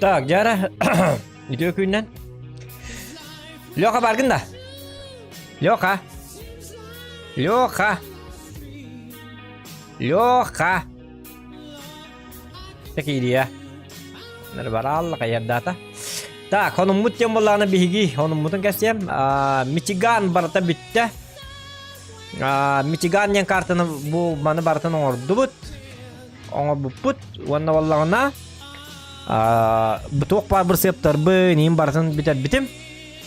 Так, дьара үтүө күннэн. Леха баргын да? Леха. Леха. Леха. Такирия. Баралла каярдата. Так, онуммут тем буоллаҕына биһиги онуммутун кэпсиэм. Мичиган барыта бүттэ. Мичиган диэн картаны бу маны барытын оҥордубут. Оҥорбуппут. Уонна буоллаҕына туох баар бырсыаптарбын иин барытын бүтэрбитим.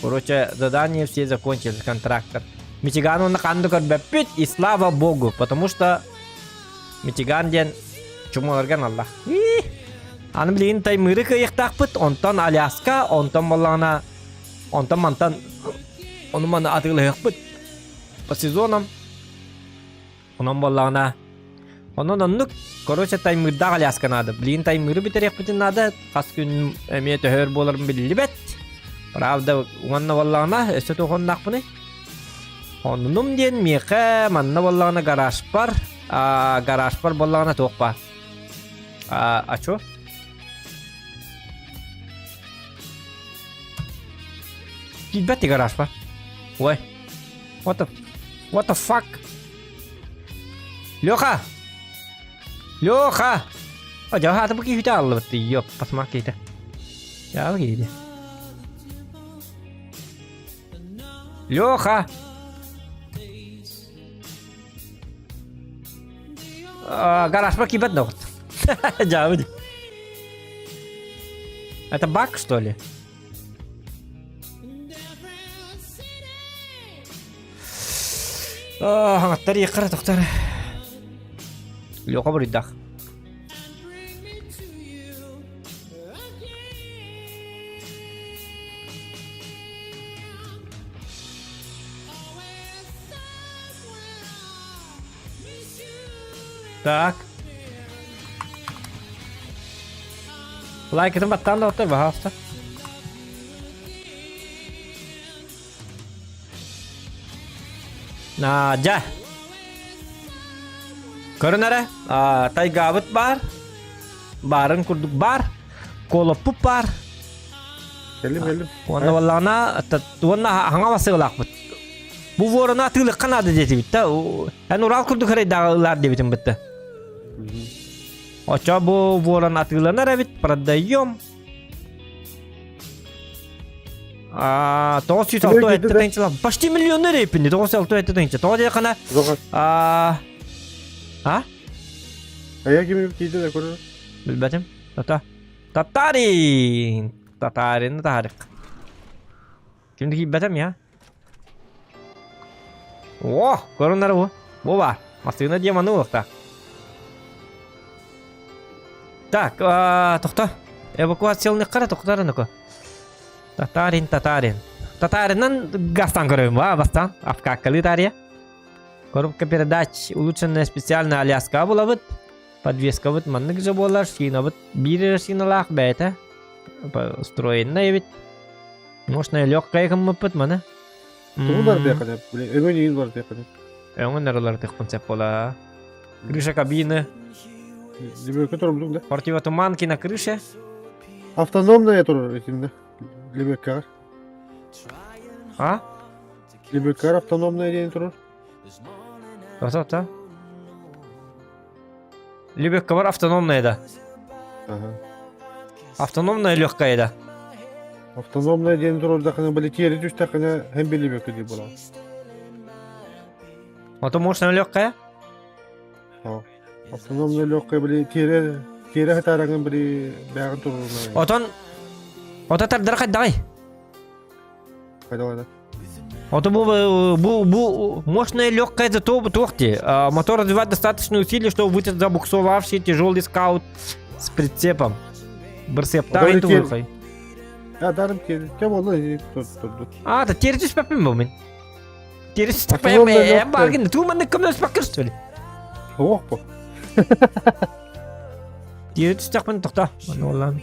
Короче, задание все закончились, контрактор. Мичиган уонна ханна көрбөппүт, и слава богу, потому что Мичиган диэн чумуларга аналлаах. Аны билигин Таймыры кыайыахтаахпыт, онтон Аляска, онтон буоллаҕына, онтон мантан ону маны атыылаһыахпыт по сезонам. Онон буоллаҕына, онон оннук, короче, Таймырдаах Аляска наада. Билигин Таймыры бүтэриэхпитин наада, хас күн эмиэ төһөр буоларын биллибэт. Правда, уонна буоллаҕына, өссө туох оннаахпыный? Оннум диэн миэхэ манна буоллаҕына гаражпар, а, гаражпар буоллаҕына туох баар? А, а чё? Киирбэт гаражпар. Ой. What the What the fuck? Леха! Леха! А дьаһа аты бу киһитэ аллыбыт ёп, посмак киһитэ. Дьаһа киһитэ. Леха! Гаражпа киирбэт да Дьаабы. Это баг, что ли? Хаҥаттар иэххэр тохтор. Леха буруйдах. Так. Лайкытын баттаан да оттой, пожалуйста. Надя. Көрүн эрэ, тайгаабыт баар, баарын курдук баар, колоппут баар. Кэллим, кэллим. Уонна буоллаҕына, уонна хаҥа басыылаахпыт. Бу ворона атыылыкка наада диэтибит да. Эн Урал курдук эрэй ылаар диэбитим бытта. Очо бу ворон атыыланар эбит, продаем. 906 тыһыынчалаах. Почти миллионер эппин 906 тыһыынча. Тоҕо диэххинэ а а Эйэ кими тиийдэ да көрөр. Билбэтим. Тата. Татарин. Татарин тарих. Ким киирбэтим я. О, көрүнэр бу. Бу бар. Массыына диэ маны уохта. Так, тохто. Эвакуациялныххара тохтор Татарин, татарин. Татаринан гастан көрөбүн ба, бастан. Обкаккалыы тария. Коробка передач улучшенная специальная Аляска булабыт. Подвескабыт маннык же буолар, шинабыт биир шиналаах бэйэтэ. Устроенная эбит. Мощная легкая гыммыппыт маны. Тугу бардыаххына, өҥөн иин бардыаххына. Өҥөн арылар концепт буола. Крыша кабины. Лебедка турбутуҥ да? Противотуманки на крыше. Автономная турар итиннэ. Лебедкаҕар. А? Лебедкаҕар автономная диэн турар. Та-та-та. Лебедка бар автономная да. Ага. Автономная легкая да. Автономная диэн турардахына били тиэри түстэххинэ һэн би лебедка дии буолар. Ото мощная легкая? Автономная легкая били тиэрэ тиэрэ хатаараҥын били бэҕин туруруна. Отон ото тардар хайдаҕай? Хайдалана. Ото бу бу бу мощная легкая зато туох дии. Мотор развивает достаточно усилий, чтобы вытянуть забуксовавший тяжелый скаут с прицепом. Бырсептаах тугуйхай. А дарым тиэрэ. Кем олла А, та тиэрэ түспэппин бу мин. Тиэрэ түспэппин баргын туу маннык көмөлөспөккөр что ли? Суох бу. Тиэрэ түстэхпин тохто. Манна оллаан.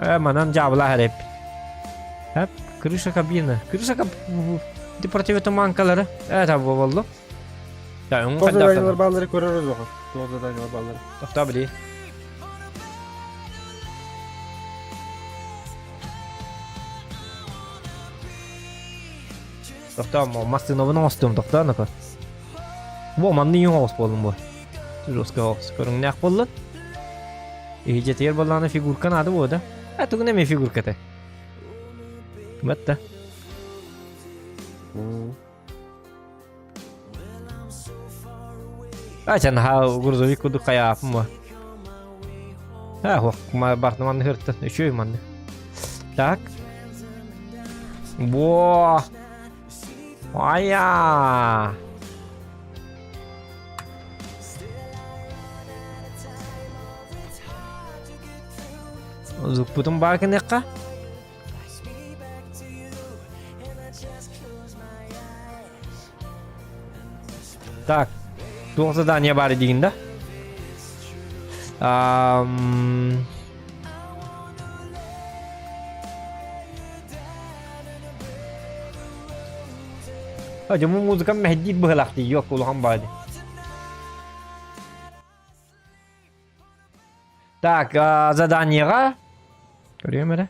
Э, манан дьаабылаах эрэп. Хэп. Крыша кабина. Крыша каб... Противотуманкалары. Это боллу. Да, он Тоқ заданиялар баалары көрөр оҕо. Тоқ заданиялар баалары. Тоқта били. Тоқта, массыынабын оҥостуом, тоқта, ну-ка. Бу манны иң оҕус буоллум бу. Жестко оҕус. Көрүҥнээх буоллун. Иһдьэтигэр буоллаҕына фигурка наада буо да. А тугун эмиэ фигурката. Батта. А наһаа грузовик курдук хайаапым ба. А, хуох, бартын манны хырттан, үчүгэй манны. Так. Во! Ая! Зукпутун баар гыныахха. Так, туох задание баар диигин да? Ам... А, дьэ, музыкам мэһэйдиир быһылаах дии, yok улахан баҕа дии. Так, заданиеҕа көрүөм эрэ.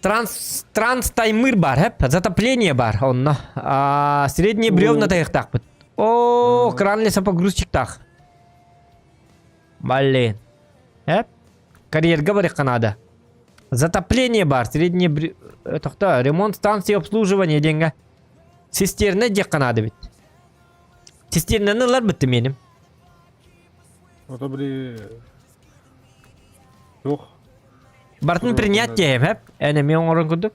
Транс транстаймыр бар, хэп, затопление бар онно. А, средние бревна тайыктаахпыт. О, кран лесопогрузчиктаах. Блин. Хэп. Карьерга барыахха наада. Затопление бар, средние бр... Тохто, ремонт станции обслуживания диэҥҥэ. Цистерна диэххэ наада эбит. Цистернаны ылар быттым меним. Ото били Суох. Бартын принять диэм, хэп? Эн эмиэ оҥорон курдук.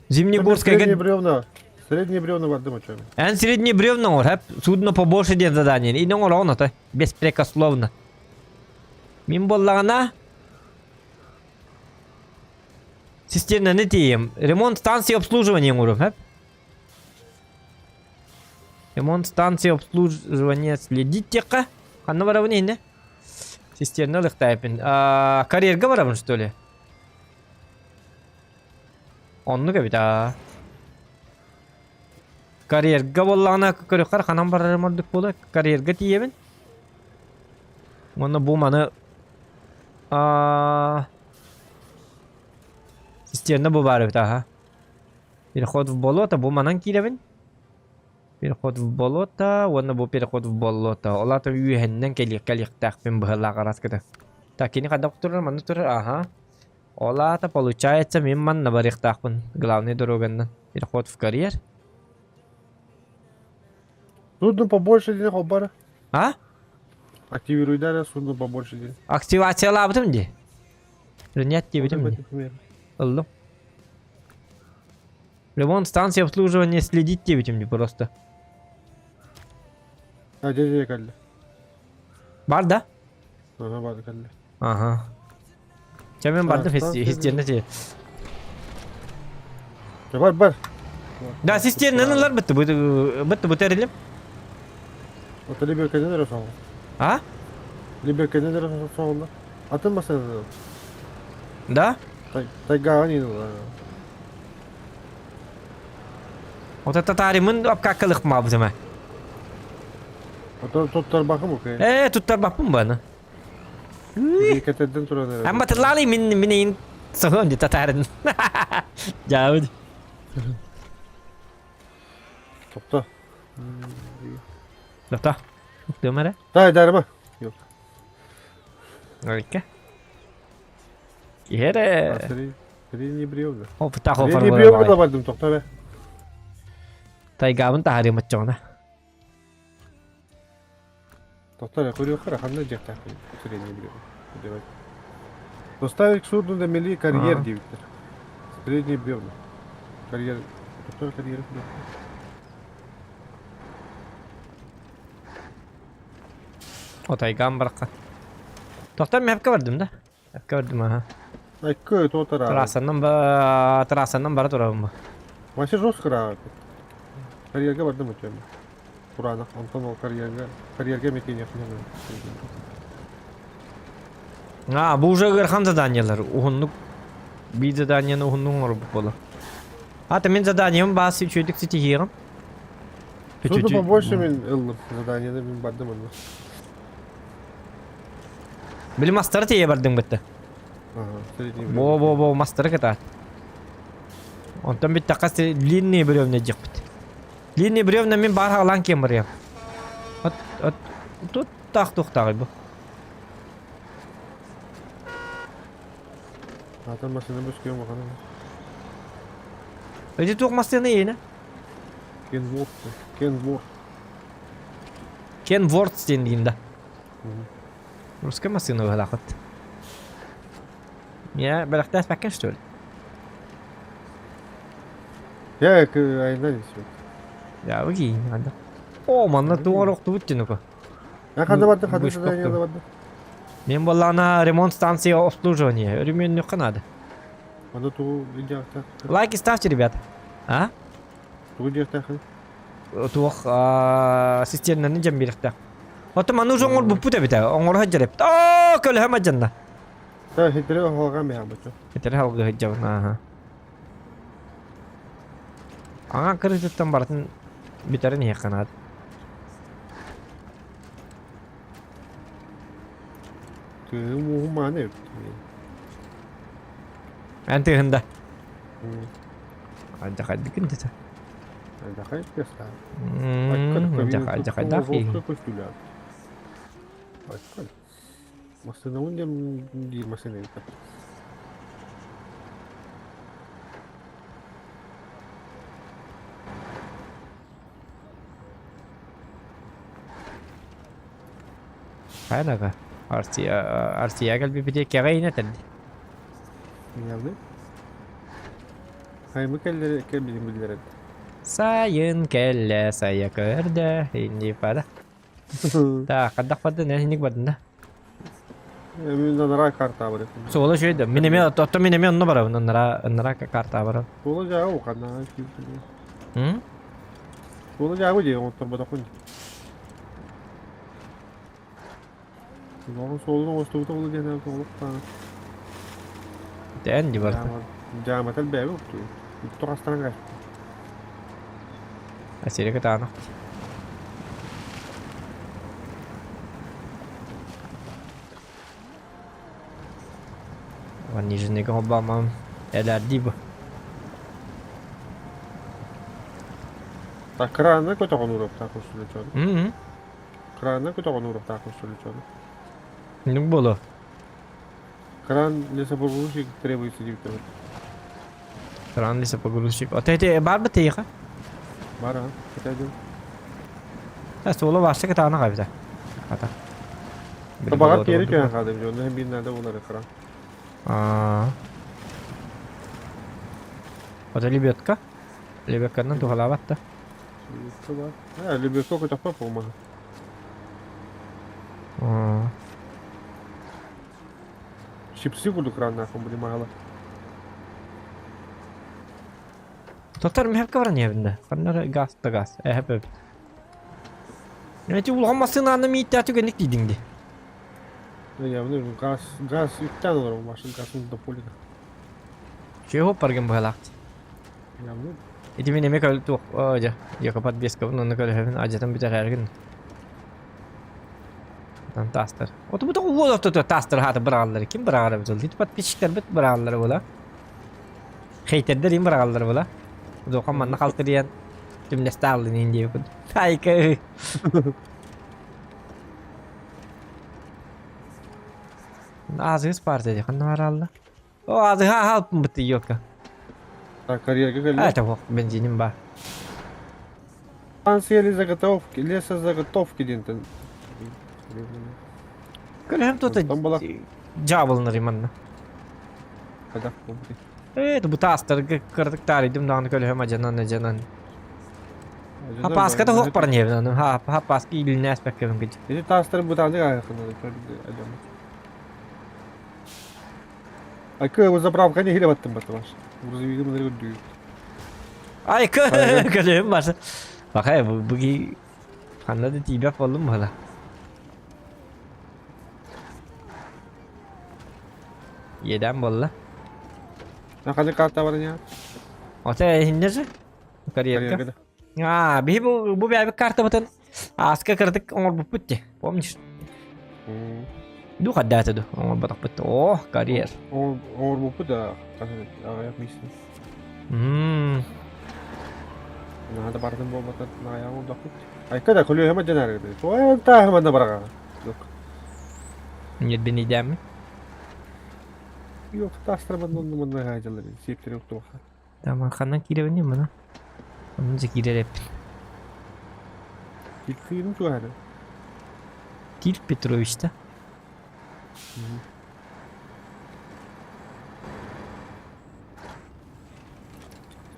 Зимнегорскайга... Средние бревна. Средние бревна бардым очоми. Эн средние бревна оҥор, хэп? Судно побольше диэн задание. И оҥороҕун ото. Беспрекословно. Мин буоллаҕына... Цистернаны тиийем. Ремонт станции обслуживания оҥорум, хэп? Ремонт станции обслуживания следить диэххэ. Ханна барабын иннэ? Цистерна ылыктаайпын. Карьерга барабын что ли? Оннук эбит аа. Карьерга буоллаҕына көрүөххэр ханан барарым ордук буолуо. Карьерга тиийэбин. Уонна бу маны аа цистерна бу баар эбит аха. Переход в болото бу манан киирэбин. Переход в болото уонна бу переход в болото. Ол аата үөһэннэн кэлиэх кэлиэхтээхпин быһыылаах араскыта. Так кини хайдах турар манна турар аха. Ол аата получается мин манна барыахтаахпын главный дороганнан. Переход в карьер. Судно побольше диэн холбара. А? Активируйдар судно побольше диэн. Активациялаабытым дии. Принять диэбитим дии. Ыллым. Ремонт станции обслуживания следить диэбитим дии просто. А, дьэ дьэ кэллэ. Бар да? Ага, бар кэллэ. Ага. Чэ мен бардым систерна ти. Бар бар. Да, систернаны ылар бытты, бытты бутэрилим. Ото либеркенен эрэ соҕул. А? Либеркенен эрэ соҕулла. Атын масына. Да? Тайгаҕа ниин Вот татаримын апкаккалык маабытыма. Ото туттарбакым окей. Э, туттарбаппын баны. Кетерден туран эрэ. Амма тыллаалы мин мин соһуом ди татарын. Жаабыт. Топта. Топта. Дөмөрө. Дай дарма. Yok. Икки. Иһэрэ. Средний бревна. Опытах Средний бревна бардым тохто бе. Тайгабын таһарыым оччоҕуна. Тохто эрэ көрүөххэ ханна дьиэхтээхпин средний бревна. Доставить к суду на мели карьер диэбиттэр. Средний бревна. Карьер. Тохто карьер. Отайгам барахха. Тохтор мэпкэ бардым да? Мэпкэ бардым аха. Айкы туотара. Трассанан ба трассанан бара турабын Вообще жестко рааппыт. Карьерга бардым өтөм. Кураанах онтон ол карьерга карьерга мекениэхинэ. А, бу уже ыарахан заданиелар. Уһуннук биир заданиены уһуннук оҥорбут буолар. Ата мин заданием баас үчүгэйдик ситиһиэҕим. Судно побольше мин ыллым заданиены мин бардым онно. Били мастары тиэйэ бардыҥ бытта. Во во во мастары кытаат. Онтон бүттэххэ длинные бревна диэхпит. Длинные бревна мин баар хаалаан киэн барыам. От от тут таах туохтааҕый бу? Атын машина бүскүөн баҕана. Эти туох массыына иэнэ? Кенворд. Кенворд. Кенворд диэн диин да. Русская массыына быһалаахыт. Я бэлэхтээспэккэ что ли? Я айна десет. Я окей, надо. О, манна туох охтубут тинука. Я хада барды, хада задание барды. Мен буоллаҕына ремонт станция обслуживания. Өрөмүөннүөххэ наада. Аны тугу диэхтээх? Лайки ставьте, ребят. А? Тугу диэхтээххин? Туох системнаны дьэн биэрэхтээх. Оттон маны уже оҥорбуппут эбитэ. Оҥоро сылдьар эбит. Оо, көлөһөм адьанна. Та хитре оһолга миһабыт. Хитре халгы сылдьабын, ааха. Аҥа кырыытыттан барытын бүтэрин иһиэххэ наада. Тыһым ууһум мааны эбит. Эн тыһында. Алдьахайдыкын дэтэ. Алдьахай пестаа. Алдьахайдаах киһи. Массыынабын диэн диир массыына эбит. Хайа Арсия Арсия кэлбиппитэ кэҕэ иһин этэрди. Явны. Хаймы кэллэри кэлбитин биллэрэн. Сайын кэллэ, сайа көрдө, инди пада. Да, хаддах бардын, эн инник бардын да. Мен анара карта бар. Суола үчүгэй да. Мин эмиэ оттон мин эмиэ онно барабын, анара анара карта барабын. Суола жаа ухана. М? Суола жаа дии оҥотторботохпун. Суолун суолун оҥостубута буолуо диэн олохтоох. Дээн дии барда. Дьаамата элбээбит уктуу. Туох астаран каачпыт. Асири кытаанах. Нижнийга холбоомам элээрдии бу. Так краны көтөҕөн уруоктаах устулучуон. М-м. Краны көтөҕөн уруоктаах устулучуон. Ну буолуо. Кран лесопогрузчик требуется диэбиттэр. Кран лесопогрузчик. Ото ити баар бы тиийэхэ? Бар а, кэтэдим. Суола барса кытаанах эбитэ. Хата. Табаҕар тиэри түһэн хаалым дьон, онно биир наада буолар кран. Аа. Ото лебедка? Лебедканан туһалаабат да. Лебедка бар. А, лебедка көтөхпөт буолмаһа. Аа. Чипсы курдук краннаахпын били маала. Тоттор мехка баран иһэбин да. Ханна эрэ газ да газ. Эһэп эбит. Эти улахан массыынаны мииттээ түгэнник тиийдиҥ дии. Явно газ, газ үктээн олорор машина газын дополина. Чего паргын быһалаах. Явно. Ити мин эмиэ көл туох дьэ, якобы подвескабын онно көлөһөбүн адьатан бүтэрээргин. Там таастар. Оту бу уол ортото таастар хаата быраҕаллар. Ким быраҕар эбит ол? Ити подписчиктарбыт быраҕаллар була. Хейтердер им быраҕаллар була. Удуохан манна халтырыйан түмнэстэ ааллын диэбит. Айка. Азыгыс партия дии ханна бараалла? О, азыга хаалпын ёлка. Так, карьерга кэллэ. Это ох, бензиним бар. Станция лесозаготовки, лесозаготовки диэнтэн. Көлөһөм тута Онтон була дьаабылынар манна. Хайдах буолбутуй? Ээ, бу таастарга кыратык таарыйдым даҕаны көлөһөм адьанан адьанан. Хапааската суох баран иһэбин аны. Хапааска иилинээспэккэбин кыдьы. Ити таастары бытааннык аайаххына адьаммыт. Айкы заправка не баттым баттым Грузовигы мынары үрдүү. Айкы көлөһүм басы. Бакай бу буги ханна да тиийбэт буоллум буола. Иэдээн буолла. Ханнык карта бар ини? Ота иһиннэ же? Карьерга. Аа, биһи бу бу бэйэбит картабытын ааска кыратык оҥорбуппут дии. Помнишь? Ду хаддаата ду оҥорботохпут. О, карьер. Оҥорбуппут да аҕыйах миэстэ. Наада бардым буолбата аҕыйах оҥордохпут. Айка да көлүөһэм дьанаар Ой, тааһыманна бараҕа. Нет, бенидәмми. Yok, таастарбан онну манна хаадьалар сиэптэрин уктубаха. Таман ханнан киирэбин мана? Онно дьэ киирэр эппин. Киирин туһары. Кир Петрович да?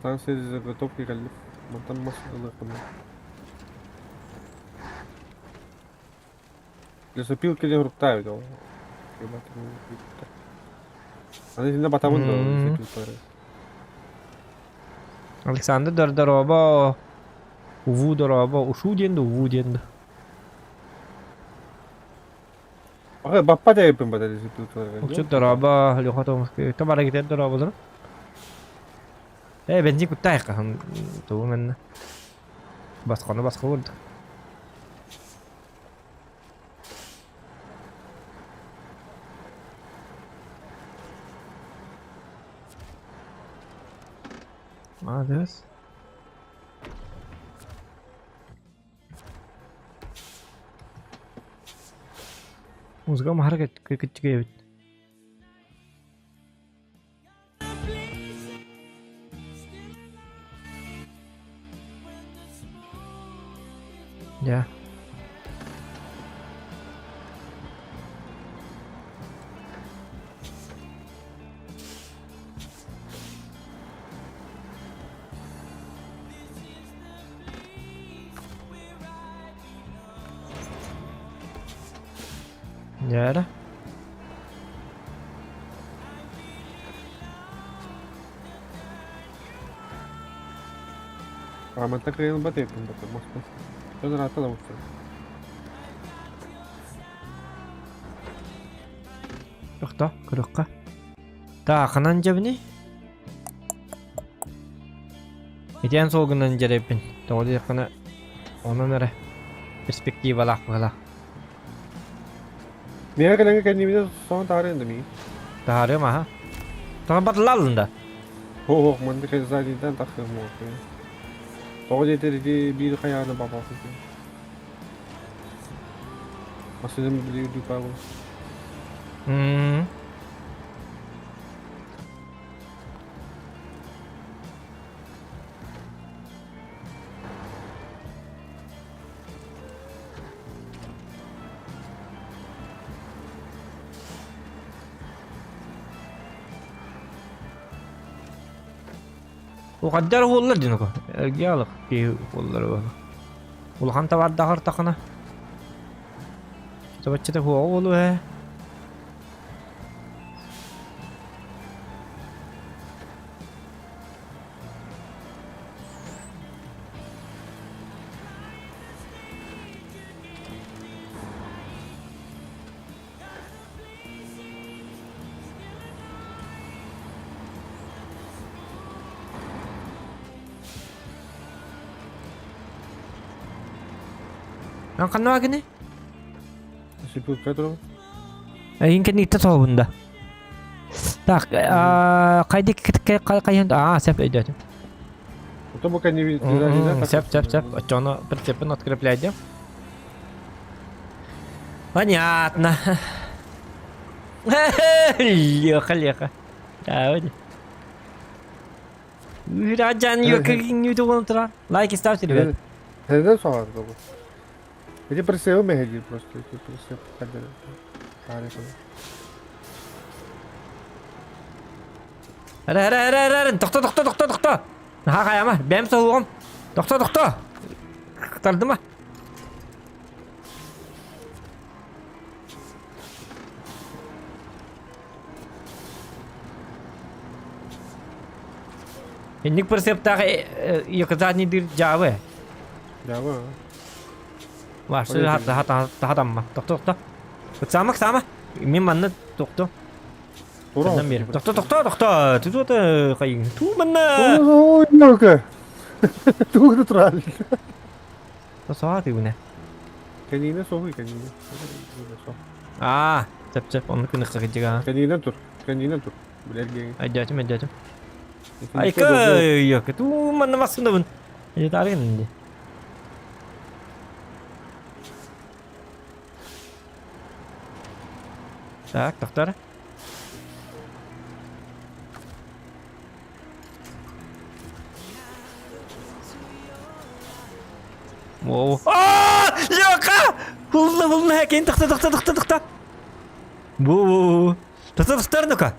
Станция заготовки кэллим. Мантан мас ылыахпын. Лесопилка диэн уруктаабыт ол. Аны итиннэ батабын да лесопилкалары. Александр дорообо, Уву дорообо, Ушу диэн да Уву диэн да. Ага, баппа дээбиппин бата лесопилкаларга. Учут дорообо, Леха Томский. Тамара китер дорооболор. Э, бензин куттаайыкка тугу манна. Басқаны басқа болды. Молодец. Музыка маһар кыччыгай эбит. Дьэ. Дьэ эрэ. Аамантан кыайан ылбат эбиппин бата моспун. Дьон ыраата да устар. Тохто, көрүөххэ. Таахынан дьэбиний? Итиэн суолгунан дьэрэппин. Тоҕо диэххинэ, онон эрэ перспективалаах быһалаах. Миэхэ кэлэҥҥэ кэннибинэ соһон таарыан да миигин. Таарыам аха. Тоҕо батылааллын да? Ох, манна Казанидан тахсыам уоппуйа. Тоҕо диэтэр ити биир хайааны бабаҕа Массыынам били үрдүк баабыл. М. Ухаддар уоллар дьонука. Эргиалык киһи уоллар уола. Улахан табардаҕар тахына. Табаччыта хуоҕа уолу ээ. Ан ханна кини? Сипилка турабын. Эйин кэнниттэ соһубунда. Так, хайдик хайын аа сеп өйдөөтүм. Ото бу кэнниби Сеп, сеп, сеп. Оччону прицепин открепляйдым. Понятно. Леха, Леха. Да, Раджан, туран. Лайки ставьте, ребят. Neden soğan bu? Эти прицелы мегадир просто, эти прицел Эрэ, эрэ, эрэ, эрэ, эрэ, тохто, тохто, тохто, тохто. Наһаа хайама, бэйэм соһуоҕум. Тохто, тохто. Тардыма. Инник прицептаах якозадний дыр дьаабы. Дьаабы. Вашы хатамма. Тохто, тохто. Сама, сама. Мин манна тохто. Төннөн биэр. Тохто, тохто, тохто. Ты тут хайын. Туу манна. Ой, ну-ка. Тугу турал. Саа тыыбына. Кэнигинэ соһуй, кэнигинэ. Аа, сөп-сөп, оннук гыныхха кырдьыга. Кэнигинэн тур, кэнигинэн тур. Билэргиэҥ. Айдьаатым, айдьаатым. Айка, йок, туу манна массынабын. Айдьатаарыгын ди. Так, тохтор. Воу. Аа! Лёха! Булла, булла, кин тохто, тохто, тохто, тохто. Бу. Тохто, тохтор, ну-ка.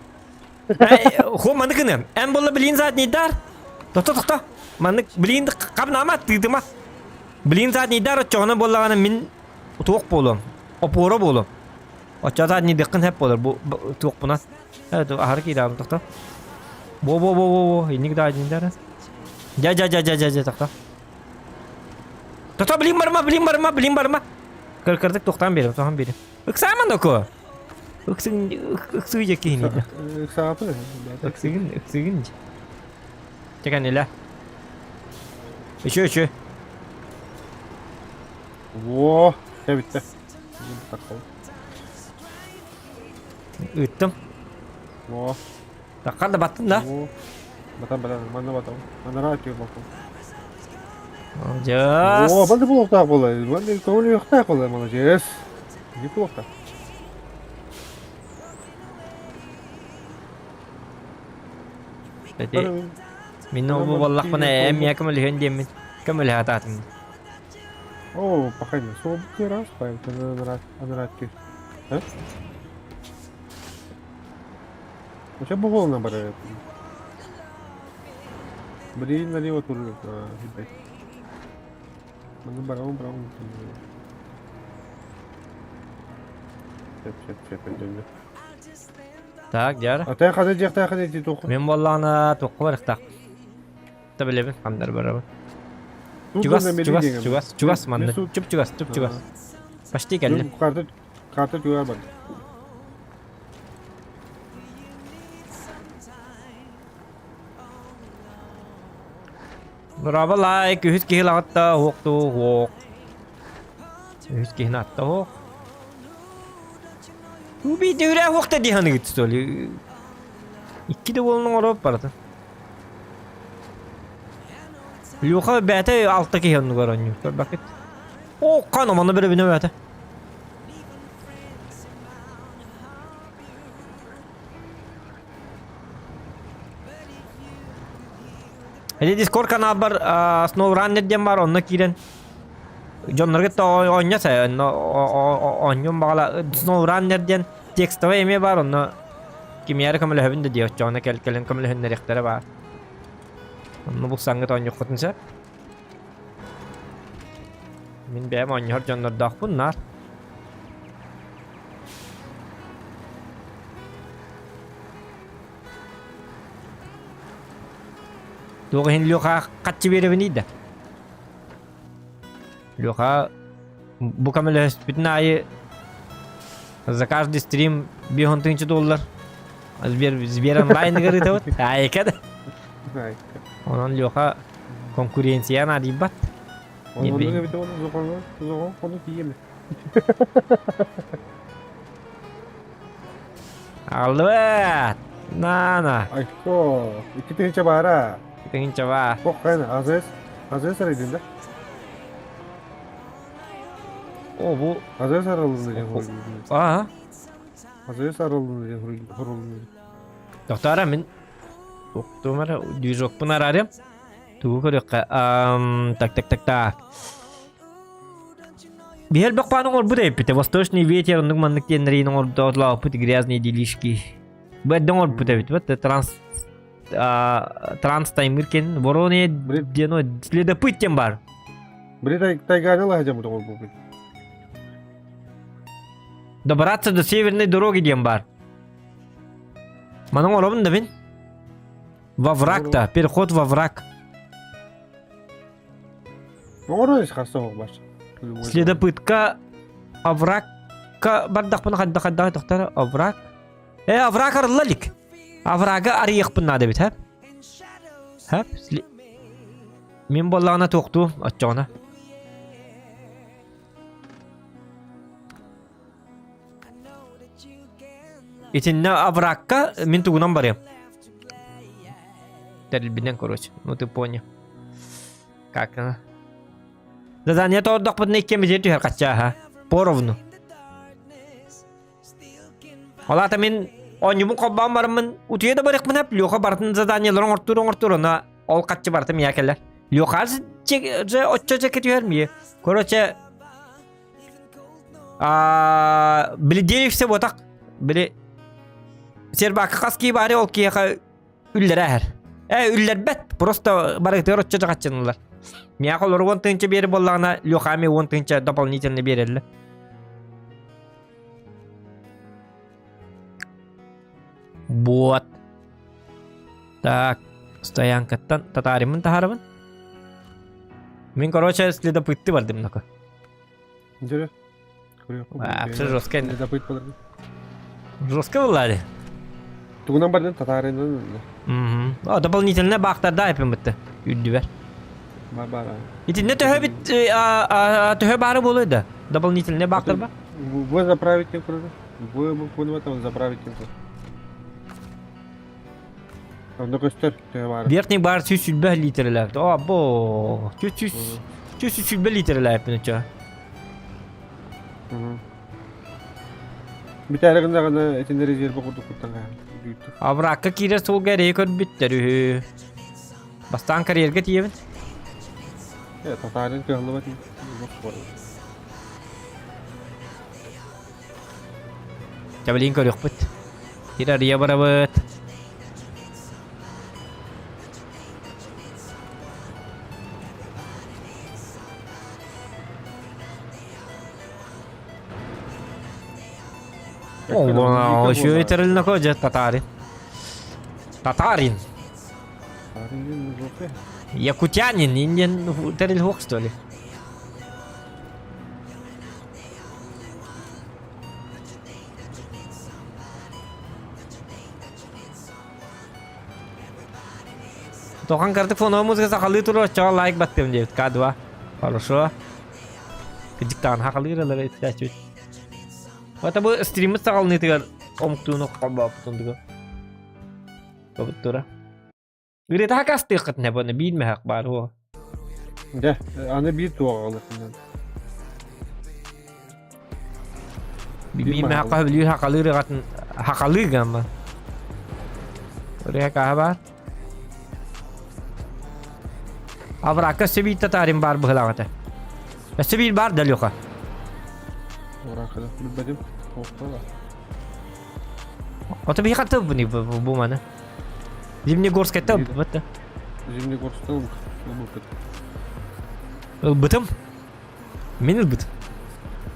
Хо маннык гына. Эн болла блин задний дар. Тохто, тохто. Маннык блин хабнама тыытыма. Блин задний дар оччоҕуна буоллаҕына мин туох буолуом. Опора буолуом. Оччо задний дыккын хэп буолар бу туохпунан. Аһары киирээбин тохто. Бо бо бо бо бо инник да дар. Дя дя дя дя дя дя тохто. Тохто блин барма блин барма блин барма. Кыркырдык тохтан берем тохтан берем. Ыксааман доку. Ыксыгын ыксыгы киһини. Ыксаапы. Ыксыгын ыксыгын. Чекан илэ. Еще еще. Во, кэбиттэ. Ыыттым. Во. Таккар да баттым да. Во. Батан батан, манна батан. Манара атıyor bakın. Молодец. О, банды булуктаах буолла. Банды көңүл юктаах буолла, молодец. Не булуктаах. Кстати, мин ол буоллахпына эмиэ көмөлөһүөн диэммин көмөлөһө атаатым. О, пахайна, сол раз, анарат А? Хотя бы волна барает. Блин, налево тоже, ебать. Манна барабан, барабан. Чеп, чеп, чеп, өйдөннө. Так, дьар. А тая хана диэх, тая хана дии туох. Мин буоллаҕына туохха барыахтаах. Та билэбин, хандар барабын. Чугас, чугас, чугас, чугас манна. Чуп чугас, чуп чугас. Почти кэллим. Карта, карта чугас бар. Браво лайк, үһүс киһи лаҕатта уох туу уох. Үһүс киһини атта уох. Убийди үрэ уохта дии ханыгыт что ли? Икки да буолан оҥоруоп барытын. Люха бэйэтэ алта киһи оннугар оонньуур. Көрбөккүт. О, хан манна бөрөбүнэ бэйэтэ. Ити Discord каналбар SnowRunner диэн баар, онно киирэн дьоннорго оонньо сай, онно оонньуом баҕала SnowRunner диэн текстовай эмиэ баар, онно кимиэхэ көмөлөһөбүн да диэ, оччоҕуна кэл кэлэн көмөлөһүннэриэхтэрэ баар. Онно булсаҥҥыт оонньуоххутун сөп. Мин бэйэм оонньоһор дьоннордоохпун наар. Туох иһин Леха хаччы биэрэбиний да? Леха бу көмөлөһүспүтүн аайы за каждый стрим 5 доллар Сбер, Сбер онлайныгар ыытабыт. Айка да. Онон Леха конкуренция наадыйбат. Аҕаллыбыт! На-на! Айко, 2000 баара. 2000 баа. Ох, хайна, АЗС, АЗС арыйдын да? О, бу... АЗС арылынды диэн хоруйдун. Аа? АЗС арылынды диэн хорулунду. Доктора, мин... Туохтуум эрэ, движокпун араарыам. Тугу көрүөххэ? Так, так, так, так. Биһи элбэх пааны оҥорбут эбиппит. Восточный ветер оннук маннык диэннэрин оҥордоотулаабыт грязные делишки. Бу эрдэ оҥорбут эбит. Вот транс транс таймыр кен Вороне диэн следопыт диэн бар. Били тайганы лаһдьаммыт оҥорбуппут. Добраться до северной дороги диэн бар. Маны оҥоробун да мин. Во враг-то, переход во враг. Оҥоро хасса оҕбаш. Следопытка оврагка бардахпына хайда хайда тохтор овраг. Э, овраг арылла илик. Оврага арыйыахпын наада эбит, һэ? Һэ? Мин буоллаҕына туохтуу оччоҕуна. Итиннэ оврагка мин тугунан барыам? Тэрилбинэн, короче. Ну ты понял. Как она? Задание тоордохпутуна иккиэммитигэр түһэр хаччааһа. Поровну. Ол аата мин оонньуубун холбоон бараммын утуйа да барыахпын сөп. Леха барытын заданиеларын оҥортуур оҥортуур онно ол хаччы барыта миэхэ кэлэр. Леха же оччо дьэкэ түһэр миэ. Короче, били деевсе буотах били сербакка хас кии баары ол киһиэхэ үллэрэ иһэр. Э, үллэрбэт, просто барытыгар оччо дьаҕаччынылар. Миэхэ олору 10 тыһыынча биэри буоллаҕына, Леха эмиэ 10 тыһыынча дополнительно биэрэллэр. Вот. Так, стоянкаттан татариммын таһаарабын. Мин, короче, следопытты бардым нака. Дьэ. Вообще жестко. Следопыт болар. Жестко была Тугунан бардын татаарынан. Угу. Дополнительно баахтарда айпын бытты. Үрдүбэр. Бар бар. Итиннэ төһө бит төһө баары буолуой да? Дополнительный баахтар ба? Вы заправить не круто. Вы бы там заправить не круто. Онно көстөр төһө баары. Верхний бар 120 литрелээх. О, бо. 120 литрелээх чё. Бүтээри гыннаҕына итиннэ резервэ курдук куттан Оврагка киирэр суолга эрэйи көрбүттэр үһү. Бастаан карьерга тиийэбин. Э, татаарин кыһаллыбат Чабылин көрүөхпүт. Кир арыйа барабыт. О, үчүгэй тэрилнэ дьэ татарин. Татарин. Якутянин, индиан тэрил хуох что ли? Тохан картык фоновая музыка сахалыы турар, оччоҕо лайк баттыам диэбит К2. Хорошо. Кыдьыктаан хахалыыр итээччибит. Это бу стриммит саҕалыныытыгар омуктууну холбооппутун дугу. Тура. Ырыта хакастыаххытына буона биир мөһөх баар уо. Дьэ, аны биир туоҕалыхынан. Биир мөһөххө бүлүү хахалыыр ырыатын хахалыы гамма. Ырыа кааһа баар. Авракка өссө биир татарин баар быһылаах этэ. Өссө биир баар да Леха. Авракка билбэтим. Охтола. Ото биһи хатты бу бу маны. Зимнегорскайта ылбыт да. Зимнегорскта ылбыт. Ылбытым. Мин ылбытым.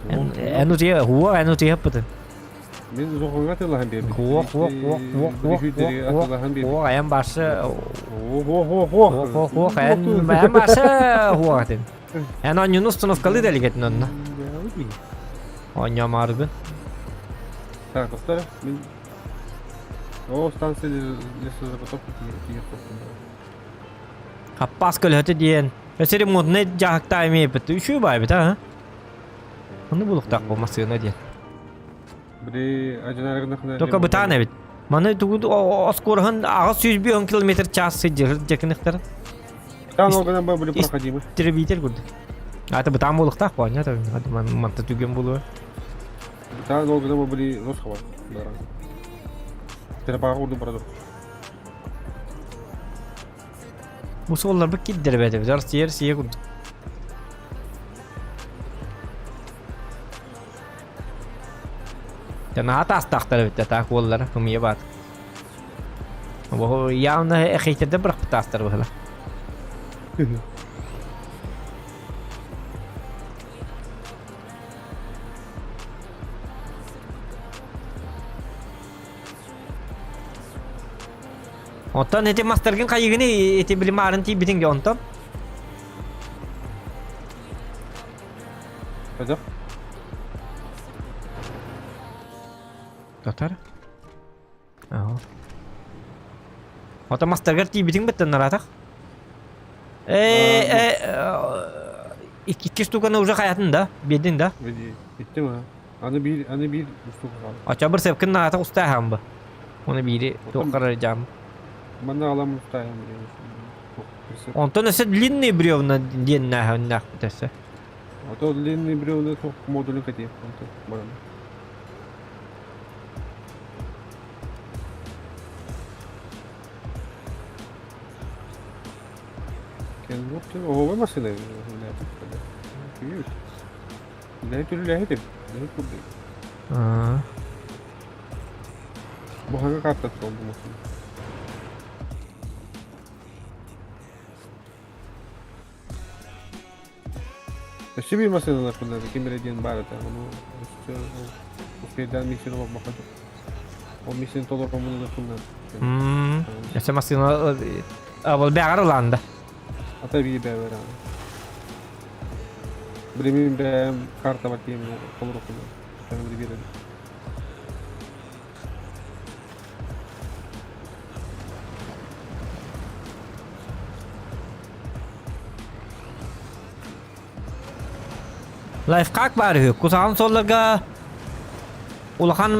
Эн утуйа, хуа, эн утуйа ыппытын. Мин зоҕоҥҥа тылаһан биэрбит. Хуа, хуа, хуа, хуа, хуа, хуа, хуа, эн башы... Хуа, хуа, хуа, хуа, хуа, эн, эн башы хуа этин. Эн онньуну установкалыы да илигэтин онно. Онньомааргын. Так, повторю. Мин... О, станция лесозаготовки тиийэр Хаппаас көлөһөтө диэн. Өссө ремонтнай дьаһыктаа эмиэ эппит. Үчүгэй баайбыт а. Ону булуктаах бу массыына диэн. Били адьынаарыгынахына Только бытаан эбит. Маны тугу оскуораһын 850 километр час сылдьар дьэкиныхтар. Там органа были проходимы. Теребитер курдук. А это бытаан буолуктаах буолня манта түгэн буолуо. Бытаан органа были росховар. Терапаға урду барадыр. Бу суолларбыт кирдэрбэт эбит, Россия Россия курдук. Дьэ наһаа таастаахтар эбит да таах уоллара ымыйа баат. Бу явно эхейтэрдэ бырахпыт таастар быһыла. Оттон ити мастаргын хайыгыны ити били маарын тиийбитиҥ дии онтон? Хайдах? Татар. Ага. Ото мастаргар тиийбитиҥ быттан нараатах. Э, икки штуканы уже хаятын да, биэрдиҥ да? Биттим а. Аны биир, аны биир штука хаалла. Оччо бір сепкин наата устааһаан бу. Оны биири туоххар жаам. Манна алам устааһын. Онтон өссө длинные бревна диэн нааһыннаахпыт өссө. А то длинные бревна туох модулю кэтиэх онтон баран. Кенвуд оһоҕой массыына Үлэһит үлэһит үлэһит курдук. Баһаҥа картата ол массыына. Өссө биир массыыналарбын ким эрэ диэн баар этэ, ону өссө успейдаан миссияны олорбокко ол миссияны толорбоммун ылыахпын Өссө массыына ол бэҕэр ылаан да. Ата биир бэҕэр Билимин бэйэм картабар тиийэн толоруохпун биэрэбин. Лайфхак баар үһү. Кусаҕан суолларга улахан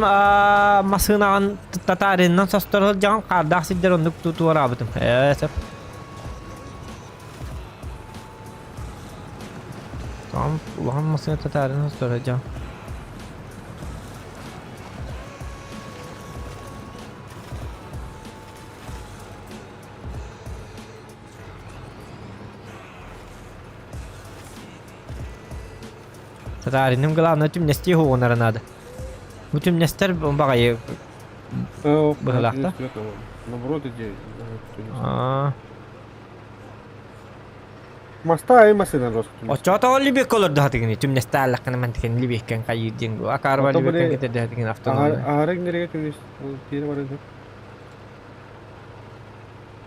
массыынаҕын татааринынан состор сылдьаҕын хаардаах сирдэр оннук туораабытым. Ээ, сөп. Там улахан массыына татаарынан состор сылдьаҕын. Татариным главное түмнэстии уһугунара наада. Бу түмнэстэр баҕайы быһылаахта. Наоборот иди. Маста ай масынан рос. Оччото либек олорду хатыгыны түмнэстааллаххына мантыгын либеккен хайыр диэн бу акаарба либеккен кетерде хатыгын автономный. Аһарык нерге түмнэс тиэрэ баран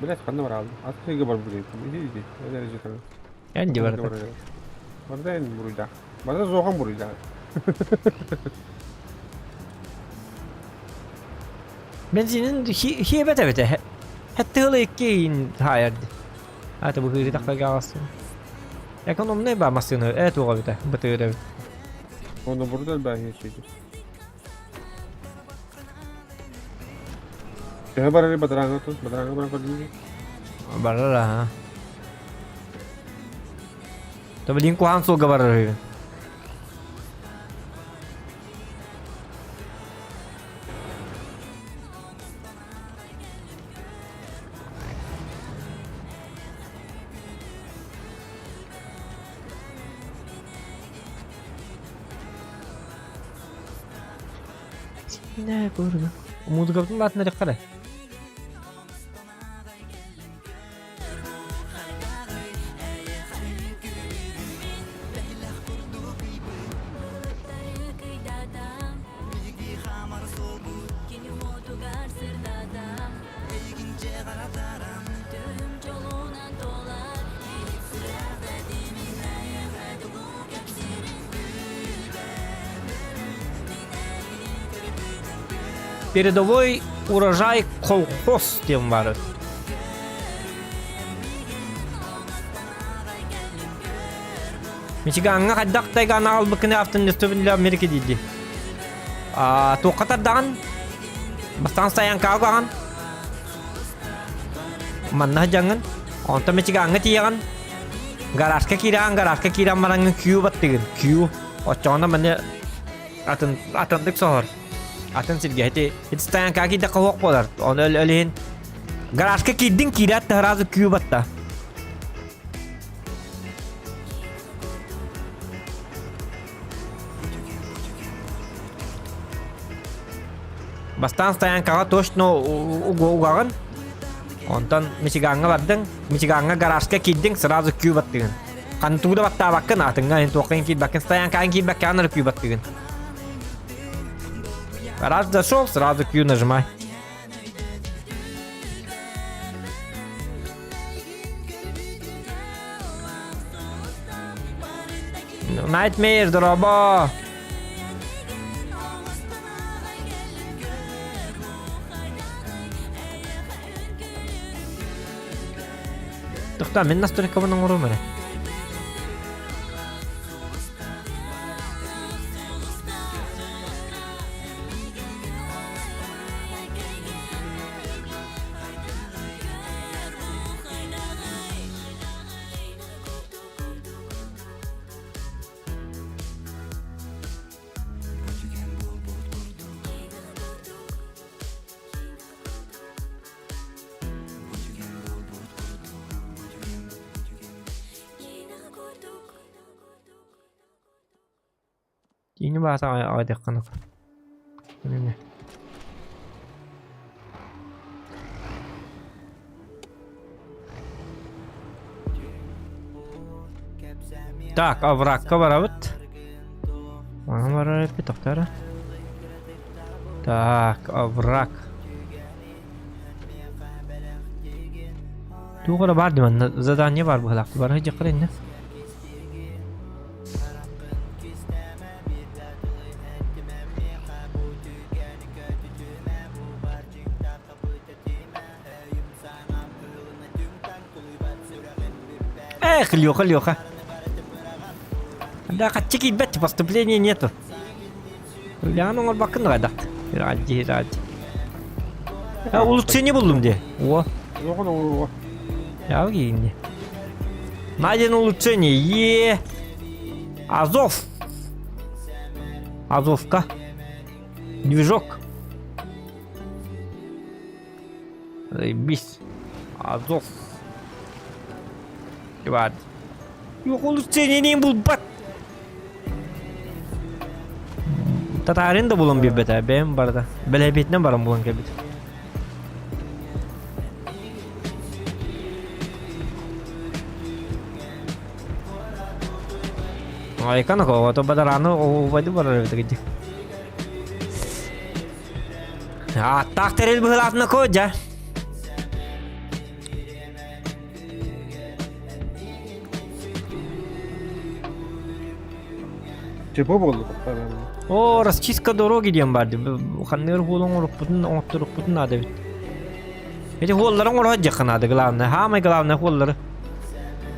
Блять, ханна баралым? Аты бар буруй. Иди, иди. Энергия там. Энди барда. Барда эн буруйда. Барда зохан буруйда. Бензинин хиэбэт эбитэ. Хэттыгыл икки хаайарды. Ата бу хыыры тахтарга аҕастым. Экономнай ба массыына э туға бите бытыыр эбит. Оны бурда баа хиэчиди. Төһө барар бадарааҥҥа тус, бадарааҥҥа баран көрдүҥ Барар аха. То блин куһаан суолга барар үһү. Музыкабытын баатын эрэ Передовой урожай колхоз диэн баар. Мичигаҥҥа хайдах тайгаан аҕалбыккыны автонестовилля Америка диирди. Туохха тардаҕын? Бастаан стоянкаҕа угаҕын. Манна сылдьаҥҥын. Онтон Мичигаҥҥа тиийэҕин. Гаражка киирэҕин, гаражка киирэн бараҥҥын Q баттыгын. Q. Оччоҕуна маны атын атындык соһор. Атын сиргэ ити ити стоянкаҕа киирдэххэ суох буолар. Ону өл иһин гаражка киирдиҥ киирээт да сразу Q батта. Бастаан стоянкаҕа точно угаҕын. Онтон Мичигаҥҥа бардыҥ. Мичигаҥҥа гаражка киирдиҥ, сразу Q баттыгын. Хантуу да баттаабаккын, атыҥҥа эн туохха киирбэккин, стоянкаҕа киирбэккэ анары Q баттыгын. Гараж зашел, сразу Q нажимай. Nightmare, дорообо! Тохтоо, мин настройкабын оҥоруом эрэ. Киини баата аҕайдаххына. Билимэ. Так, оврагка барабыт. Манан барар эппит тохтоо Так, овраг. Туох эрэ баар дии манна задание баар быһыылаах. Бары дьахтар иннэ. Эх, Леха, Леха. Да, хаччы киирбэт, поступления нету. Лян оҥорбаккын да Ради, ради. А, улучшение буллум де. О. О. Я киинни. Найдено улучшение. Е. Азов. Азовка. Движок. Заебись. Азов. Иван. Yok улучшениени булбат. Татарин да булан биэрбэтэ, бэйэм барда. Бэлэбиэтинэн баран булан кэлбит. Айкан ото бадараны убайды барар эбит гидик. Аттаах тэрил быһылаатына кодя. Депо буолла О, расчистка дороги диэн баар дии. Ханныыр хуолун оҥорукпутун оҥотторукпутун наада эбит. Эти хуоллары оҥоро дьахха наада главное. Самое главное хуоллары.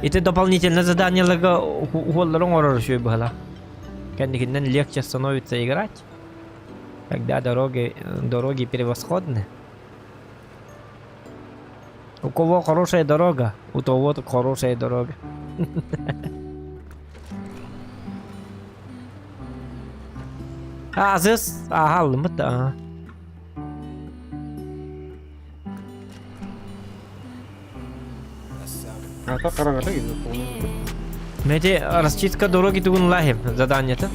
Ити дополнительное заданиеларга хуоллары оҥорор үчүгэй быһалаах. Кэнникинэн легче становится играть, когда дороги, дороги превосходны. У кого хорошая дорога, у того хорошая дорога. Азыс, ага, алымыт, ага. Ата хараҥата киирдэ. Мэти расчистка дороги тугун лахим заданиета.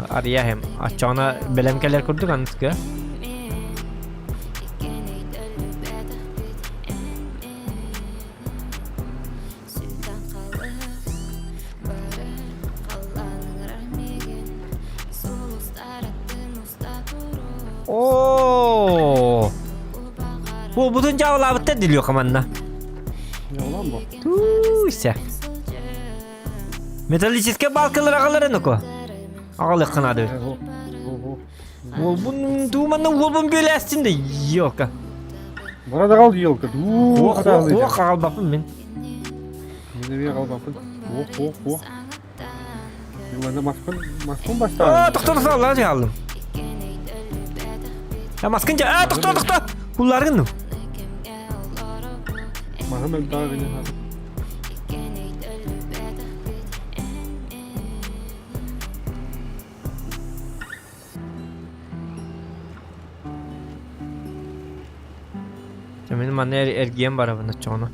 Арыйахим. Оччоҕуна бэлэм кэлэр курдук аныска. Оо! Буолбутун дьаабылаабыттар дилиэхэ манна. Yalan bu. Туся. Металлическай балкалар аҕаларын око. Аҕалыахха наада эбит. Уолбун дууманна уолбун бүөлээстин да елка. Бара да қал елка. Ох, ох, ох, аҕалбаппын мин. Мен эмиэ аҕалбаппын. Ох, ох, ох. Мен маскын, маскын бастаан. Аа, тохтоо, тохтоо, аллаа дьааллым. Я маскын жа, аа, тохтоо, тохтоо. Кулларгын ну. Маһым элбэҕэ гына Мин манна эргийэн барабын оччоҕуна.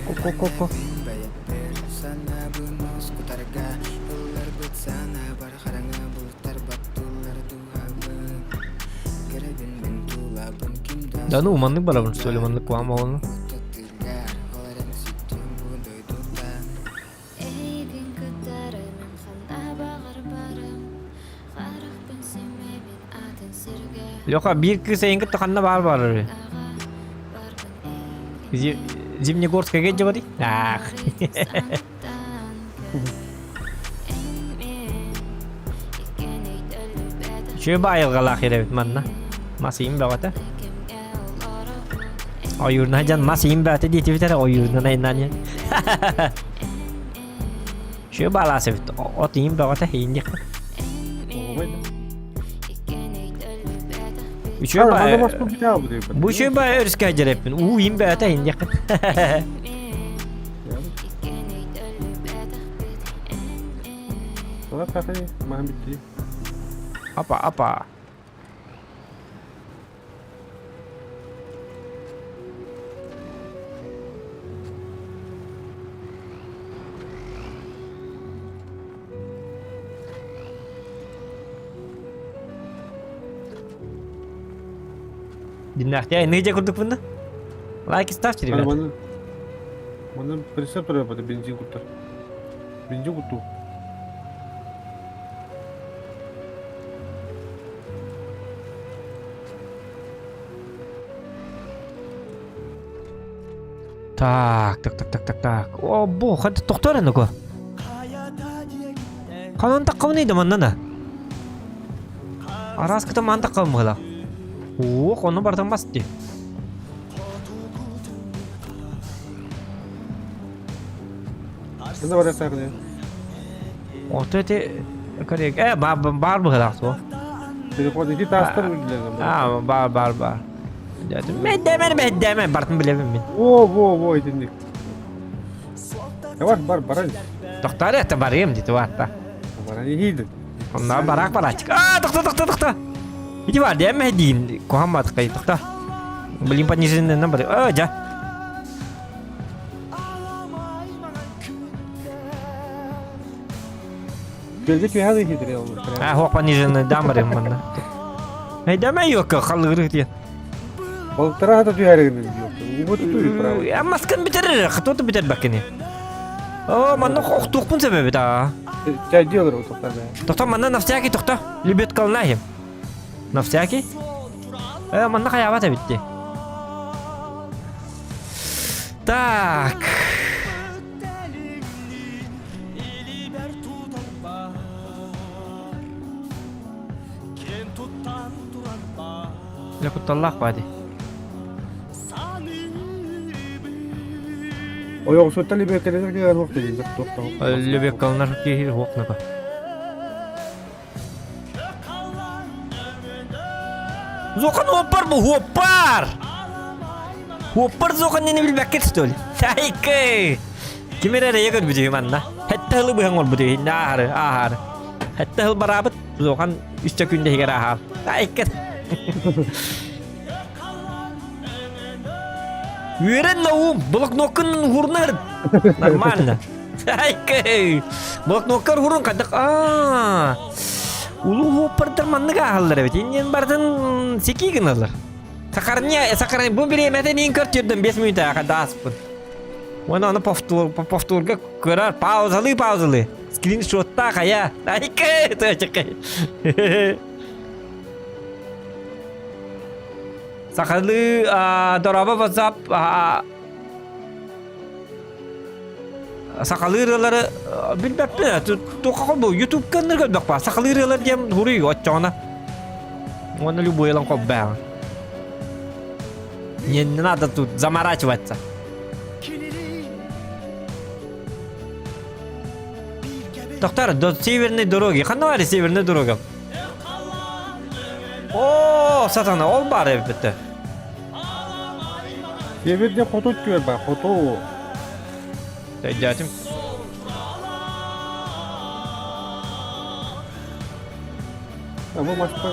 Ко-ко-ко-ко. Да ну маннык барабын что ли маннык куһаҕан буолуну. Леха биир кыыс эйигин кытта ханна баар баарар үһү? Зимнегорскайга дьабаный? Ах. Үчүгэй айылҕалаах эрэбит манна. Мас иин бөҕөтө. Ойуурна дьон мас иин бөҕөтө диэтибит эрэ ойуурунан айнаан иһэн. Үчүгэй баалаас эбит. От иин бөҕөтө иин диэххэ. Үчүгэй баа. Бу үчүгэй баа өрүскэ дьэрэппин. Уу иин бөҕөтө иин диэххэ. Апа, апа. Диннахтя, ныйдя курдукпун да? Лайки ставьте, ребят. Манна манна прицеп турар бензин куттар. Бензин кутту. Так, так, так, так, так, так. О, бу, ханта тохтор аныгы. Ханан таккабын да манна да. Араскыта ман таккабын была. Ох, оны бардан бас ди. Ханна барар Ото эти коррек. Э, бар бар быһылаах суох. Телефон ити таастар үллэр. Аа, бар бар бар. Мэддэмэн мэддэмэн бартын билэбин мин. Во во во итинник. Бар бар баран. Тохтар это барыам дити ватта. Баран иһиидин. Онна барак барачык. Аа, тохто тохто тохто. Ити бар дем диин. Куһам баткай тохто. Блин, пониженный бар. А, жа. Белги түһэ иһиидин. Аа, хуох пониженный дам барыам манна. Эйдэмэ юкка халлыгыры диэн. Балыктара хата түһэригин Вот туй право. Я маскын бүтэрэр, кто-то бүтэрбэккини. О, манна охтуохпун сөбөбүт аа. Чайдыы олорор тохтар Тохто манна на всякий тохто. Лебедка лнахим. На всякий. Э, манна хаябат эбитти. Так. Дьэ кутталлаах бади. Ойоҕосуттан лебедкэлэнэр киһи суох диэн Лебедкаланар киһи суох нака. Зохан уоппар бу уоппар! Уоппар зохан нені билбэккит что ли? Сайкы! Ким эрэ эрэйэ көрбүтү манна. Хэтте хылы быһан олбуту ааһары ааһары. Хэтте хыл бараабыт Зохан үстэ күн иһигэр ааһар. Айкы! Үөрэн Наум, блокноккун уһурнар. Нормально. Айкы! Блокноккар уһурун хайдах аа Улуу хуоппардар маннык ааһаллар эбит. Иннин бардын секи гыналар. Сахарня, сахарня, бу бириэмэтин иин көртүрдүм 5 минута хада ааспыт. Уонна ону повтор, повторга көрөр, паузалы паузалы. Скриншотта хайа. Айкы, тачыкай. Сахалыы дорообо WhatsApp сахалыы ырыалары билбэппин туохха бу ютубка ынныр көрбөх баа сахалыы ырыалар диэн хуруй оччоҕуна уонна любой ылан холбааҕын не надо тут заморачиваться Тоқтар, до северной дороги. Ханна бар северной дорога? О, сатана, ол бар эбитте. Северде хоту түөр бар, хоту. Дядим. Бу Москва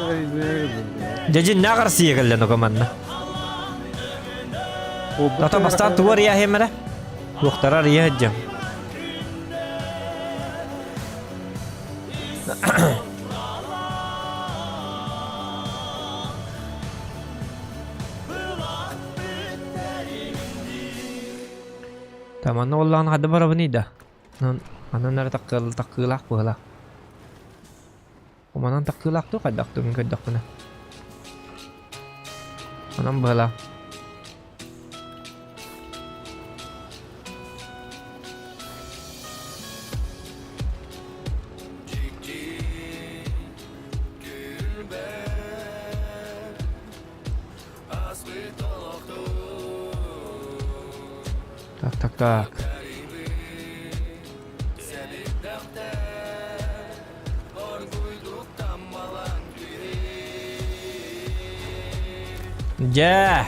Дядин нагар сиегеллен окоманна. Тото бастаан тугар яхемере? Туохтарар иһэ Таманна оллаан хадда барабыный да. Анан эрэ таккыылаах быһылаах. Манан таккыылаах дуу хайдах дуу мин көрдөхпүнэ. Онон быһылаах. Так, так, так. Дьэ!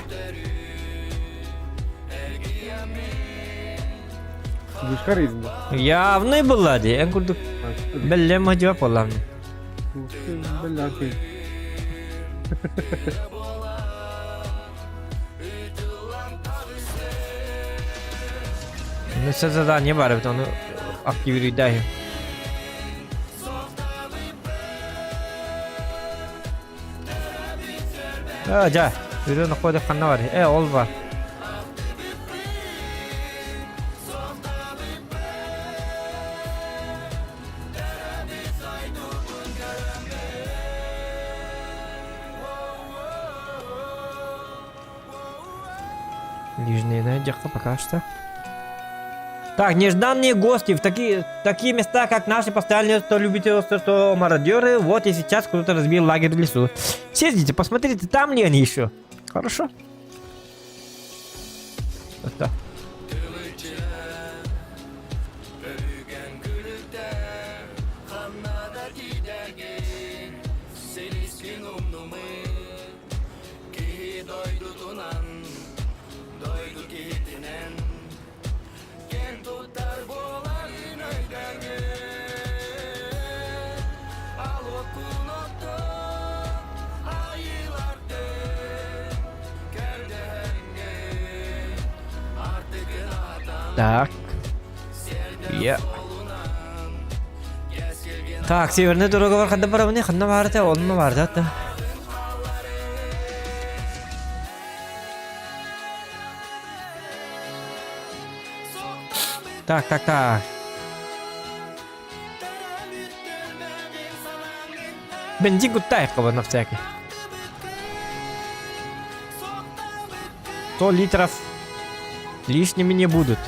Вышка рейдинде. Явный была дии. Эн курдук бэллэм мадьуа буоллам. Ну, все задание бар, ону активируйдай. А, дьэ, үрүн охуода ханна бар? Э, ол бар. Нижняя найдеха пока что. Так, нежданные гости в такие, такие места, как наши, постоянно что любите, что мародеры. Вот и сейчас кто-то разбил лагерь в лесу. Съездите, посмотрите, там ли они еще. Хорошо. Это. Так. Я. Так, северная дорога бар ханна барабыны, ханна баарта, онно баарда да. Так, так, так. Бензин куттаайыкка на всякий. 100 литров лишними не будут.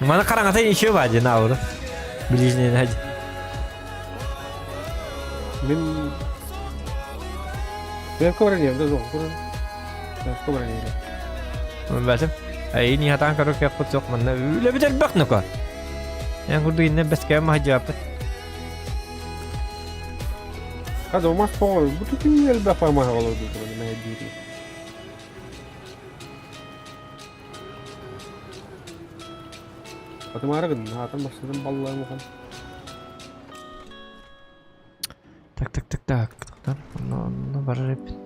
Маны хараҥата еще бар дии наоборот. Ближний нади. Мин Легко бронем, да, Легко бронем. Бәтим. Эй, не хатаан көрөр кыахпыт суох манна үлэбит элбэх нука. Эн курдук иннэ бэскэ маһдьааппыт. Хада умас поҕо, бу тутун элбэх памаһа олорду туран мэһэдиири. Атымаары гынна, атам бастыдан баллайым охан. Так, так, так, так. Так, онно, онно барар эппит.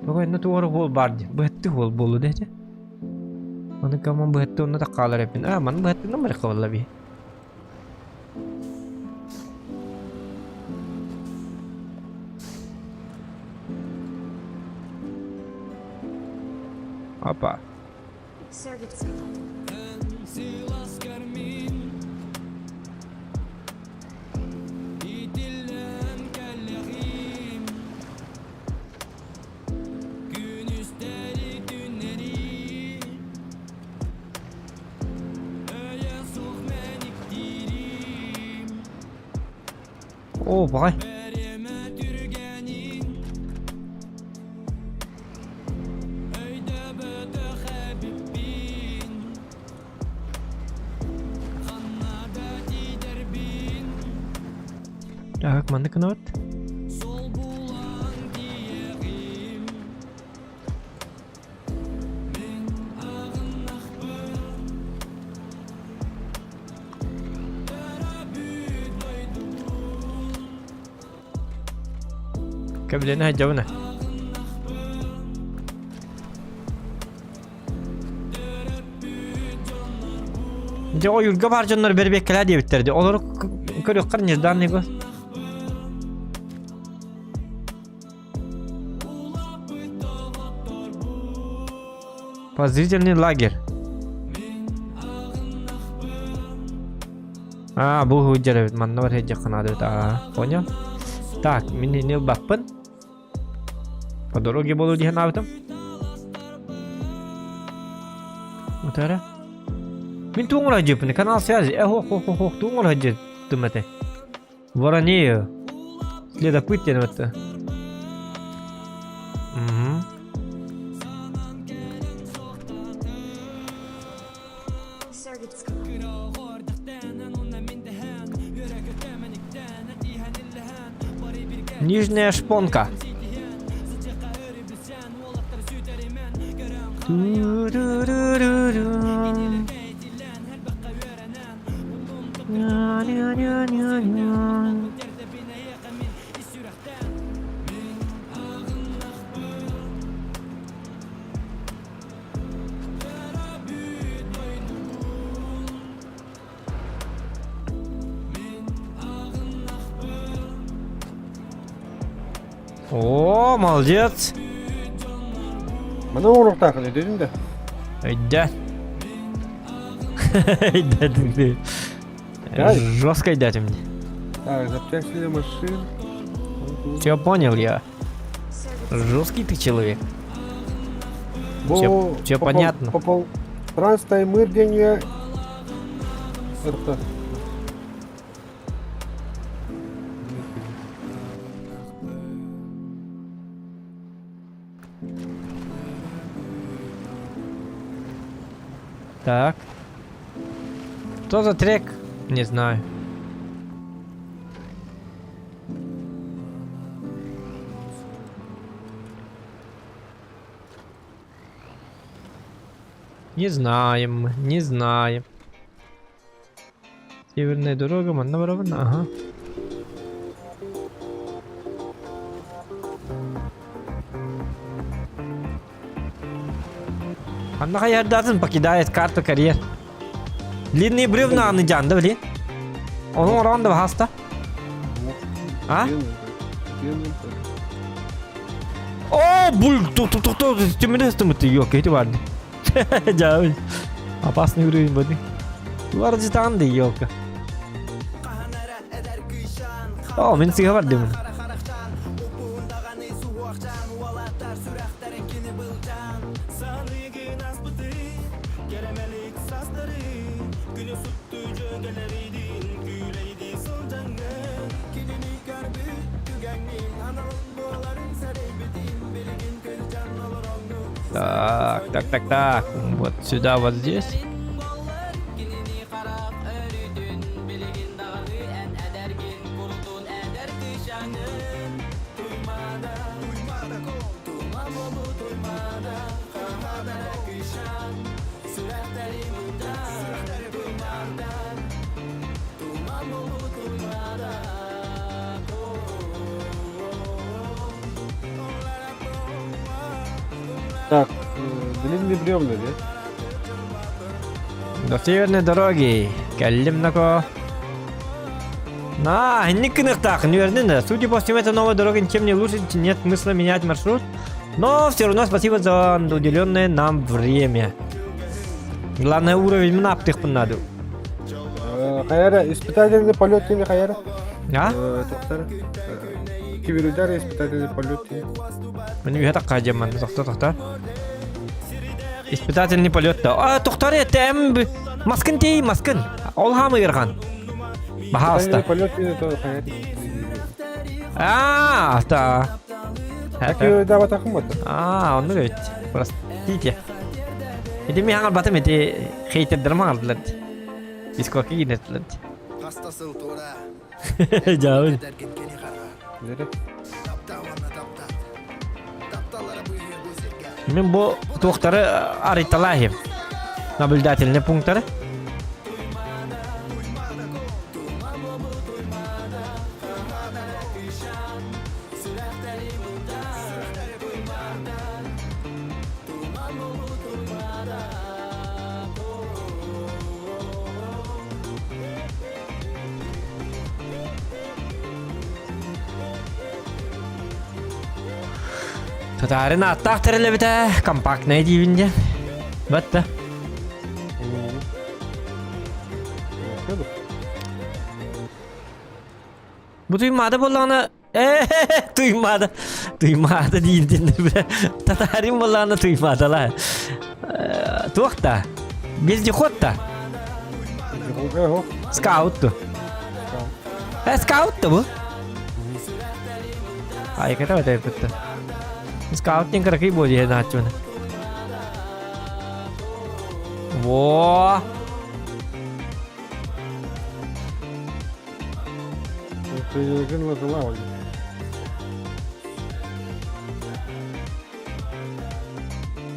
Бу инна туора хуол бар дии. Быһатты хуол буолу дээти. Аны каман быһатты онно таккаалар эппин. А, маны быһаттынан барыхха буолла бии. Опа. Оо, баҕай. Так, маннык гынабыт. Кэбилэни сылдьабын Дьэ ойуурга баар дьоннор бэрбиэккэлээ диэбиттэр дии. Олору көрүөххэр нежданный го. Подозрительный лагерь. А, бу сылдьар эбит. Манна бар сылдьаххын наада эбит. Аа, понял. Так, мин ини ылбаппын. По дороге буолуо дии санаабытым. Утара. Мин туоҥура дьыппын, канал связи. Э, хох, хох, хох, туоҥура дьыттым этэ. Воронею. Следопыт диэн это. Угу. Нижняя шпонка. О, молодец! Маны оҥоруохтааххын өйдөтүн да. Өйдө. Өйдөтүн дии. Жестко өйдөтүм. Так, запчасти для машин. Все понял я. Жесткий ты человек. Все, все понятно. Попал. Транс-таймыр деньги. Это. Так. Что за трек? Не знаю. Не знаем мы, не знаем. Северная дорога, манна барабын, ага. Ханна хайардатын покидает карту карьер. Длинные бревна аны дьаанда били. Onun орон да хаста. А? О, бул, тух тух тух тух, түмүнэ стымыты, yok, эти барды. Дьаабын. Опасный уровень бады. Улар жытаан да елка. О, мин сыга бар димин. Так, так, так, так. Вот сюда, вот здесь. Так, длинные бревна, да? До северной дороги. Кэллим нако. На, инник гыныахтаах, наверное, Судя по всему, эта новая дорога ничем не лучше, нет смысла менять маршрут. Но все равно спасибо за уделенное нам время. Главное уровень мына надо. Хайара, испытательный полет или хайара? А? Тоқтар. Киберудар испытательный полет. Мин үһэ тахха дьамман тохто тохто. Испытательный полет да. А, тохтар этэм. Маскын тей, маскын. Ол хамы ыархан. Баһаалыста. Полет это хайара. А, та. Киберудар батахым бата. А, оннук эбит. Простите. Ити ми хаҥарбатым ити хейтердерим хаҥардылар. Дискордка киирдилэр. Дьаабын. Мин бу туохтары арыйталаахым. Наблюдательный пункттары. Татарын аттаах тэрилэбитэ компактнай диибин диэн. Батта. Бу туймаада буоллаҕына. Туймаада. Туймаада диин Татарин буоллаҕына туймаадала. Туох да? Вездеход да? Скаут ту. Э, скаут да бу? Айката бата Скаут диэн кыракый буо диэн ааччыбын. Во!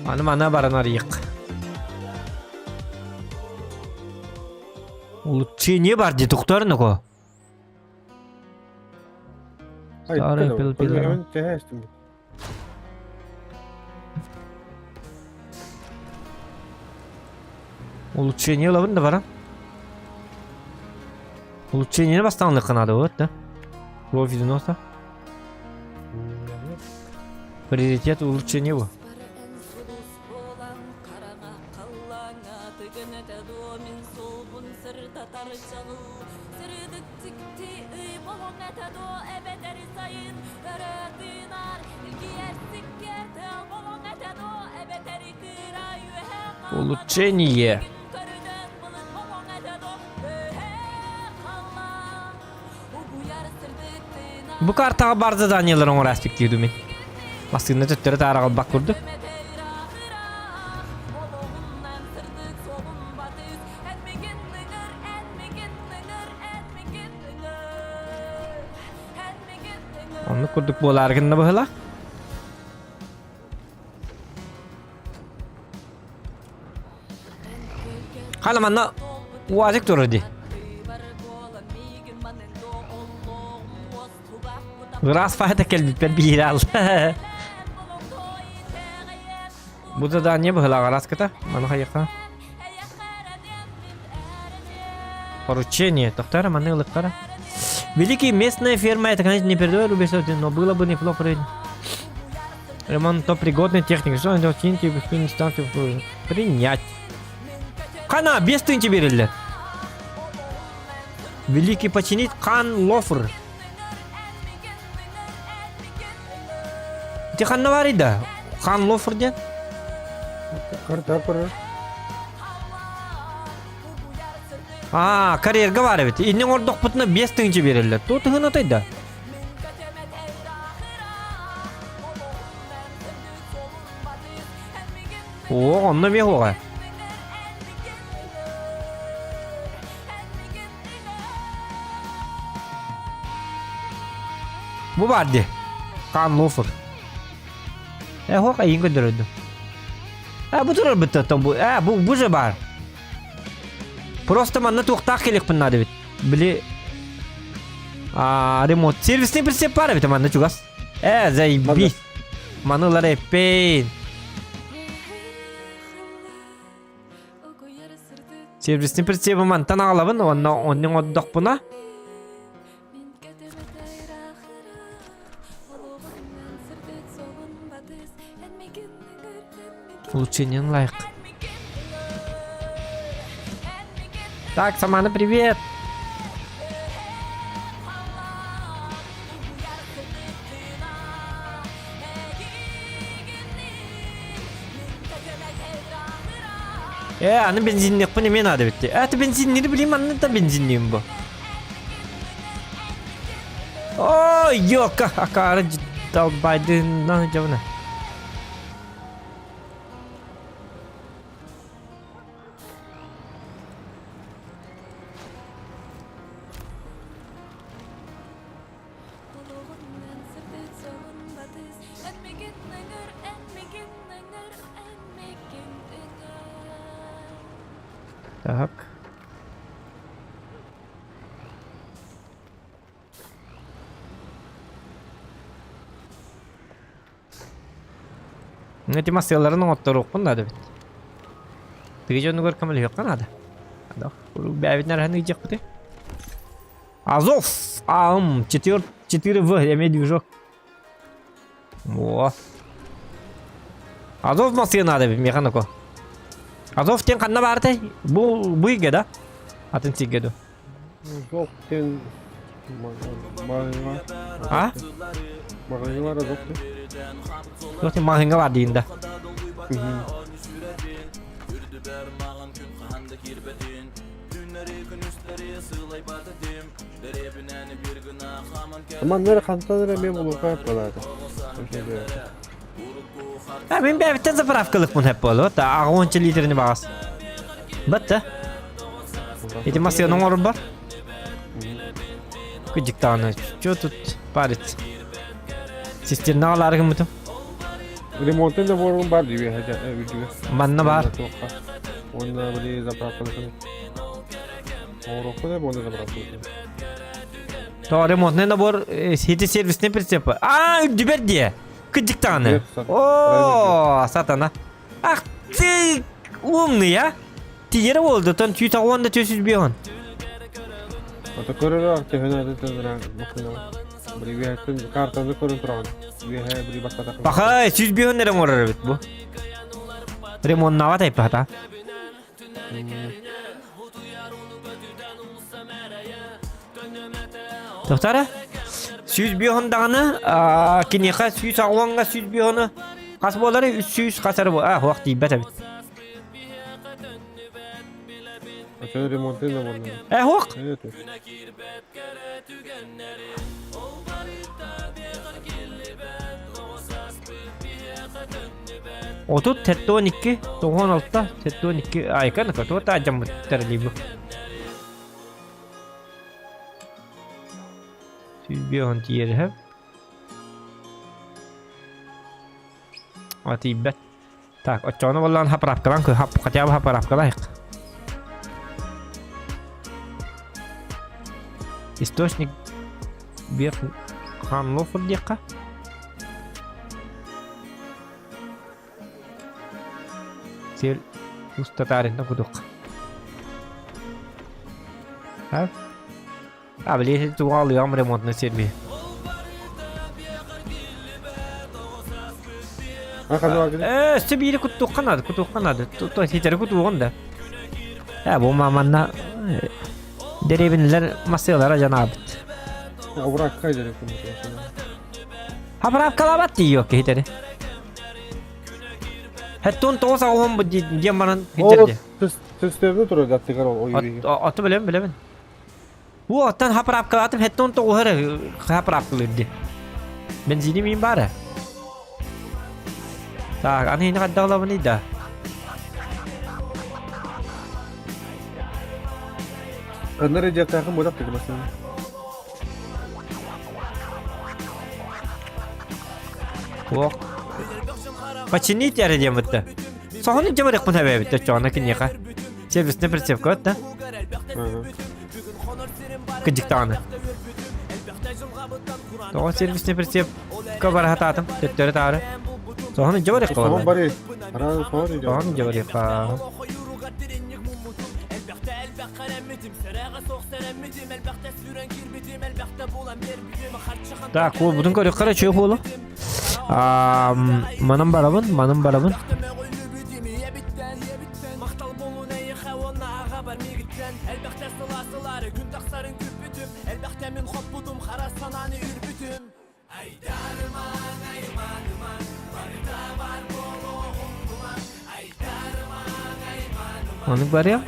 Аны мана баран арыйык. Улучшение бар дии тухтар нуко. Старый пил-пил. Улучшение ылабын да баран. Улучшение бастаанлыкка надо вот, да? Кровь из носа. Приоритет улучшения его. Улучшение. Бу картаҕа бар заданиелар оҥораспыт дии мин. Массыына төттөрү таара қалбак курдук. Оннук курдук буолаары гынна быһыла. Хана манна УАЗик турар дии. Ыраас файта кэлбиппэр биир ал. Бу задание быһылаах араската. Маны хайыха. Поручение. Тохтара маны ылыктара. Великий местная ферма, это, конечно, не передовой рубеж, но было бы неплохо. Ремонт пригодной техники. Что они киньте станцию принять. Хана, без тынчи берилли. Великий починить Хан Лофр. Ти ханна бар да? Хан Лофр диэн? Карта көрөр. А, карьерга бар эбит. Иннин ордохпутуна 5 тыһынча береллер. То тыһынатай да. О, онно эмиэ суоҕа. Бу баар дии. Хаан Лофер. Э, хоқ эйин көрдөрөдүм. Э, бу турар быттаттан бу. Э, бу бу же баар. Просто манна туохтаах келиэхпин наада эбит. Били а, ремонт. Сервисный прицеп баар эбит манна чугас. Э, заебись. Маны ылар эппейн. Сервисный прицеби мантан аҕалабын уонна оннуҥ ордохпуна Улучшением лайк. Так, Самана, привет! Э, аны бензинниэхпин эмиэ наада эбит. Это бензиннири билим, анны да бензинниим бу. Ой, ёка, акары долбайдын дьабына. Так. Эти массыаларын оҥотторуохпун наада эбит. Тыгы дьонугар көмөлөһүөххэ наада. Бэйэбитин арыһан ыйдьахпытый. Азов! АМ 4 4В, я имею движок. О. Азов массыа надо механико. Азов тен ханна баартай? Бу бу иге да? Атын сиге ду. Азов тен. А? Маҕаһыыҥа азот Туох маҕаһыыҥа бар диин да. Маннары хантан эрэ эмиэ булуохха балаата. А мин бэйэбиттэн заправкалыкпын хэп буолуо та аҕа литрини баҕас. Батта. Ити массыына оҥорбор. Кыдьыктааны. Чё тут парить? Цистерна алаары гыммытым. Ремонтын да буолуон бар дии үрдүгэр. Манна бар. Уонна били заправкалыкын. Оҥоруохпут да буолла заправкалыкын. То ремонтный набор сети сервисный прицепа. А, үрдүбэр дии. Кыдьыктааны. О, сатана. Ах ты умный, а? Тиерэ буолду, тон түүт оҕуон да түөсүс биэҕин. Ото көрөрө төһөнө төһөнө Били үөһэттэн картаны көрөн тураҕын. Үөһэ били баттатах. Пахай, 105 эрэ оҥорор эбит бу. Ремоннаабат айпата. Тохтара? 105 даҕаны киниэхэ 180-га 105 хас буолары 300 хас эрэ а хуах тиийбэт эбит. Ото ремонтын да буолла. Э хуох. 30 72 96 72 айка накатуа таажаммыттар либо. Сүүрбүөһүн тиийэрэ. А тиийбэт. Так, оччоҕуна буоллаҕына хаправкалаан хотя бы хаправкалаах. Источник вверх Ханлоф диэххэ. Сел устатааринна кудук. А? А, блин, тугалыам ремонтный сервис. Э, өссө биири куттуохха наада, кутуохха наада. Хитэри кутуоҕун да. Э, бу маманна дэриэбинэлэр массыалара дьанаабыт. Обракка Хаправкалаабат тиийиок киһитэри. Хэттон тоҕус аҕуһун диэн баран хитерди. Төстөбү турар даттыгар ол ойуу. Оту билем билемин. Бу оттон хаправкалаатым хэттон тоҕуһар хаправкалыыр ди. Бензини мин баара. Так, аны хини хаддалабыный да. Каннары дьиэттээхин буолах дии басын. Ох. Починить эрэ диэн бытта. Соһон илдьэ барыахпын эбээбит оччоҕуна киниэхэ. Сервисный прицепка отта. Кыдьык даҕаны. Тоҕо сервисный прицепка бара сатаатым төттөрү таары. Соһон илдьэ барыахха Соһон барый. Араа соһон илдьэ Соһон илдьэ барыахха. Так, буолбутун көрүөххэ эрэ үчүгэй буолуо. Манан барабын, манан барабын. Ону барыам.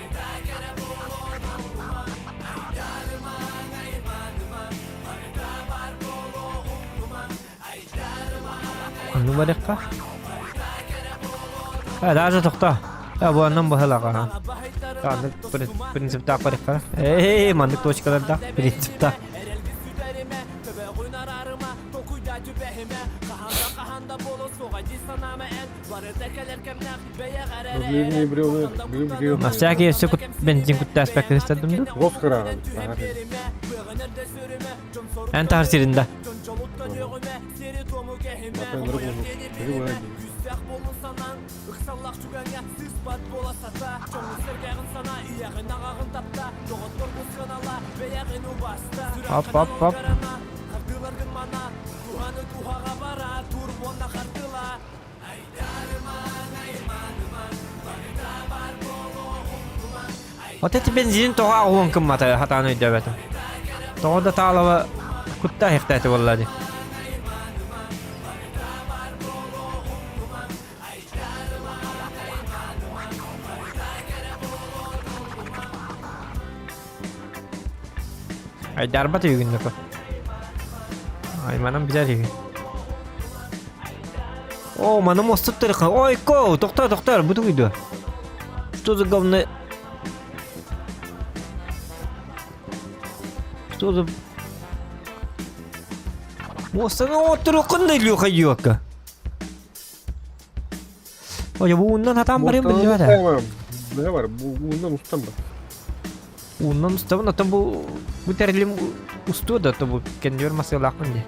Ону барыахха. А, даже тохто. А, бу аннан быһалаҕа. Маннык принциптаах барыахха. Эй, маннык точкалардаах принциптаах. На всякий өссө бензин куттааспакка истэрдим дуу? Эн тахар сирин да. Оп, оп, оп. Вот эти бензин тоҕо аҕуон кыммата хатаан өйдөөбөтүм. Тоҕо да таалаба куттаах иэхтээтэ буолла дии. Айдарбат үгүннэко. Айманан билэр үһү. О, маны мостут тарыха. Ой, ко, тоқтар, тоқтар, бу тугуйду. Что за говно? Что за... Мостаны оттуруқын да Илюха Йока. Ой, бу ууннан хатаан барыам биллибэт ээ. Быһа бар, бу ууннан устан бар. Ууннан устабын, оттон бу бу тэрилим устуо да, то бу кэннибэр масыалаахпын дии.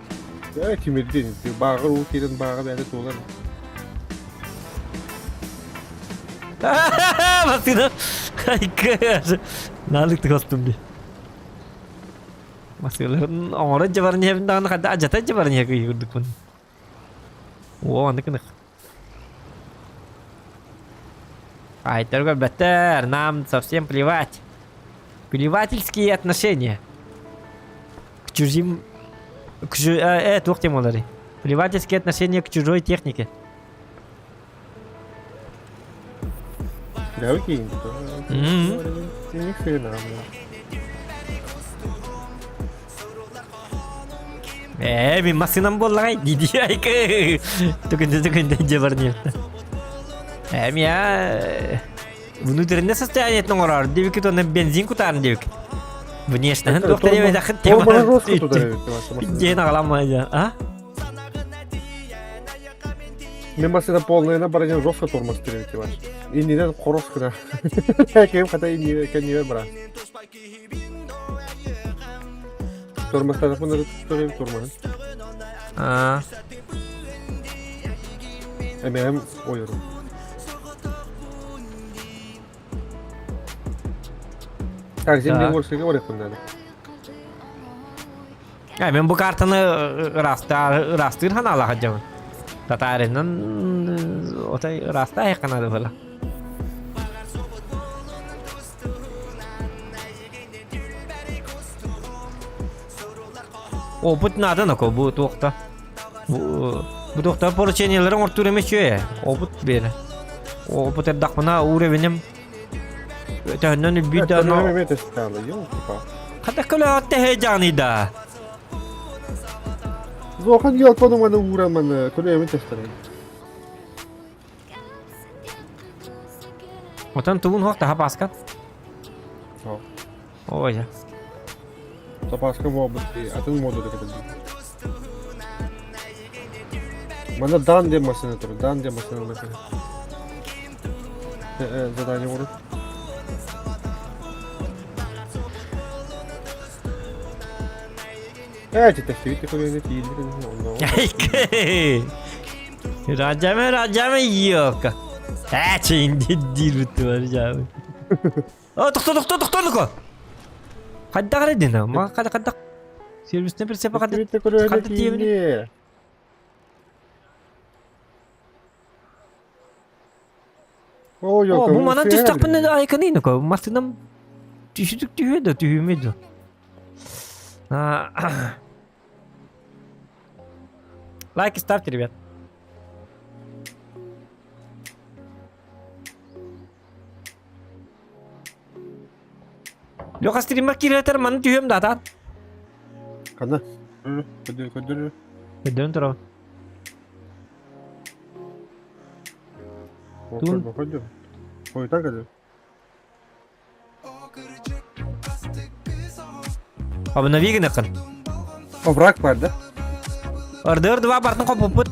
Ээ, тимирдин, бааҕыр уу киирэн бааҕа бэйэтэ туолар. Массыына Наалык тостум дии. Массыыларын оҥорон дьабарын иһэбин даҕаны хадда адьата дьабарын иһэ курдукпун. О, аны кынык. Айтар көрбөттөр, нам совсем плевать. Плевательские отношения. К чужим... К чу... Э, э, туох темалары. Плевательские отношения к чужой технике. Да, окей. Ни хрена, Ээ, мин массыынам буоллаҕай дии айкы. Түгүндэ түгүндэ дьэ барньыта. Ээ, мия внутреннее состояние оҥорор диэбиккит уонна бензин кутаарын диэбиккит. Внешне туох да диэбэтэххит тема. Диэн аҕаламмайа, а? Мен массыына полная бараньан жестко тормоз перейти Иннинен хорос кына. Кем хата иннинен кэннибэр бара. Тормозтаахпын эрэ тормоһун. Аа. Эмэм ойорум. Так, земле горскайга барыахпын наада. Э, мен бу картаны ыраастаар ыраастыыр ханаалаах дьабын. Татааринан отой ыраастаа ханаады была. Опыт надо нако бу туохта. Бу бу туохта поручениеларын ортуур эмес үчүгэй. Опыт бере. Опыт эрдахпына уровенем төһөннөн үлбүйт да но Хата көлөҕөттө һэ да. Зохан елкону маны уураманы көлөмүн тестэрин. Отон тугун хуох таха паска? Ой. Запаска буолбут атын мода да кэтэллэр. Манна дан диэн массыына турар, дан диэн массыына машина. Задание оҥорор. Ээ, тэттэхтибит көлүөнэ тиийиллэр Раджаме, раджаме, ёлка. Ээ, чейин диир бутtu бар О, тохто, тохто, тохто, ну-ка. Хайдах эрэ дина? Ма хада хадах. Сервисне прицепа хада. Хада тиэбини. О, О, бу манан түстэхпинэ айканыы ну-ка. Массыынам түһүдүк түһүө да түһүмэ да. Лайки ставьте, ребят. Леха стриммар киирэтэр маны түһүөм да атаан. Ханна? Көдөр, көдөр. Көдөрөн турабын. Туун. Көдөр. Хойутан көдөр. Обнови гынакын. Овраг бар да? Ырдыр два бартын копуппут.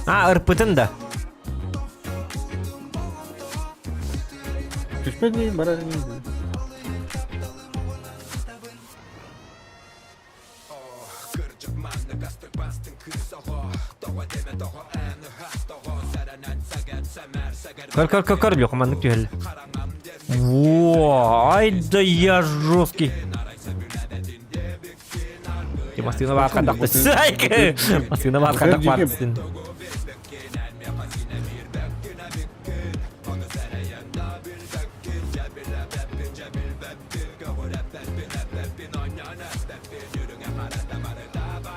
А, ырпытын да. Түспэт барар Көр, көр, көр, көр, Леха, маннык түһэллэ. Во, ай да я жесткий. Массыына баар хадахта. Массыына баар хадах баар.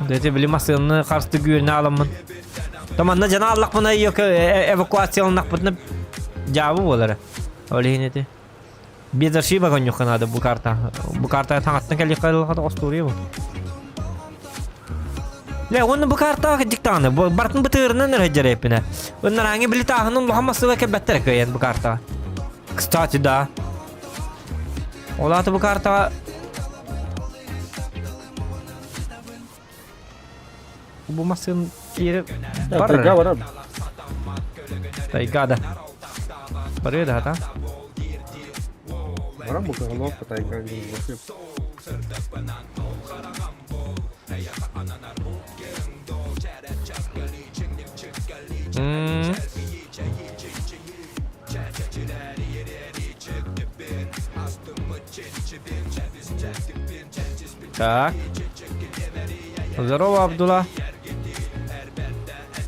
Дэти били массыынаны харсты гүүрүнэ аламмын. Таманна дьана аллахпына эвакуацияланнахпытына дьаабы буолара. Ол иһин ити. Без ошибок онньуохха наада бу карта. Бу карта таҥаттан кэлиэххэ остуоруйа бу. Лэ, уонна бу картаҕа кырдьык даҕаны, бартын бытыырынан өрөйдөр эппинэ. Ыннараҥы били тааһынан улахан массыына кэлбэттэр кыайан бу картаҕа. Кстати, да. Ол аата бу картаҕа Бу массыын киири бар. Тайга барар. Тайга да. Барыа да хата. Баран бу кыһалаах тайга М. Так. Здорово, Абдулла.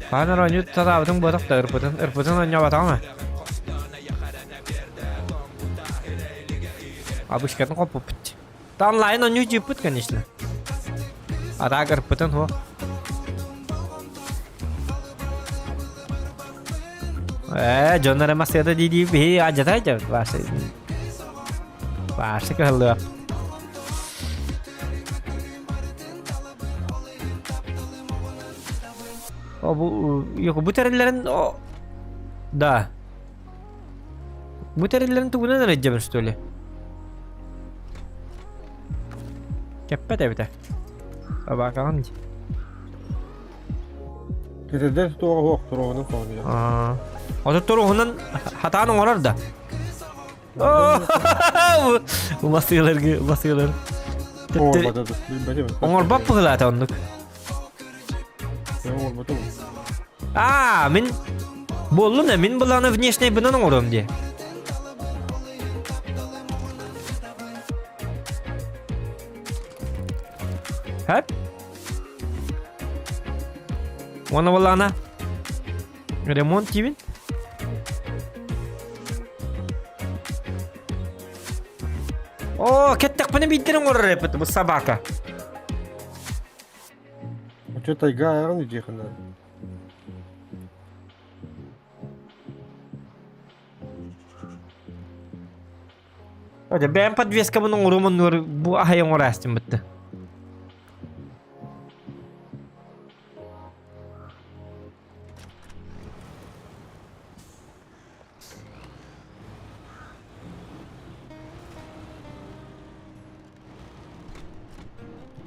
Хаан оонньуу сатаабытыҥ буотах да ырпытын, ырпытын оонньообатаҕыҥ ээ. Абышкатын хоппуппут. Та онлайн оонньуу дьииппит, конечно. А так ырпытын хуох. Ээ, дьон эрэ массыата дии-дии биһи адьатай дьэ Вася. Вася кыһаллыа. О, бу, yok, бу тэриллэрин, о, да. Бу тэриллэрин тугунан эрэ что ли? Кэппэт эбитэ. Собакаҕын дии. Кэтэрдэр туоҕа суох туруоҕунан хоһуйар. Аа. Ото туруоҕунан хатаан оҥорор да. Басыыларгы басыылар. Оҥорбот быһыылаата оннук. Оҥорботум. Аа, мин буоллун да мин былааны внешний бынан оҥоруом дии. Хэп. Уонна буоллаҕына ремонт диибин. Оо, кэттэхпинэ биирдэрин оҥорор эппит бу собака. А что тайга ааҕан идиэхинэ? Оде бэйэм подвескабын оҥоруом оннугар бу аһай оҥораастым бытты.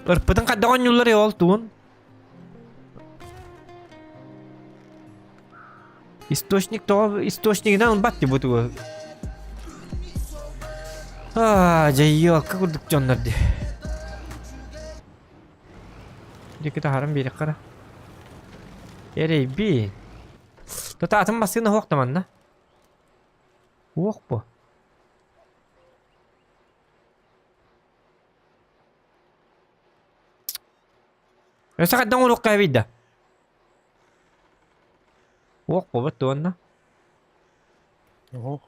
Ырпытын хайдах оонньууллар ол тугун? Источник тоҕо источнигынан ылбат дии бу тугу. Аа, дьайыалка курдук дьоннор дии. Диэки таһааран биэриэххэ эрэ. Эрэйби. Тутаатын массыына суох да манна. Уох бу. Өссө хайдах оҥоруохха эбий да? Уох буолбат дуо онно? Оһох.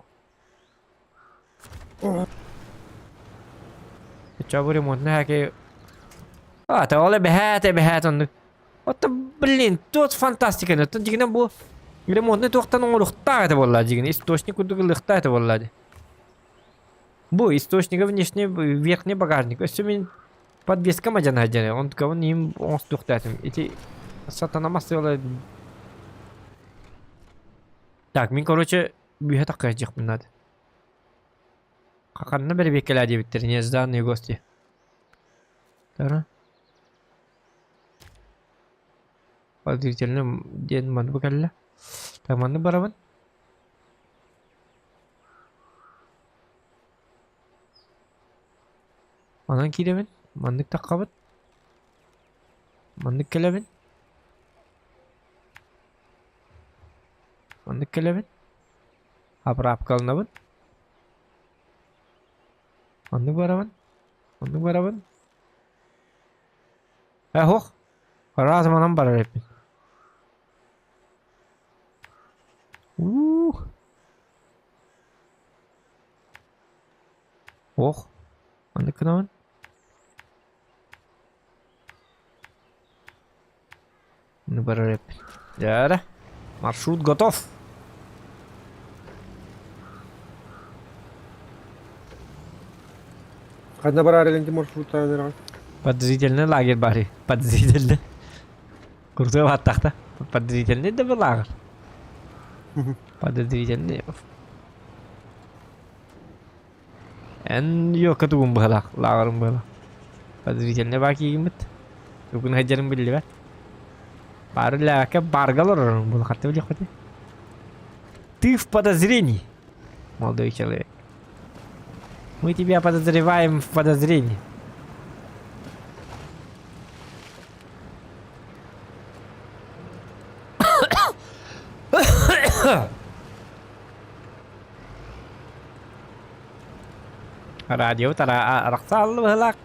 Чабы ремонтный хаки. А, та ол эбэһээт эбэһээт оннук. Оттон, блин, тут фантастика. Оттон дьигинэн бу ремонтный туохтан оҥоруохтаах этэ буолла дьигин. Источник курдук ылыахтаах этэ буолла дии. Бу источнига внешний верхний багажник. Өссө мин подвеска мадьана дьэни. Онтукабын им оҥостуохтаатым. Ити сатана массыала. Так, мин короче бүһэ таккайдьахпын надо. Ханна бэрэбиэккэлээ диэбиттэр нежданные гости. Тара. Подозрительно диэн манны бу кэллэ. Так манны барабын. Манан киирэбин, маннык таххабыт. Маннык кэлэбин. Маннык кэлэбин. Апраапкаланабын. Оннук барабын. Оннук барабын. Э, һуох. Раз манан барар эппин. Ух. Ох. Маннык гынабын. Ну барар эппит. Дьэ, маршрут готов. Ханна бараар эленти маршруттаан эрэҕин? Подозрительный лагерь бары. Подозрительный. Куртуга баттахта. Подозрительный да был лагерь. Подозрительный. Эн ёка тугун быһалаах, лааҕырым быһалаах. Подозрительный баа киигиммит. Тугун сылдьарын биллибэт. Баары лээкэ барга олорорум була хатта билиэхпитий. Ты в подозрении, молодой человек. Мы тебя подозреваем в подозрении. Радио арахса алла быһылаах.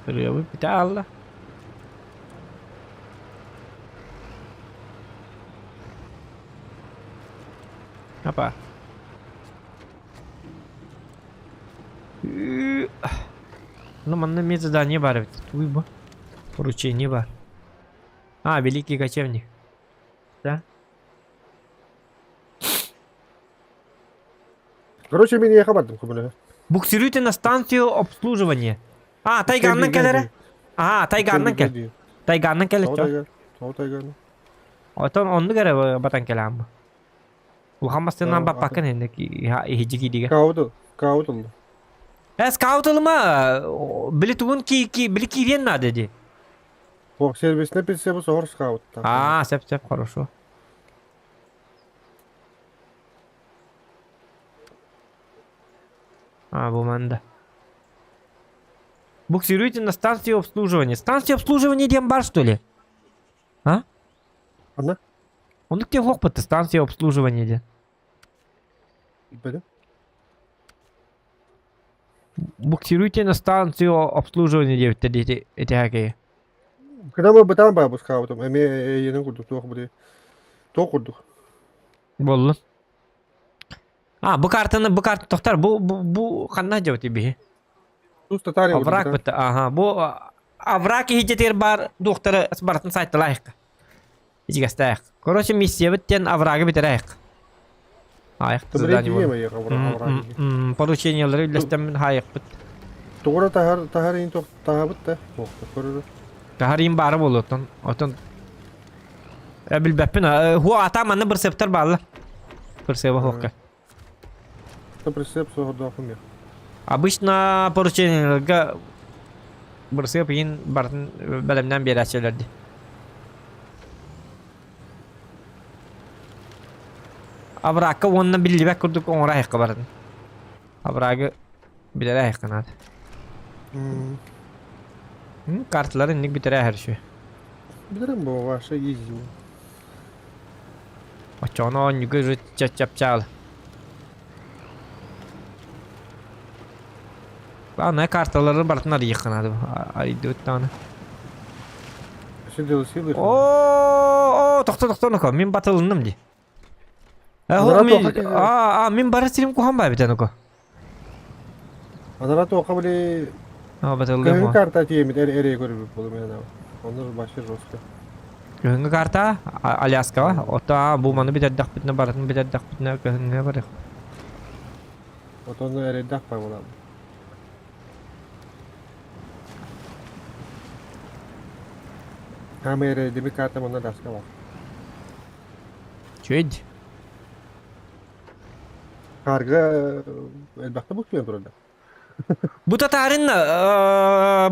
Ырыабыт бүтэ аалла. Апа. Ну, манна эмиэ задание баар эбит. Туй бу. Поручение бар. А, великий кочевник. Да? Короче, мин эйиэхэ бардым көмөлөһө. Буксируйте на станцию обслуживания. А, тайганнан кэлэрэ. Аа, тайганнан кэл. Тайганнан кэл Тоҕо Тоҕо тайганнан? Отон оннук эрэ батан кэлээн Улахан массыынанан баппаккын инник иһидьи кииригэ. Скаут, скаут ылла. Э, скаут ылыма, били тугун ки, ки, били киириэн наада ди. Ох, сервисне прицепы соһор скаут. Аа, сөп, сөп, хорошо. А, бу манда. Буксируйте на станцию обслуживания. Станция обслуживания диэн бар, что ли? А? Ханна? Оннук диэн суохпут станция обслуживания диэн. Билбэтим. Буксируйте на станцию обслуживания диэбиттэр диэти итиһээкэйи. Когда мы бытаан баабыс хаабытым, эмиэ эйиэнин курдук туох били туох курдук. Буоллун. А, бу картаны, бу карта тохтар, бу, бу, бу ханна дьабыт биһи? Тус татарин Овраг бытта, ага, бу овраг иһитетер бар дуохтары барытын сайталаайык. Ичигэстээх. Короче, миссиябыт диэн оврагы бүтэрээйик. Аайык задание буолла. Поручениелары үллэстэммин хаайыкпыт. Тугура таһар таһар иин таһабыт да. Таһар иин баара буолуоттан. Отон билбэппин. Хуа ата манна бырсептер бааллар. Бырсеба хуокка. Прицеп соһордоохум я. Обычно поручениеларга бырсыап иин бартын бэлэмнээн биэрээччилэр дии. Оврагка уонна биллибэт курдук оҥоро айахха бардым. Оврагы билэрэ айахха наада. Карталары инник бүтэрэ аһар үчүгэй. Билэрим бу ваша изи. Оччоҕуна оонньууга уже чапчаал. Главное карталары барытын арыйыахха наада. Арыйдыбыт даҕаны. О, тохто тохто нука, мин батылынным ди. А, мин бара сирим кухан баа битен ука. Анара тоха били А, батыллым. Кыһын карта тиэмит эр эрэ көрүбүт болум мен Оннор башы жестко. Кыһыҥҥы карта Аляскаҕа. Ота бу маны бүтэрдэхпитинэ барытын бүтэрдэхпитинэ кыһыҥҥы барыах. Отон эрэйдэх пай буолабын. Хаамай эрэйдими картам онно Аляска бар. Чүөд. Хаарга элбэхтэ буксуйан турар да. Бу татаарин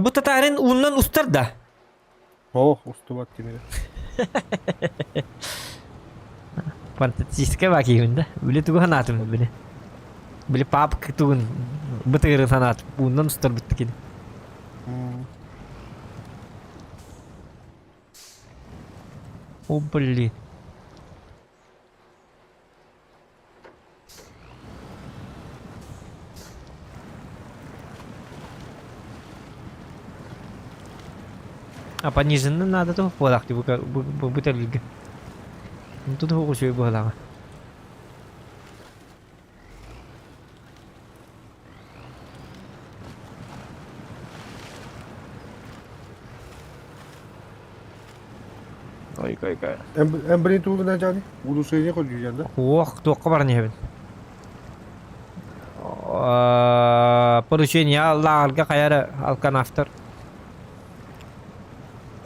бу татаарин ууннан устар да. Ох, устубат тимири. Фантастическая бакиһын да. Били тугу санаатым били. Били папка тугун бытыгырын санаатым. Ууннан устар бүттү кини. О, блин. А пониженный надо туох буолаах дии бу бу тэрилгэ. Тут үчүгэй быһыылааҕа. Ой, кой, кой. Эн блин тугу дьааны? Улусуйа көрдүүрэн да? Уох, туохха баран иһэбин? Поручение лааҕырга хайа эрэ алканавтар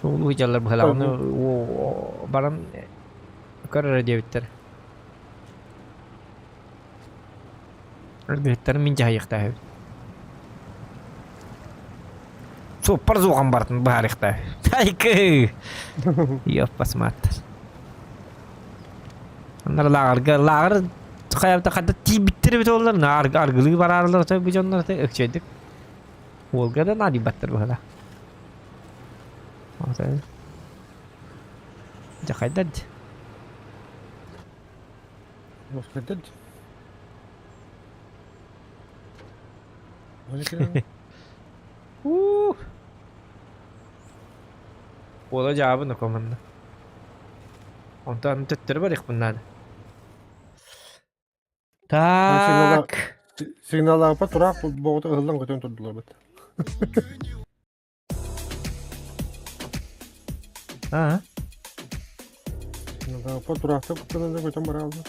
Суолу ыдьаллар быһалаах ону баран көр эрэ диэбиттэр. Ыргыһыттарын мин дьаһайыахтаах эбит. Суоппар суоҕан бартын быһаарыахтаах. Айкы! Ёппасмааттар. Аннар лааҕырга лааҕыр хайабыта хадда тиийбиттэр эбит оллар аргылыы бараарылар отой бу дьоннор отой өкчөйдүк уолга да наадыйбаттар быһыла. Отой. Дьэ хайдар дии. Хайдар дии. Уу. Уола дьаабы нокоманна. Онтон төттөрү барыахпын наада. Так. Сигналаапа тураах боҕото ыһыллан көтөн турдулар бит. Аа. Сигналаапа тураахта куттанан көтөн бараалла.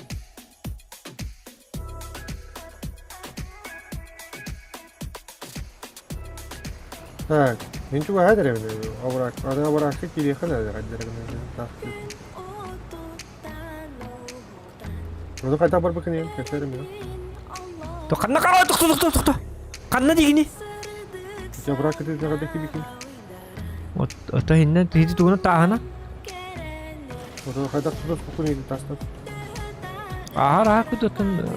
Так, мин чугаһа эрэбин абырак, аны абыракка киириэххэ наада Ону хайдах барбыккын ийэм кэпсээрим мин. То ханна хаала тохто тохто тохто. Ханна дигини? Ити абырак кытыытыгар хайдах киирбиккин? Вот ото хиннен тиһити тугуна тааһына. Ото хайдах тутуспуккун ийэм таастан. Аһар аһар кутуттан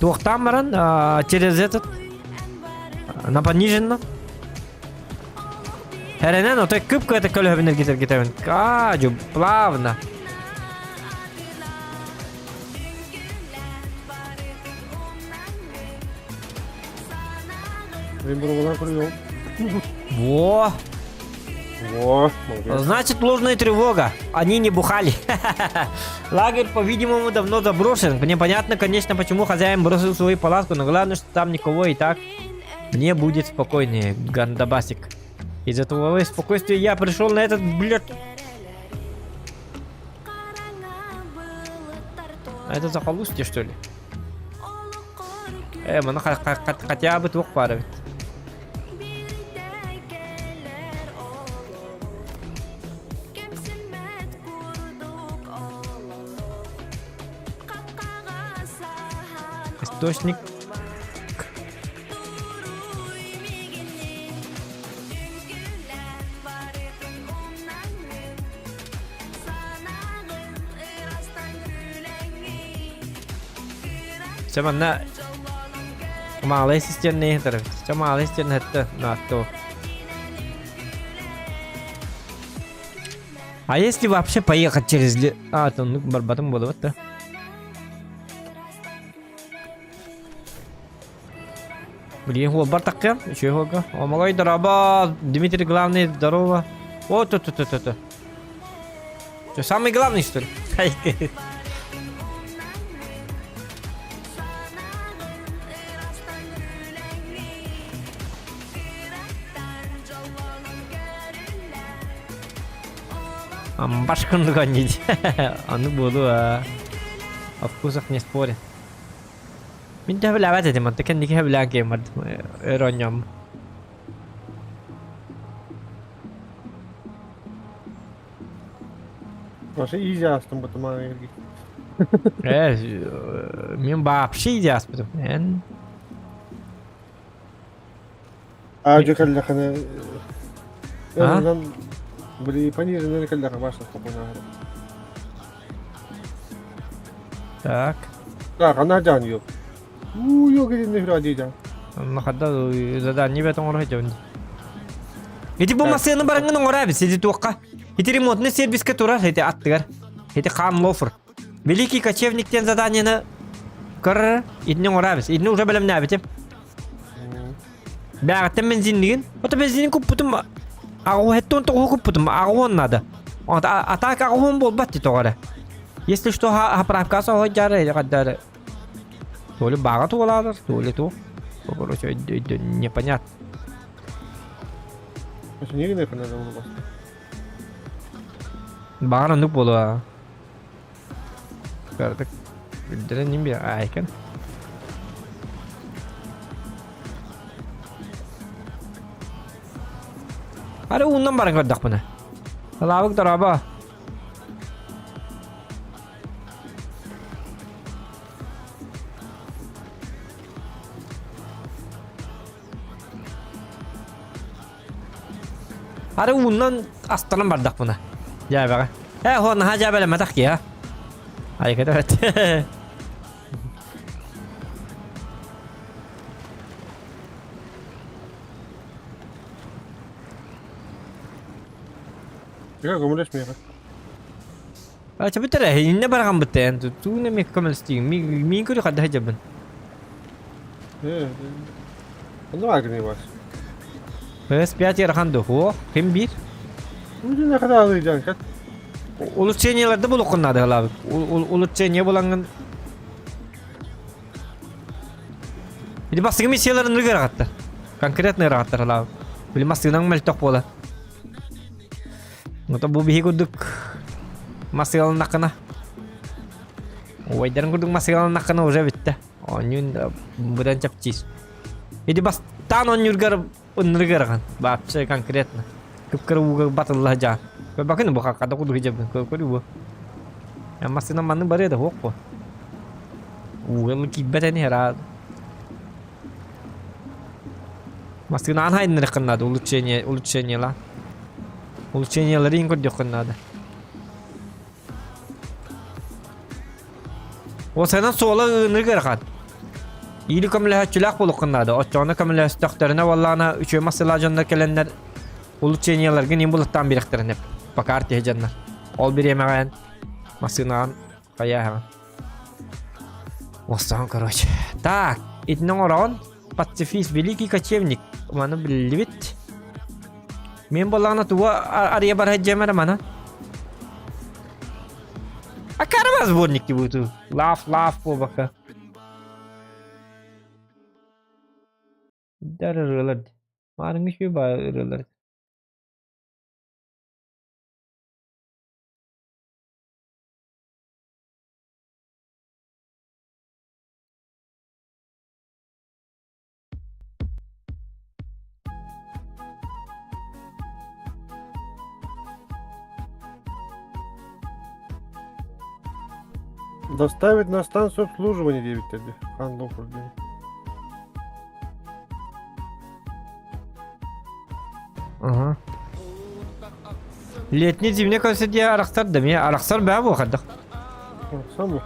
туохтаан баран через этот на пониженном Эрэнэн отой кып-кыата көлөһөбүн эргитэргитэбин. Каадьу, плавно. Мин бурулар көрүөм. Во! Во, молодец. Значит, ложная тревога. Они не бухали. Лагерь, по-видимому, давно заброшен. Мне понятно, конечно, почему хозяин бросил свою палатку, но главное, что там никого и так. Мне будет спокойнее, Гандабасик. Из-за твоего спокойствия я пришел на этот, блядь... А это захолустье, что ли? Э, маны хотя бы туох баар эбит. Источник Чэ манна малай системный тарабит. Чэ малай системный хэтте наатто. А если вообще поехать через... А, то ну барбатым буолбат да. Блин, хуолбар таххыам, үчүгэй хуолга. Омолой дорообо, Дмитрий главный, здорово. О, то то то то то. Что, самый главный, что ли? Амбашкын гонить. Аны буолу а. О вкусах не спорят. Мин төһө этим, онто кэнники сөбүлээн киһим бардым өр оонньооммун. Вообще изи астым бутуман эрги. Э, мин вообще изи ааспытым. Эн А дьэ кэллэххинэ А? эн били пониженный кэллэхэ баша спокойно. Так. Так, она дьаан yok. Уу, yok итиннэ хүрэ дьаан. Онно хадда задание бэт оҥоро сылдьабын дии. Ити бу Так. массыынаны бараҥҥын оҥоро эбит, ити туохха? Ити ремонтный сервискэ турар, ити аттыгар. Ити хаан лофер. Великий кочевник диэн заданиены көрөр, итини оҥоро эбит. Итини уже бэлэмнээбитим. Бэҕэттэн бензиннигин. Ото бензинин куппутум аҕуһэттэн тоҕуһу куппутум аҕуһуон надо. Атаак аҕуһуон буолбат ти тоҕо эрэ. Если что, заправка соһойдьаары хаддары. То ли баҕа туолаалар, то ли то. Короче, непонятно. Баҕар оннук буолуо. Кыратык билдэрэн ним биэ айкан. Ары ууннан баран көрдөхпүнэ. Лаабык дорообо. Ары ууннан астаран бардахпына. Дьээбэҕэ. Ээ, хо наһаа дьээбэлэммэтэх киһи, а? Айыката бэт. Тыга көмөлөс миэхэ. Ача бүтэр инне барахан быттаyan тууна ми көмөлөстүүн миин көрү хадда хадьабын. Э. Онно баар бар. PS5 ярахан духу ким бир? Үдүн хада алыйдан кат. Улучшенияларды булуккун надо лабык. Улучшение булангын. Или бастыгы миссияларын ыргырагаттар. Конкретно ырагаттар лабык. Били массыынан мөлтөх буолар. Ото бу биһи курдук массыаланнаххына Убайдарын курдук массыаланнаххына уже бүттэ. Оонньуун быдан чэпчиир. Ити бастаан оонньуургар ыннырыгар вообще конкретно. Кып-кыра ууга батылла сылдьаҕын. Көрбөккүн бу хата курдук сылдьабын. Көрүү бу. Массыына маннык барыа да суох буо. Ууга киирбэт ини ыраат. Массыынаҕын хайыннарыаххын наада улучшение улучшениела. Улучшениелары иһин көрдүөххүн наада. Уосайынан суола ыынырык ыарахан. Иили көмөлөһөөччүлээх буолуоххун наада. Оччоҕуна көмөлөстөхтөрүнэ буоллаҕына үчүгэй массыылаах дьоннор кэлэннэр улучшениеларгын иһин булаттаан биэриэхтэрин сөп. Пока артиһы дьоннор. Ол бириэмэҕэ эн массыынаҕын хайааһаҕын. Остоон короче. Так, итини оҥороҕун. Пацифист, великий кочевник. Маны биллибит. Мен буоллаҕына тугу арыйа барар дьиэм эрэ маны. А карабас сборник бууту. Лав, лав буолбакка. Дар ырыалар. Маарыҥҥы үчүгэй баа ырыалар. Доставить на станцию обслуживания диэбиттэр дии. Хаан диэн. Ага. Летний зимний концерт диye арахсар да мия арахсар баа бу хадах. Саму.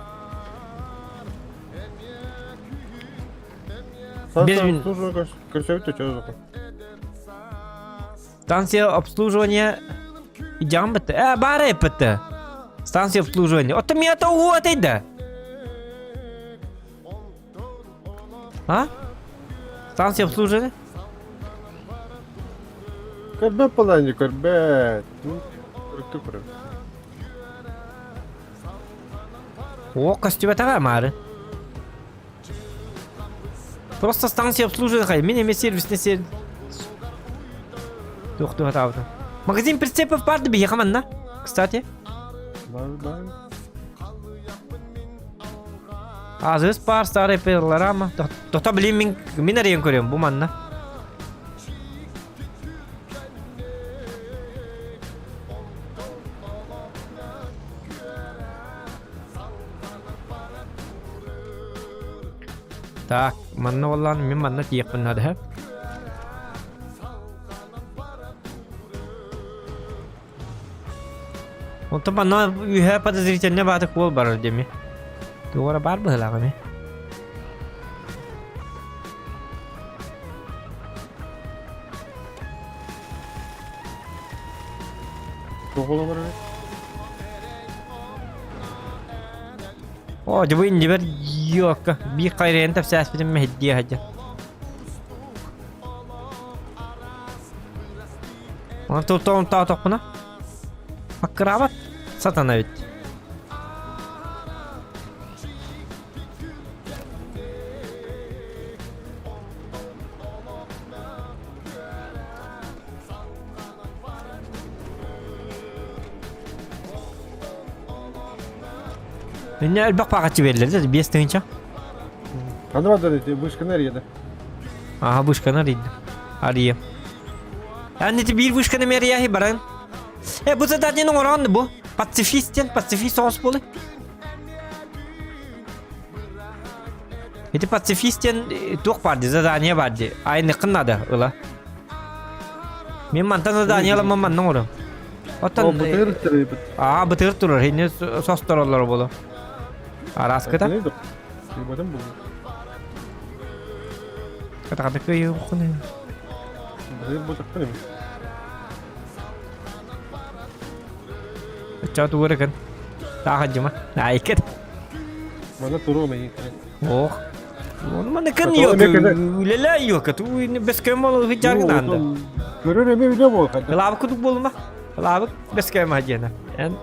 Станция обслуживания көрсөбүт да Станция обслуживания идеан бітті. Ә, бар бітті. Станция обслуживания. Ота мия то да. А? Станция обслуживания? Көрбөт балаанньы көрбөт. Көрүктүк көрөбүт. О, костюматаға мары. Просто станция обслуживания хай. Мен эме сервисне сер. Туох туох Магазин прицепов барды биһиэхэ манна. Кстати. Бар бар. Азыс пар старый перларама. Тота блин мин мин арыйан көрөм бу манна. Так, манна боллаан мин манна тиийиэхпин наада Онтон манна үһэ подозрительно баатык уол барар деми. Туора бар быһылаах эми. Тоҕоло барар. О, дьэ бу иннибэр ёкка биир хайрайан тэпсээспитим мэһиддиэ сылдьар. Онон тылтан таатахпына аккыраабат сатана эбит. Инне элбэх паҕаччы берилэр да 5 тыһыынча. Ханна бардар ити вышканы арыйда. Ага, вышканы арыйда. Арыйа. Эн ити биир вышканы мэрияхи баран. Э, бу задание оҥорон бу. Пацифист диэн, пацифист соҕус буолуй. Ити пацифист диэн туох бар ди, задание бар ди. Айныкын надо ыла. Мен мантан задание ыламмын манна оҥором. Оттон бытыр турар. Аа, бытыр турар. Хини состороллор болу. Араскыта. Батым бу. Катаката кыйы хуны. Бытыр бу тахтан. Ча тугура кын. Тааха жыма. Айкет. Мана туру мен. Ох. Оны мана кын yok. Үлеле yok. Ту бескем ол хыджаргын Көрөр эме үле бол. Лабы кудук болума. Лабы бескем хадена. Эн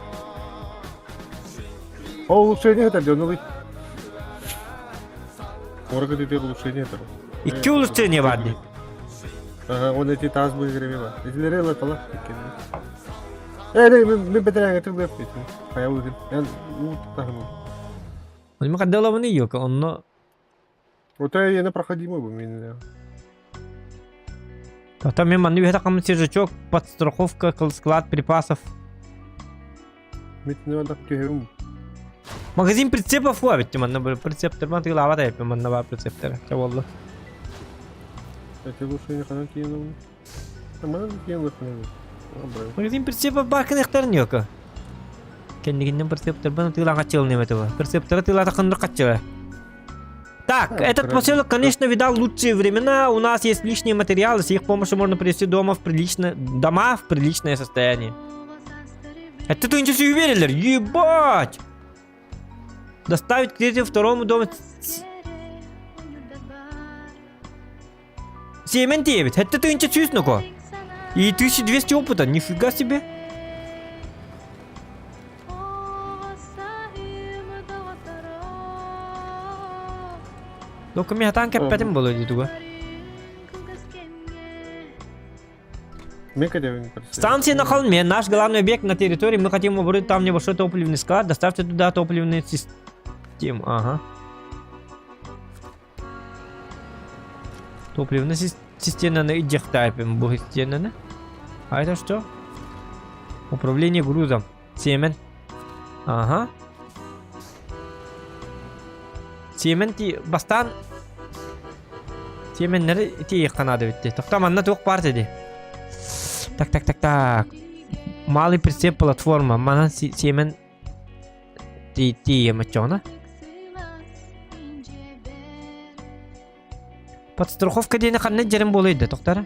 О, улучшение это дёнулы. Орга деде улучшение это. Икки улучшение бар ди. Ага, он эти таз был гремела. Этилери ла тала. Э, мен бетерәңе тылып китте. Кая үдим. Мен ут тахым. Оны кадалабыны yok. Онно Вот я непроходимый бу мен. Там мен манны үһәтә камын сержачок, подстраховка, склад припасов. Мит не надо түһәрүм. Магазин прицепов var bitti manna böyle прицептер man тыгылава да манна бар прицептер. Ча болду. Это улучшение ханан киен. Аман киен лыхны. Магазин прицепов бар кынықтарын yok. Кендигинен прицептер баны тыгылан качыл неме бар. Прицептер тыгыла такындыр качыл. Так, А, этот правильно. поселок, конечно, видал лучшие времена. У нас есть лишние материалы, с их помощью можно привести дома в приличное, дома в приличное состояние. Это ты ничего уверили? Ебать! Доставить к третьему, второму дому... 79. Это ты ничего ну И 1200 опыта, нифига себе. Дока мен хатан кәппәтім болу дейді туга. Мен кәдәвин. Станция на холме, наш главный объект на территории, мы хотим оборудовать там небольшой топливный склад, доставьте туда топливную систему. Ага. Топливная система идехтайпем, бу система. А это что? Управление грузом. Семен. Ага. Семен ти бастан Семеннери ти канады битти. Тохта манна туох бар деди. Так, так, так, так. Малый прицеп платформа. Манан семен ти ти емачона. Подстраховка диэни ханна дьэрин буолуй да тохтара.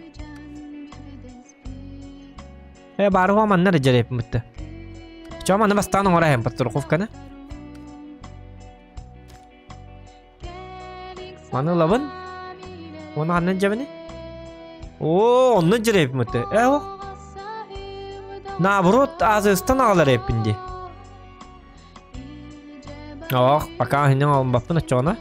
Э баарыга манна эрэ дьэрэппит. Чо манна бастаан оҥорайм подстраховканы. Маны ылабын. Оны ханна дьэбини? Оо, онно дьэрэппит. Э ох. Наоборот, азыстан аҕалар эппин дии. Ох, пока хинен олбаппын оччоҕуна.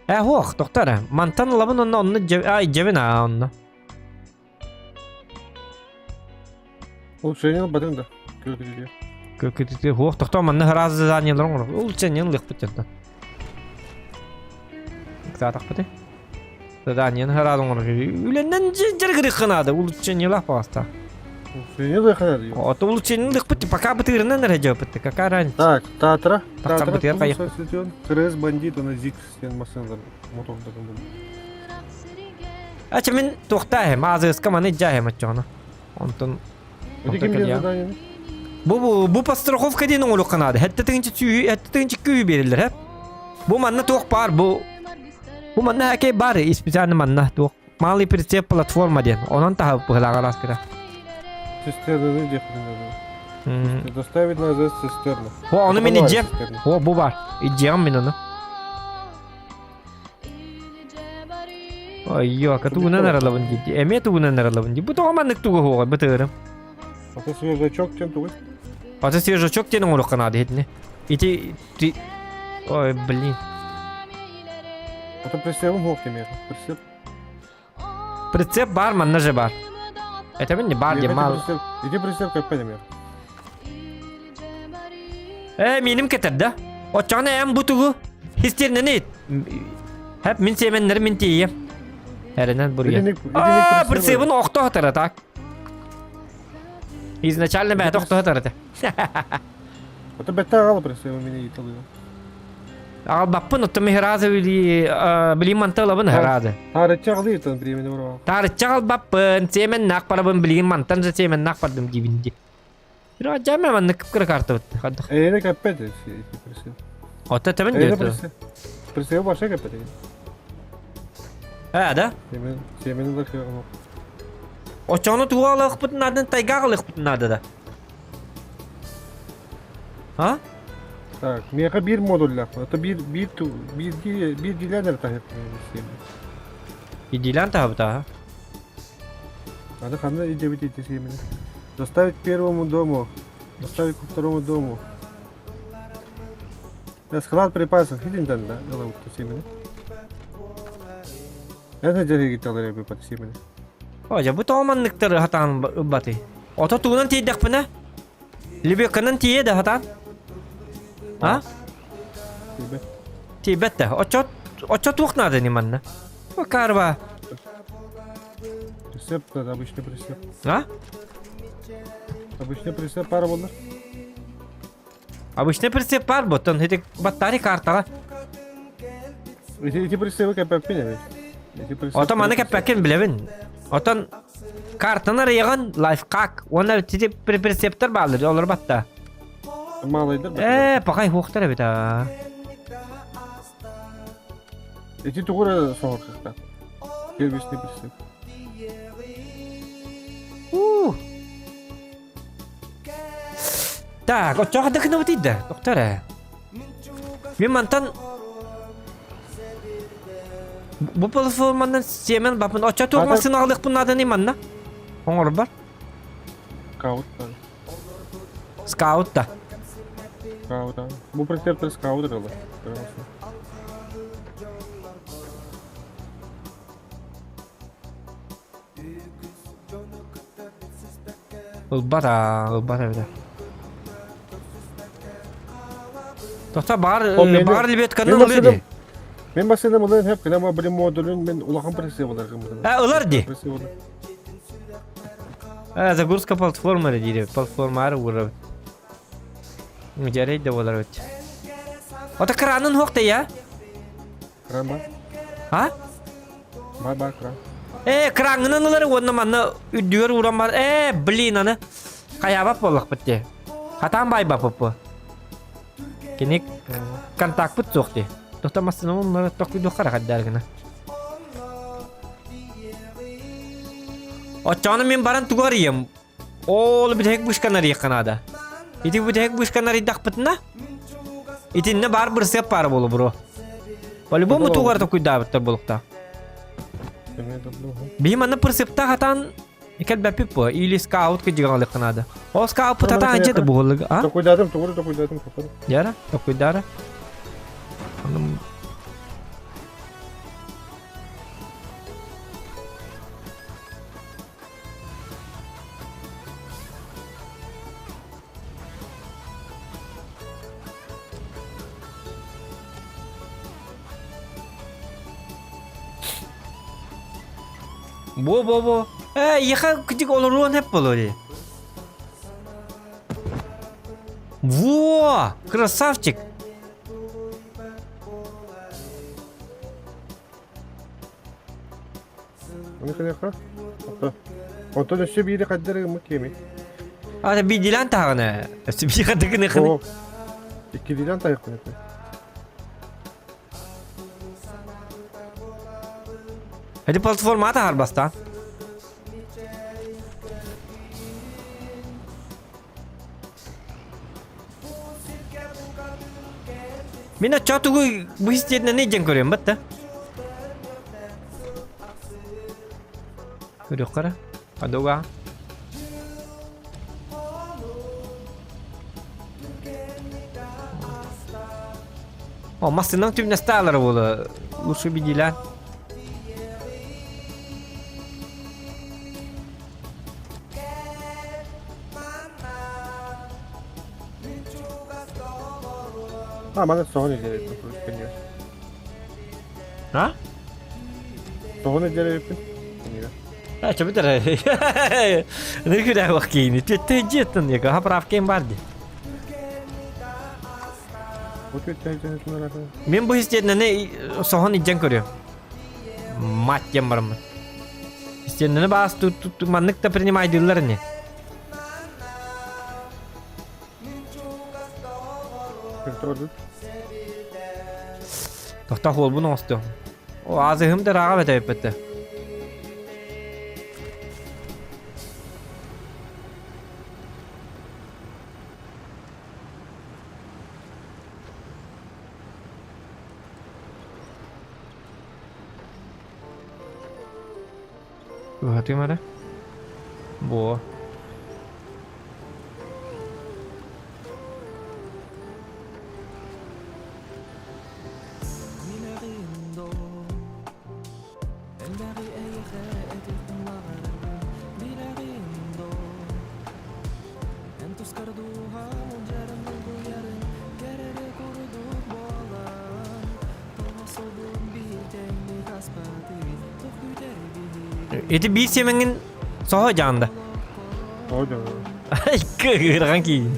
Э ох, доктор, мантан ылабын онно онно ай дьэбин аа онно. Улучшение батын да. Көргүлү. Көкүтүтү хуох тохтоо манна раз заданиелар оҥоро. Улучшение ылыахпыт дьонтон. Ыксаатахпыты. Заданиены хараал оҥоро. Үлэннэн дьарыгырыххынаада улучшениелаах паҕаста. Улучшение да ханады. Ото улучшение ылыахпыт пока бытыырынан эрэ дьэппит. Какая разница? Так, Татра. Тахсан Татра. бытыар хайых. Крес бандит, она зик сен машиналар моторда был. Ача мин туохтааһым аазыска маны дьааһым оччоҕуна. Онтон Эти ким кэлиэ. задание? Бу бу бу подстраховка диэн оҥоруохха наада. Хэттэ тыһыынча сүүһү, хэттэ тыһыынча күүһү биэрэллэр һэ. Бу манна туох баар бу бу манна хакей бар специально манна туох. Малый прицеп платформа диэн. Онон таһа быһылааҕа кыра. Цистерны где Доставить на АЗС цистерну. О, ону мин Давай, идьем. цистерну. О, бу бар. Идьем мин ону. Ой, ёка, тугунан аралабын дии. Эмиэ тугунан аралабын дии. Бу тоҕо маннык тугу хуоҕа бытыырым. А то свежачок тем тугой. Ата свежачок диэн оҥоруохха наада иһитини. Ити ти Ой, блин. А то прицепом мог тебе. Прицеп. Прицеп бар, манна же бар. Этэбин не бар диэн мал. Ити прицеп көппөт эмиэ. Ээ, миним кетер да. Оччоҕуна эн бу тугу истернени Хэп мин сиэмэннэр мин тиийем. Эрэнэн бурья. Аа, прицебын охто хатара так. Изначально бэт охто хатара те. Это бетта ала прицебы меня италыга. Аҕалбаппын оттон михразы билим манталабын хараады. Таарычча аҕалыйтан времени бро. Таарычча аҕалбаппын, сиэмэннээх барабын билигин мантан же сиэмэннээх бардым диибин ди. Жаме маннык кыра картабыт. Хаддах. Эйне кэппэт Отто тэбин диэт. Прицел баша кэппэт. Э, да? Семен, семен да кыаҕым. Очону туга алыахпытын наадын тайга алыахпытын наада да. А? Так, миэхэ биир модуллаах. Это биир биир биир биир дилэн эрэ таһыт. Идилэн таһабыта. Аны ханна илдьэбит ити сиэмэни? Доставить к первому дому. Доставить ко второму дому. Да, склад припасов. Видим да, да, сиэмэни. Это дьэригиталары бипат сиэмэни. О, бу тоҕо манныктары хатаан ылбатый? Ото тугунан тиийдэхпинэ? Лебекканан тиийэ да хатаан? А? Тиийбэт. Тиийбэт да. Оччо оччо туох наада ини манна? Карва. Прицеп, да, обычный прицеп. А? Обычный прицеп пара болар. Обычный прицеп пар боттон ити баттари картаға. Ити, ити прицепы кәпәппин Ити прицеп. Отон маны кәпәккен билебин. Отон картаны арыйган лайфхак. Уонна ити прицептер баалар, олар батта. Малайдар. Э, пакай хуохтар эбит а. Ити тугура соһоркахта. Первичный прицеп. У. Так, оччоҕо да гынабыт да, доктор ээ. Мин мантан бу платформанан сиэмэн бапын оччо туох массыына аҕалыахпын нааданы манна оҥорбор. Скаут. Скаут да. Скаут. Бу прицептер скаут эрэ Ылбат аа, ылбат эбитэ. Тохто баар баар лебедканы ылыы дии. Мен басыным ылын хеп кына били модулун мен улахан прицеп Э, ылар дии. Э, загрузка платформы диир платформа уурабыт. Дьэрэй да буолар эбит. Ото кранын хуох я? Кран бар. А? Бар бар кран. Э, краңынан ылар уонна манна үрдүгэр ууран бар. Э, блин, аны хайаабат буоллахпыт дии. Хатаан баайбаппыт бу. Кини контакпыт суох дии. Тота массыына оннора токуйдуохха хаддар гына. Оччоҕуна мин баран тугу арыйым? Ол бүтэһик бышканы арыйыахха наада. Ити бүтэһик бышканы арыйдахпытына, итиннэ баар бырсыап баара буолуо бро. По-любому тугар токуйдаабыттар буолуохтаах. Биһи манна прицептаах атаан кэлбэппит буо или скаут кыдьыгалыахха наада. Ол скаут атаан дьэ да буоллуга, а? Токуйдаатым, тугура токуйдаатым, токуйдаатым. Яра, токуйдаара. Бо бо бо. Э, еха кытык олоруон хеп болор. Во! Красавчик! Ону кэлиэххэ. Онтон өссө биири хайдары гыммыт киэмий? Ата биидилээн таһаҕына. Өссө биир хадды гыныхыны. Иккилиинэн таһыахпын этэ. Эти платформа таһар бастаан. Мин оччо тугу бу истиэннэни дьэн көрүөм батта. Көрүөххэ Адуга. О, массынаң түмнэстаалар буола. Лучше бидилээн. А, маны соһон илдьэр эбиппин. А? Соһон илдьэр эбиппин. А, что битэр? Ныркыда вакини. Ты деттен, я заправка бар ди. Мин бу истиэннэни соһон илдьэн көрүөм. Мать диэн бараммын. Истиэннэни баас маннык да принимайдыыллар ини. Тохтоо хуолбун оҥостуом. О, азыһым да ырааҕа бэтэбиппэттэ. Уһатыым эрэ. Буо. Ити биир сиэмэҥҥин соһо дьаанда. Тоҕо дьаҥа? Кыырҕан киин.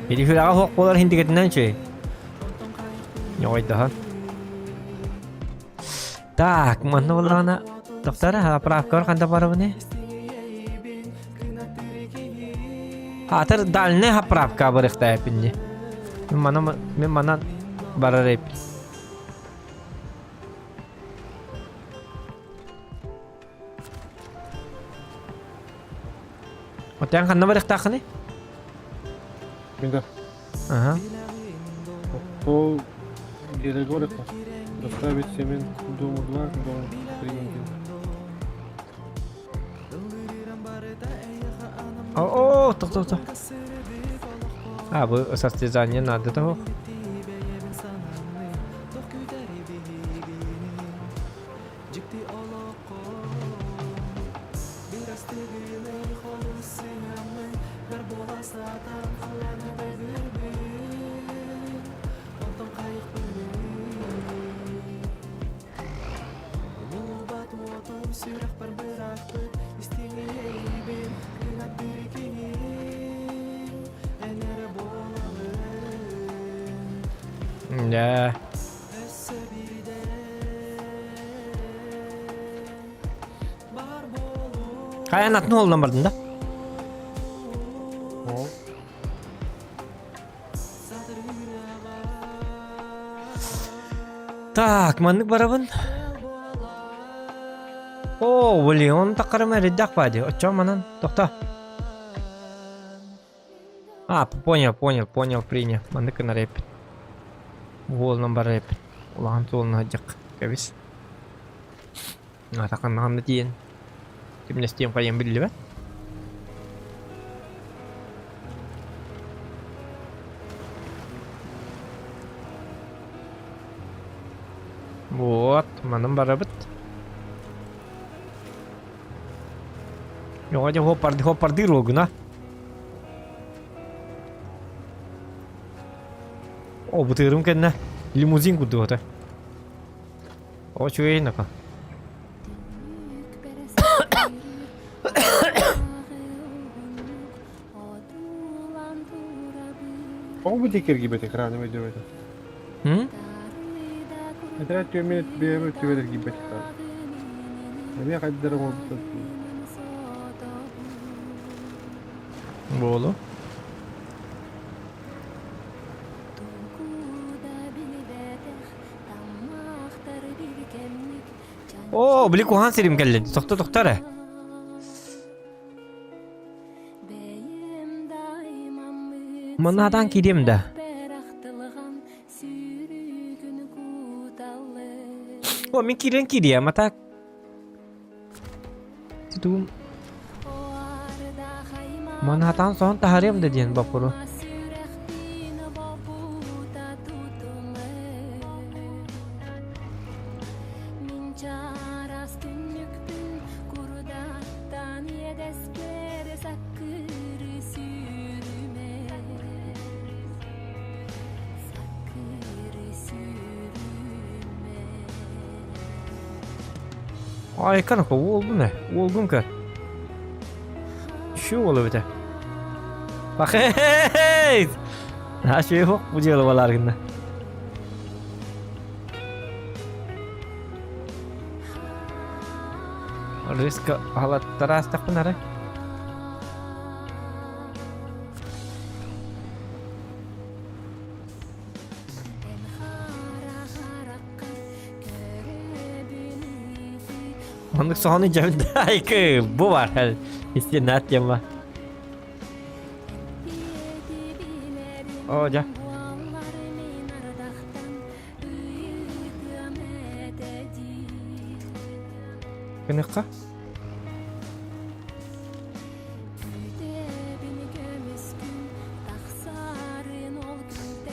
Ити хүрэҕэ суох буолар хинтигэтинэн үчүгэй. Ньоҕойдоһон. Так, манна буоллаҕына тохтор заправкабар ханна барабыный? Аатыр дальний заправка барыахтаахпын дии. Мин манан мин манан барар эбиппин. Оттон ханна барыахтааххыный? Мин да. Ага. Пол Григорьев доставить цемент к дому 2, к дому 3. О, о, тоқ, тоқ, тоқ. А, вы состязание надо того. Да. Хайан атын уолунан бардын да? Так, маннык барабын. О, блин, он такарым эрэйдээх бади. Оччо манан, тохто. А, понял, понял, понял, принял. Маннык гынар эппит. Уолунан барар эппит. Улахан суолун сылдьах кэбис. Атаханнаҕына тиийэн кимнэстиэм хайыам биллибэт. Вот, манан барабыт. Йоҕа дьэ хоппарды хоппардыыр уолгуна. О, бутырым кэннэ лимузин курдук ата. О, үчүгэй нака. Тоҕо бу диэки эргийбэт экраны өйдөөбөтүм. М? Этэрэ түөммүт бэйэм өттүбэр эргийбэт экран. Эмиэ хайдары оҥорбуттар. Буолу. Оо, били куһаҕан сирим кэллин. Тохто тохто эрэ. Маннаатаан киириэм да. О, мин киирэн киириэм, а так... Тутуум... Маннаатаан соһон таһаарыам да диэн боппуруос. Айкан уолгун э, уолгун көр. Şu уол эбитэ. Бахей! Наһаа үчүгэй суох бу дьыала буолаар гынна. Рыска халаттара астахпын арай. Оннук соһону дьэбин айкы бу бар истиннээх тема. О, дьэ. Кыныхха?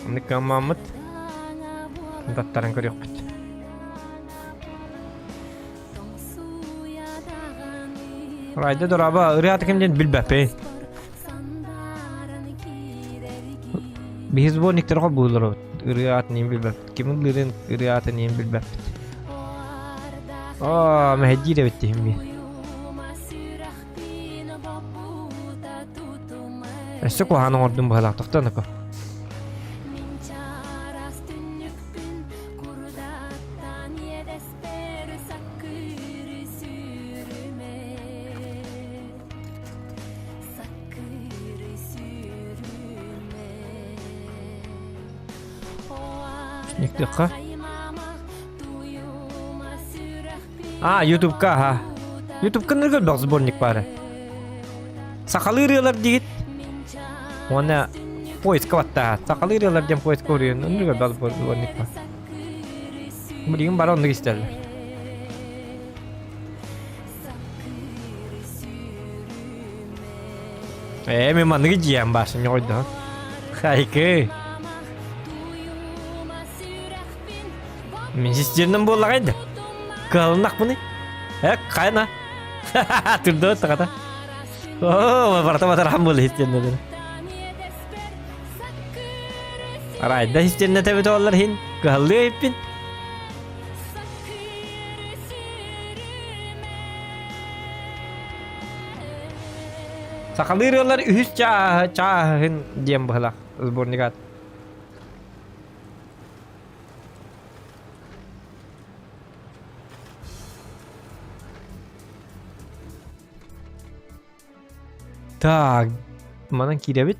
Оннук гаммаммыт таттаран көрүөхпүт. Райда дораба ырыата ким диэн билбэппин. Биһи сборниктар холбууллар ырыа аатын иин билбэппит. Ким ыллыырын ырыа аатын иин билбэппит. Оо, мэһэйдиир эбит дихим би. Өссө куһаҕан оҥордум быһалаах тохтоо нако. Никтыхха. А, Ютубка, аха. Ютубка ныргы сборник бары. Сахалыы ырыалар диит. Уонна поиска баттаа. Сахалыы ырыалар диэн поиска уруйун. Ныргы сборник бар. Билигин бары оннук истэллэр. Ээ, мен манныгы дьиэм баар, ньоҕойдоһон. Хайкы. Мин систеринэн буоллаҕай да. Кыһалыннахпыный? Э, хайна? Түрдө тахата. Оо, барата батарахан буолла истеринэн. Арайда истеринэ тэбит оллар хин. Кыһаллыы эппин. Сахалыы ырыалар үһүс чааһы чааһын диэн быһылах сборникат. Так, манан киирэбит.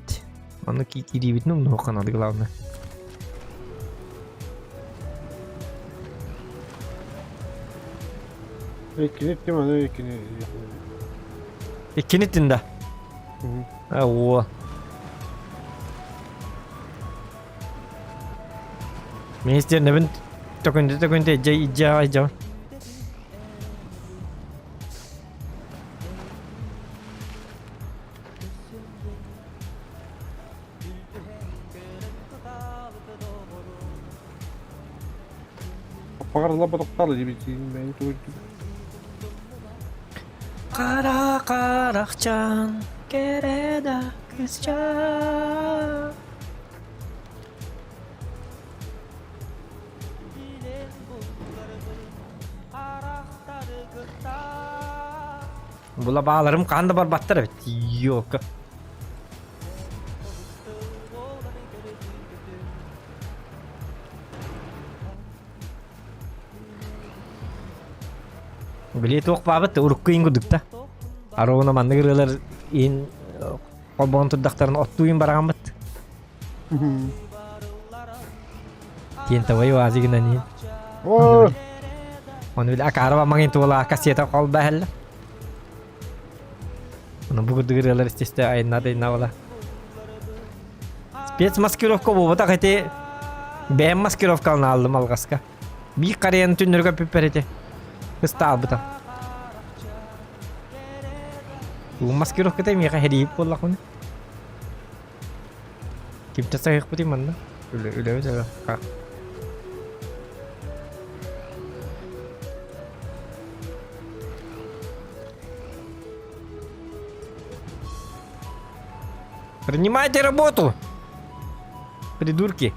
Манна киириибитин умнуохха надо главное. Иккини иттим, аны иккини. Иккини иттин да? О. Министернебин төкүнтэ төкүнтэ ижэ ижэ ижэ. Аппаҕар ботохтаалы дибитиин бэйи тугуйдум. Кара карахчан кэрэ да кысчаан Була бааларым хаһан да барбаттар эбит. Ёка. Били туох баабыт урукку иин курдукта. Аруна маннык ырыалар иин холбоон турдахтарын оттуу иин бараҕаммыт. Тиэнтэвэй уазигынан иин. О! Оны били акаарба маңын туола кассета холба хелле. Оны бу курдук ырыалар истисте айыннады айынна Спецмаскировка буолбатах ити бэйэм маскировкалын ааллым алҕаска. Биир харыйаны түннөргө бүппэр ити. Ыстаалбыта. Бу маскировката миэхэ хэрийип буоллахпына. Кимтэ саһыахпытый манна? Үлэ үлэбит эрэ. Принимайте работу! Придурки!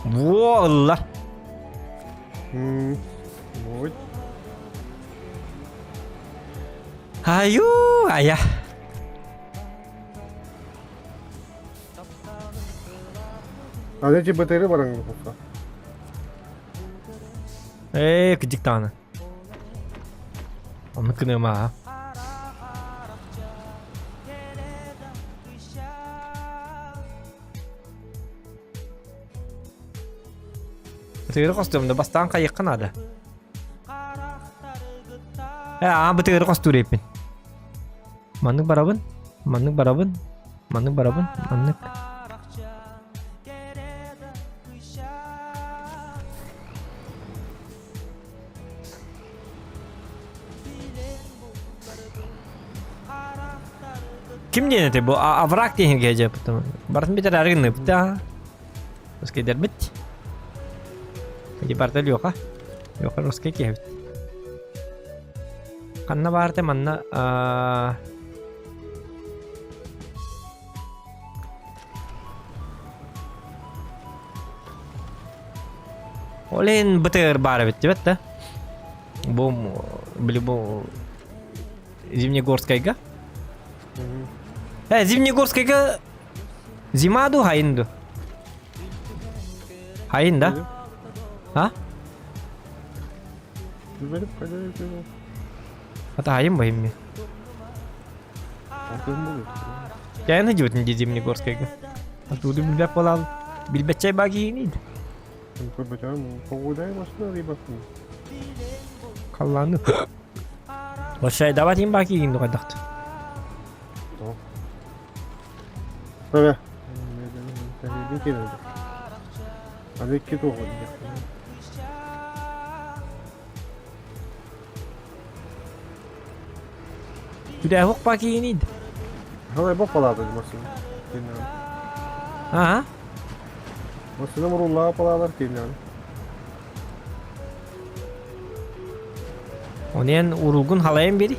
Во, Вот. Айуу, айа. А эти БТР баран купса. Ээ, кыдьык даҕаны. Оннук гыныама аа. Бытыгыры хостуом да бастаан хайыахха наада. Э, аа бытыгыры хостуур эппин. Маннык барабын, маннык барабын, маннык барабын, маннык. Ким диэн этэй бу овраг диэн киһи Бартын битэр арыгынныппыт аа. Русскайдарбыт. Ити барда Леха. Леха русскай киһибит. Ханна баарта манна Ол иһин БТР баар эбит дибэт да. Бу били бу Зимнегорскайга. Э, Зимнегорскайга зима ду хайын ду? Хайын да? А? Ата хайын байым ми? Кээн сылдьыбытын дии Зимнегорскайга. Атууду билбэт буолаал. Билбэтчэй баа киһиний. Халлааны. Вообще, давай им баа киһиин дугайдахт. Күдээһук ба киинид. Халай бу палата машина. Аа? Машина муруллаа палалар кииннэн. Онен урулгун халайын бери.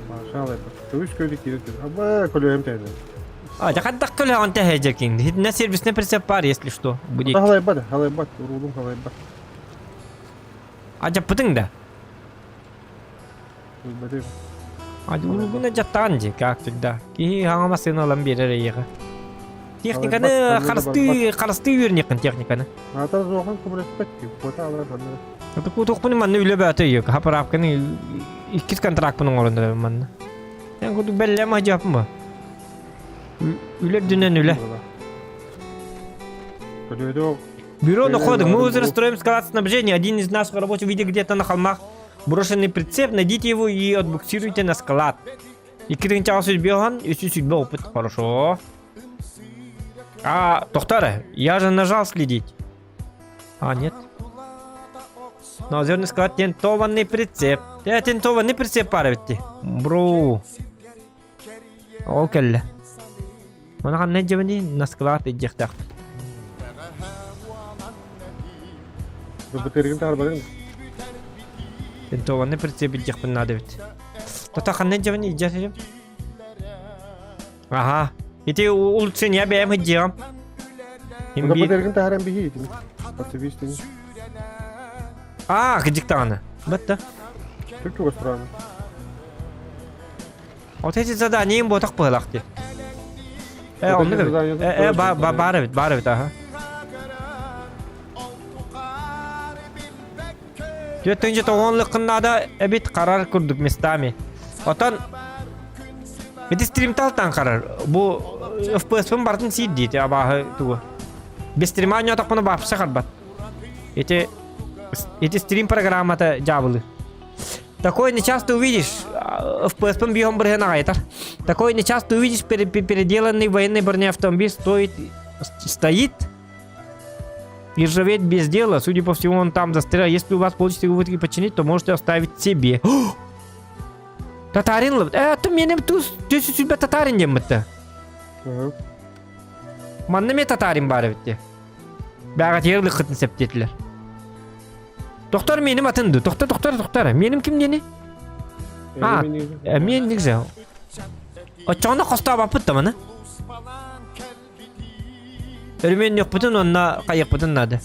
Машалай. Көмүс көйдү киирет. Аба көлөһөм тәйден. А, жакаттак көлөһөн тэһэжер киин. На сервисный прицеп бар, если что. Будет. Халай бат, халай бат, урулун халай бат. Адьаппытыҥ да? Билбэтим. Адьулугуна дьаттаҕын дии, как всегда. Киһи хаҥа массыына ылан биэрэр эйиэхэ. Техниканы харыстыы харыстыы үөрниэххин техниканы. Аата суохан көмөлөспөт дии. Куота алар ханна. Это куутуохпун манна үлэ бөтө ийэк. Хапараапканы иккис контракпын оҥорон эрэр манна. Эн курдук бэллэм адьаппын ба. Үлэ үрдүнэн үлэ. Көлүөдө Бюро находок. Мы уже строим склад снабжения. Один из наших рабочих видел где-то на холмах брошенный прицеп. Найдите его и отбуксируйте на склад. Иккитин чаас сүрбиохан, үсү сүрбэ опыт. Хорошо. А, Тохтара, я же нажал следить. А, нет. На озерный склад тентованный прицеп. Э, тентованный прицеп пара битти. Бро. Ол кэллэ. Маны ханна илдьэбиний? На склад илдьиэхтээхпит. Бытыргын таарбатын. Тентованный прицеп илдьиэхпин наада эбит. Тота ханна илдьэбиний? Илдьэ сылдьым. Аха. Ити улучшение бэйэм илдьиэҕим. Бытыргын тааран биһи итини. Подсобистини. Аа, кыдьык даҕаны. Бытта. Түк чугас тураны. Вот эти задания им ботах быһылах дии. Э, оннук эбит. Э, э, баар эбит, баар эбит, аха. Түөттүнче тоҕонлуккун наада эбит харар курдук местами. Отон ити стримталтан харар. Бу FPS-пын бартын сиир диити абааһы тугу. Без стрима ньотохпуна баапса харбат. Ити ити стрим программата дьаабылы. Такое не часто увидишь. FPS-пын бьем бырыһын аҕайтар. Такое не часто увидишь переделанный военный бронеавтомобиль стоит, стоит и ржаветь без дела. Судя по всему, он там застрял. Если у вас получится его таки починить, то можете оставить себе. Татарин Э, ты менем туз төсү сүлбэ татарин диэммитте. Манна ме татарин бар эбитте. Бэҕэтигэр лыккытын септиэтилэр. Тохтор меним атын ду. Тохтор, тохтор, тохтор. Меним ким диэни? А, мен негзе. Оччоҕуна хостообаппыт да маны. Өрүмүөннүөхпүтүн онно хайыахпытын наада.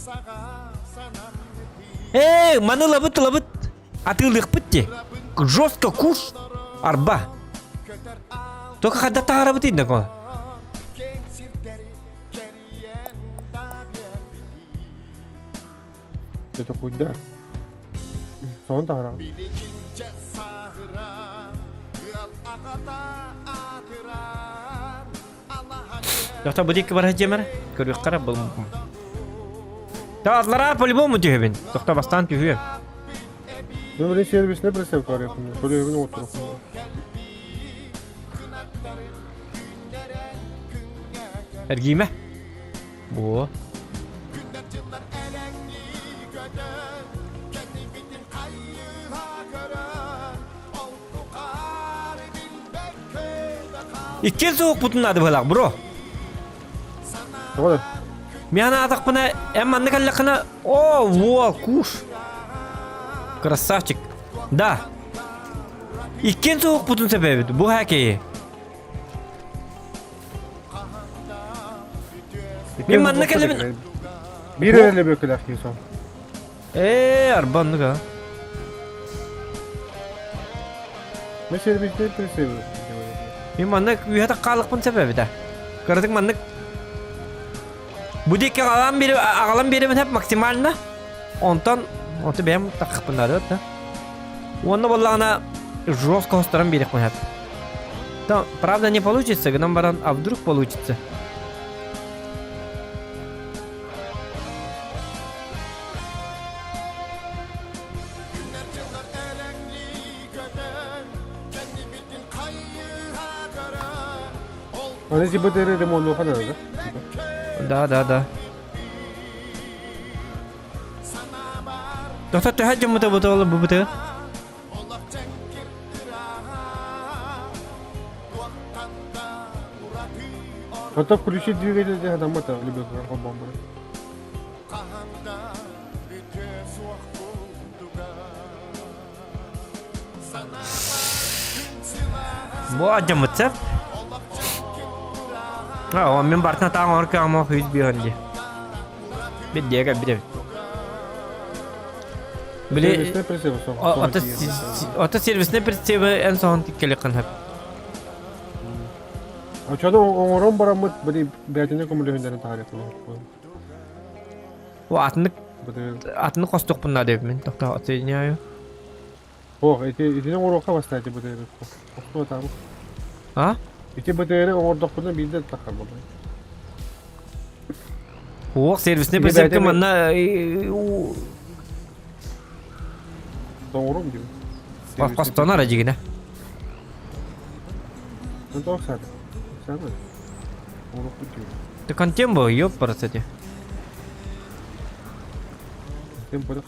Ээ, маны ылабыт, ылабыт. Атыылыахпыт дии. Жестко куш арба. Только когда таһарабыт инде Это куда? Сон таһараҕын. Доктор бу диэки барар дьиэмэр көрүөххэ эрэ был. Тааллара по-любому түһэбин. Доктор бастаан түһүө. Ну, блин, сервисный прицеп көрүөхпүн. Көрүөхпүн оттуруохпун. Эргиимэ. Бу. Иккиэн суохпутун наада быһалаах, бро. Тоҕо да? Мен аатахпына, эн манна кэллэххинэ, о, во, куш. Красавчик. Да. Иккиэн суохпутун сөбөбүт, бу хакейи. Мин манна кэллибин. Биир эрэ бөкөлөөх киһи сон. Ээ, арба оннук а. Мы сервисный прицеп. Мин маннык үөһэ хаалыкпын сөп эбитэ. Кыратык маннык бу диэки аҕалан биэри аҕалан биэрэбин сөп максимально. Онтон онту бэйэм таххыппын наада да. Уонна буоллаҕына жестко хосторон биэриэхпин сөп. То, правда не получится, гынан баран, а вдруг получится? Аны ТБТР ремонтуха надо, да? Да, да, да. Доктор төһө дьоммута бу бу бу Потом включить двигатель для дома-то, либо бомбы. Бу адьаммыт сөп. А, мин бартына таң оҥор кыаҕым хүйүс биһон дии. Биддиэ кэлбит эбит. Били Сервисный прицеп ото ото сервисный прицебы эн соһон тиккеликкин хөп. Очону оҥорон бараммыт били бээтинэ көмөлөһүннэрин таһаарыахпын. О атыннык атыннык хостуохпун наада эбит мин тохтоо отсоединяю. Ох, ити итини оҥоруохха бастаати БТР. Хостуо таабыт. А? Ити БТР оҥордохпуна биирдэ таххар буолла. Ох, сервисный прицепка манна Оҥорум диби. Хостонор дьигинэ. Ну тоох саата. Саата. Оҥоруохпут диби. Ты контем был, ёпарасоте. Тем более.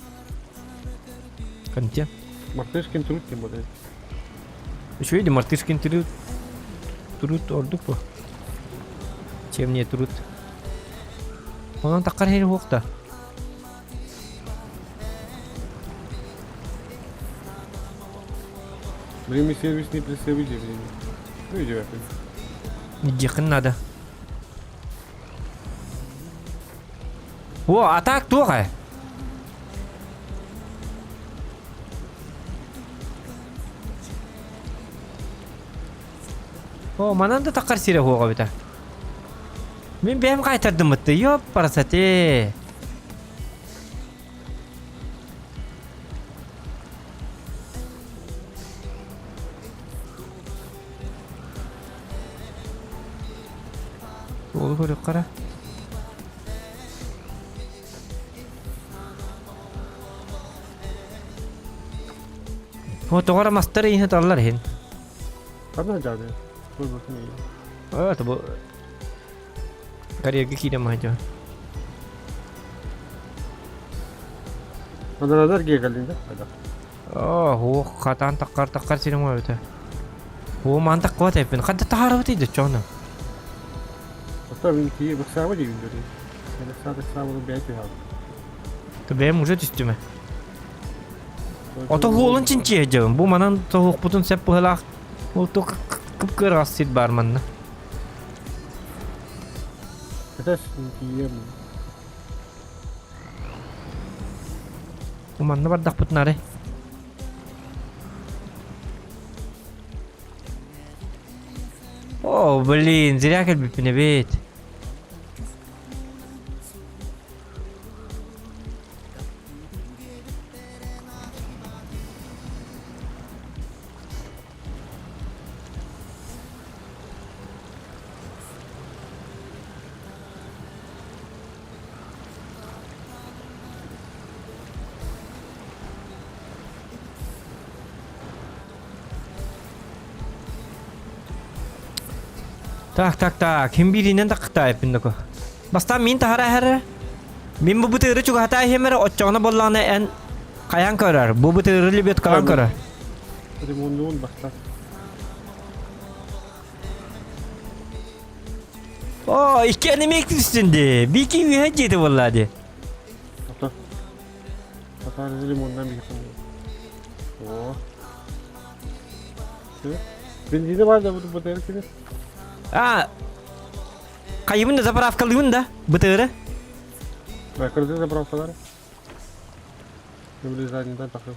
Контем. Мартышкин труд тем более. Еще видим, мартышкин труд. Труд ордук по. Чем не труд. Онон таккар хери хуохта. Время сервисный представитель. Ну иди опять. Идиэххин надо. О, а так туох ээ? О, манан да таххар сирэ хуоҕа эбитэ. Мин бэйэм хаайтардыммытты, ёппарасате. Уолу көрүөххэ О, тоҕо эрэ мастар иһин таллар иһин. Ханна дьаады? Это бу карьерга киирэн маһа Анарадар киэкэллин да? Оо, хуох, хатаан таккар таккар сирим эбитэ. Оо, маан таккыбат эппин. Ханта таһаарабыт да чоно. Ота мин тии быксаабы диибин дөрү. Саа быксаабы бэйэ түһэҕин. Бэйэм уже түстүмэ. Ото хуолун чинчиэ дьабын. Бу манан тоһуохпутун сеп быһылаах. Ол то кып-кыараҕас сир баар манна. Этес тиийэм. Бу манна бардахпытын ары. О, блин, зря кэлбиппин эбит. Так, так, так. Ким бииринэн да кытаайыппын доку. Бастаан мин таһара иһэрэ. Мин бу бытыыры чугаһата иһэмэрэ оччоҕуна буоллаҕына эн хайаан көрөр. Бу бытыыры лебедкалаан көрөр. Ремонтуун бастаан. О, икки энемек түстүн ди. Бики үһэ дьиэти буолла ди. Ото. Татар лимоннан биир О. Бензини бар да бу бытыры кини. А, хайыбын да заправкалыыбын да бытыры. Закрыты заправкалар. Земли задний тахы.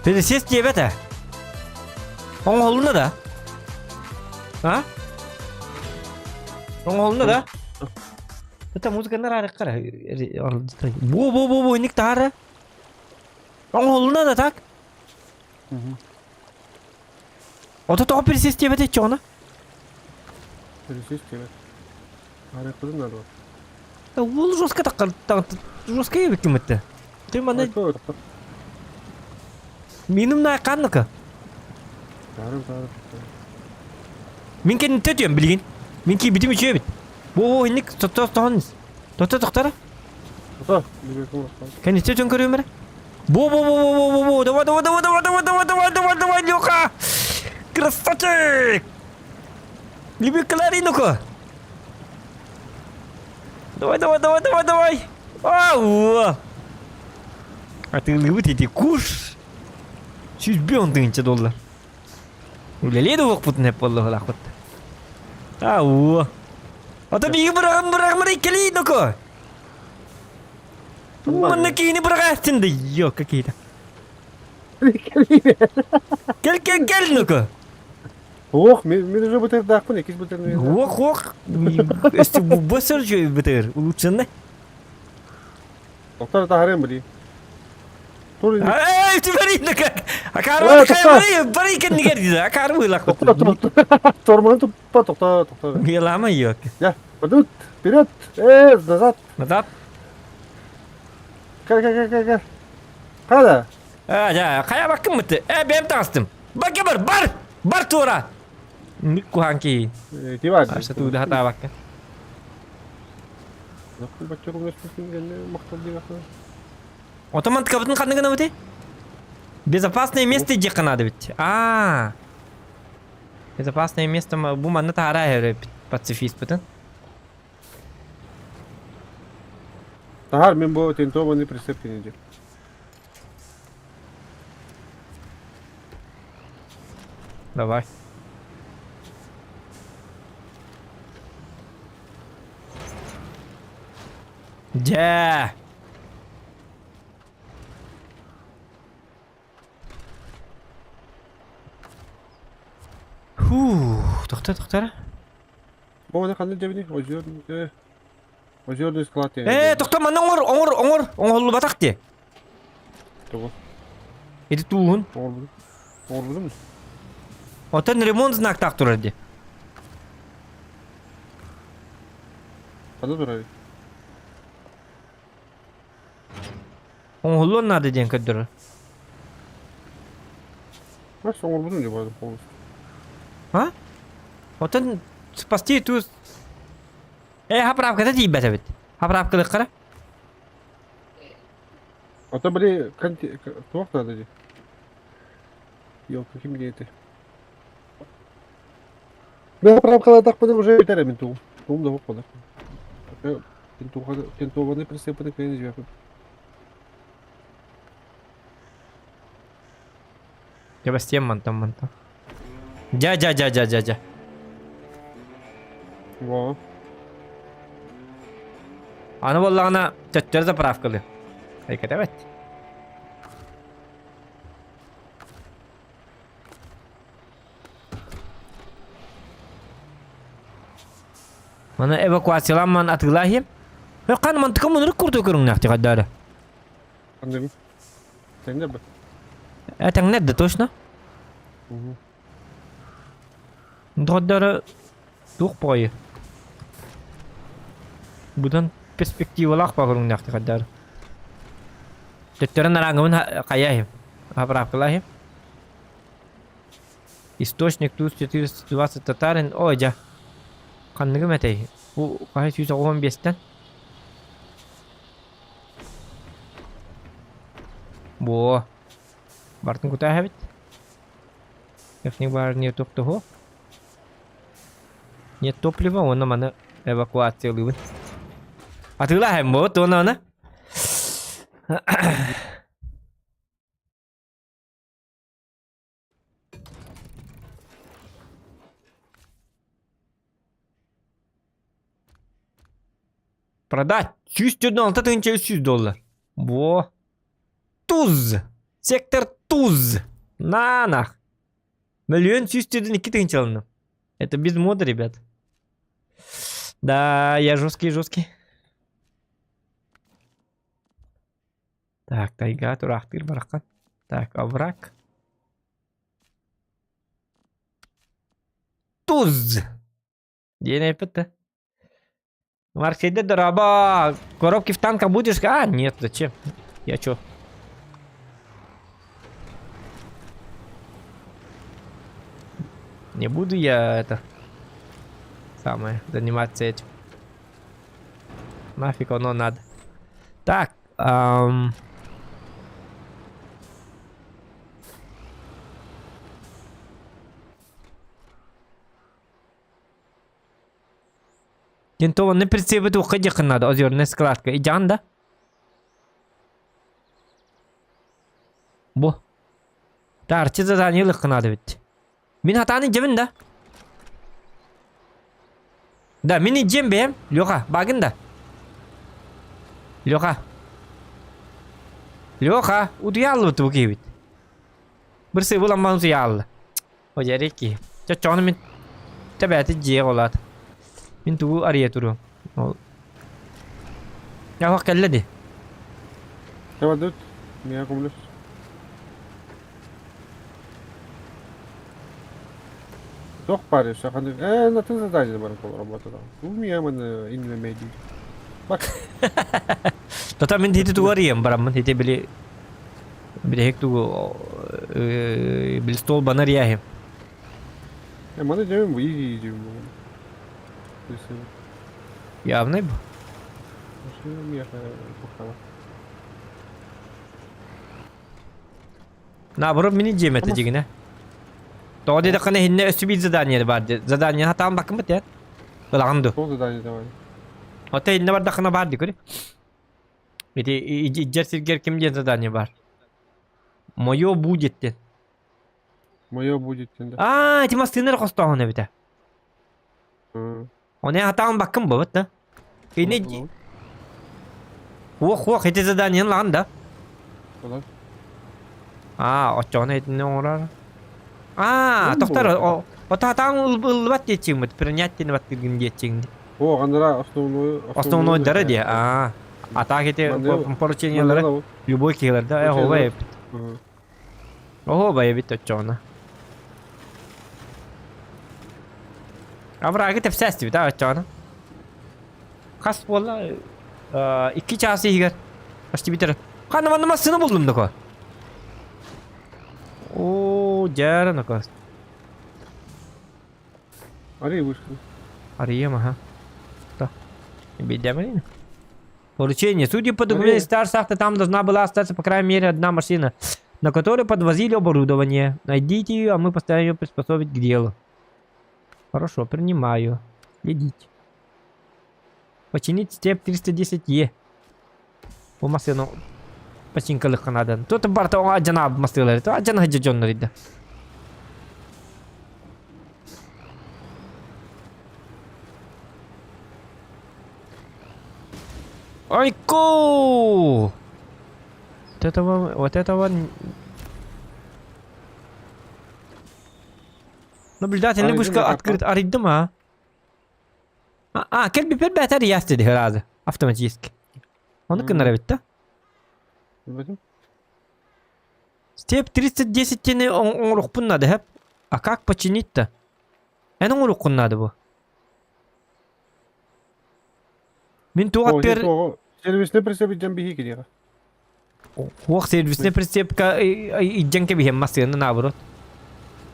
Пересесть диэбэт ээ. Оҥоһулунна да? А? Оҥоһулунна да? Это музыканнар арыққара. Бу бу бу бу инник таһара. Оҥоһулунна да так? Ото тоҕо пересесть диэбэт иччоҕуна? Пересесть диэбэт. Арықпытын надо. Ол жестко таққар жестко ебеккин бітті. Ты маны Миним на канныка. Тарым тарым. Мин кэнни төтүөм билигин. Мин киирбитим үчүгэй эбит. Бу инник тоттохон Тотто тохтара. Ото, билбеккин Кэнниттэн өтөн көрүөм эрэ. Бу бу бу бу бу бу бу давай давай давай давай давай давай давай давай давай Леха! Красавчик! Люби кларинуку! Давай давай давай давай давай! Ау! Атыылыыбыт ити куш! 101 тыһыынча доллар. Үлэлиэ да уохпутун эп буоллаҕылаахпыт. Ау! Ото биһиги быраҕан быраҕымар иккилии доко! Манна киһини быраҕааччын да йо какие-то. Кэл кэл кэл ну-ка. Ох, мен уже бытырдаахпын, иккис бытырны. Ох, ох. Өстө бу сөржө бытыр. Улучшенный. Доктор таһарыам били. Тур Эй, ты ну как? Акар бары кэннигэр дии. Акар вылах. Тормозун туппа тохто тохто. Елама yok. Я, пойдут, вперед, назад. Назад. Кел, кел, кел, кел, кел. Қайда? А, жа, хайа баккын мыты. Э, бэм таҕыстым. Бакка бар, бар! Бар туора! Куһаан киһи. Тивар. Аша тууда хатаабакка. Отоман ткабытын ханна гынабыты? Безопасное место диэххэ наада эбит. Аа. Безопасное место бу манна таһара эбит пацифиспытын. Таһар мин бу тентованный прицеп киниди. Давай. Дьэ! Фух, тохто тохтора. Бу оны ханна дебини? Озер Озерный склад Ээ, тохто манна оҥор, оҥор, оҥор, оҥоһуллубатах дии. Тугу? Ити тууһун. Оҥорбутум. Оҥорбутум. Оттон ремонт знактаах турар дии. Ханна турар? Оҥоһуллуон наада диэн көрдөрөр. Бас оҥорбутум дии баҕар полностью. А? Оттон спасти туус Э, хаправката тиийбэт эбит. Хаправкалыаххара. Ото били туох надо дии? Ёлка, ким диэти? Мен хаправкалаатахпына уже бүтэр мин тугум. Тугум да буолар. Тентованный присыпанный кыайан дьиэппин. Кэбэстиэм мантан мантан. Дьэ дьэ дьэ дьэ дьэ дьэ. Во. Аны буоллаҕына төттөрү заправкалыы. Айкэтэбэт. Маны эвакуациялаан атыылаахим. Хан мантыка мунурук курдук көрүҥнээх тиҕэрдээри. Андым. Тэҥнэр б. Э тэҥнэр да точно. Доҕордоро туох баҕайы. Будан перспективалаах баҕарыҥнаах тиҕэрдээри. Төттөрүн арааҥҥыбын хайаахим. Заправкалаахим. Источник туз 420 татарин. Ой, дьэ. Ханныгым этэй? Бу хаһы 195-тэн? Буо. Бартын кутаа эбит. Техник баар не топтоһу. Нет топлива, уонна маны эвакуациялыыбын. Атыылаһым буо, туона аны. Продать 146 300 доллар. Во. Туз. Сектор туз. На нах. 1 102 000 алынным. Это без мода, ребят. Да, я жесткий, жесткий. Так, тайга тураахтыыр бараххан. Так, овраг. Туз! Диэн эппит да. Марксейде дороба! Коробки в танках будешь? А, нет, зачем? Я чё? Не буду я это самое заниматься этим. Нафиг оно надо. Так, ам... Тентованный прицепы туохха диэххин наада озерная складка идьаҕын да? Бу. Таарчы задание ылыахха наада эбит. Мин хатаан илдьэбин да? Да, мин илдьиэм бэйэм. Леха, баагын да? Леха. Леха, утуйа хааллыбыт бу киһибит. Бір сыыбыл амман утуйа хаалла. О, дьэ киһи. Чоччоҕуна мин тэбээти дьиэ олаат. Мин тугу арыйа туруом. Ол. Яхох кэллэ ди. Кэбэрдит. Миэхэ көмөлөс. Туох баар саханы ээ атын задание бар работа У меня маны иннинэ мэйдии. Бак. Тота мин ити тугу арыйам бараммын ити били бирэһик тугу били стол банар яһим. Э маны дьэбин бу иди иди бу. Явный бу. Наоборот мини дьиэм этэ дьигинэ. Тоҕо диэтэххинэ иһиннэ өссө биир задание баар дии. Задание хатаан баккын бит ээ. Ылаҕын дуу. Туох задание давай? Оттон иһиннэ бардаххына баар дии көрү. Ити иджер сиргэр ким диэн задание баар? Мое будет диэн. Мое будет диэн да. Аа, ити массыына эрэ хостооһун эбитэ. Оны хатаан баккын бабыт да. Кини Уох уох ити заданиен лаҕан да. Олар. Аа, оччоҕуна итини оҥорор. Аа, тохтор ото хатаан ыллыбат диэччиҥмит, принять диэн баттыыргын диэччиҥ. О, анара основной Основнойдара диэ. Аа. А так ити поручениелары любой киһилэрдэ э оһуобай эбит. Оһуобай эбит оччоҕуна. Оврагы тэпсээстибит аа оччоҕуна. Хас буолла? 2 час иһигэр почти бүтэр. Ханна манна массыына буллум доко. Оо, дьээрэ ноко. Арый вышли. Арыйым, ага. Что? Бедямин? Поручение. Судя по документам старших, там должна была остаться по крайней мере одна машина, на которой подвозили оборудование. Найдите ее, а мы поставим ее приспособить к делу. Хорошо, принимаю. Следить. Починить степ 310Е. Бу массыына. Починкалыхха наада. Тут барыта оҥо адьанаабыт мастыылар. Адьана сылдьар дьоннор ида. Айко! Вот этого, вот этого... Наблюдательный вышка открыт. Арыйдым, а? А, кэлбиппэр бээтэ арыйаас диэри сразу. Автоматически. Ону гыннар эбит да? Билбэтим. Степ 310 диэни оҥоруохпун наада, хэп. А как починить-то? Эн оҥоруоххун наада бу. Мин туох аттыгар... Сервисный прицеп илдьэн биһии кириэҕэ. Уох сервисный прицепка илдьэн кэбиһиэм массыына наоборот.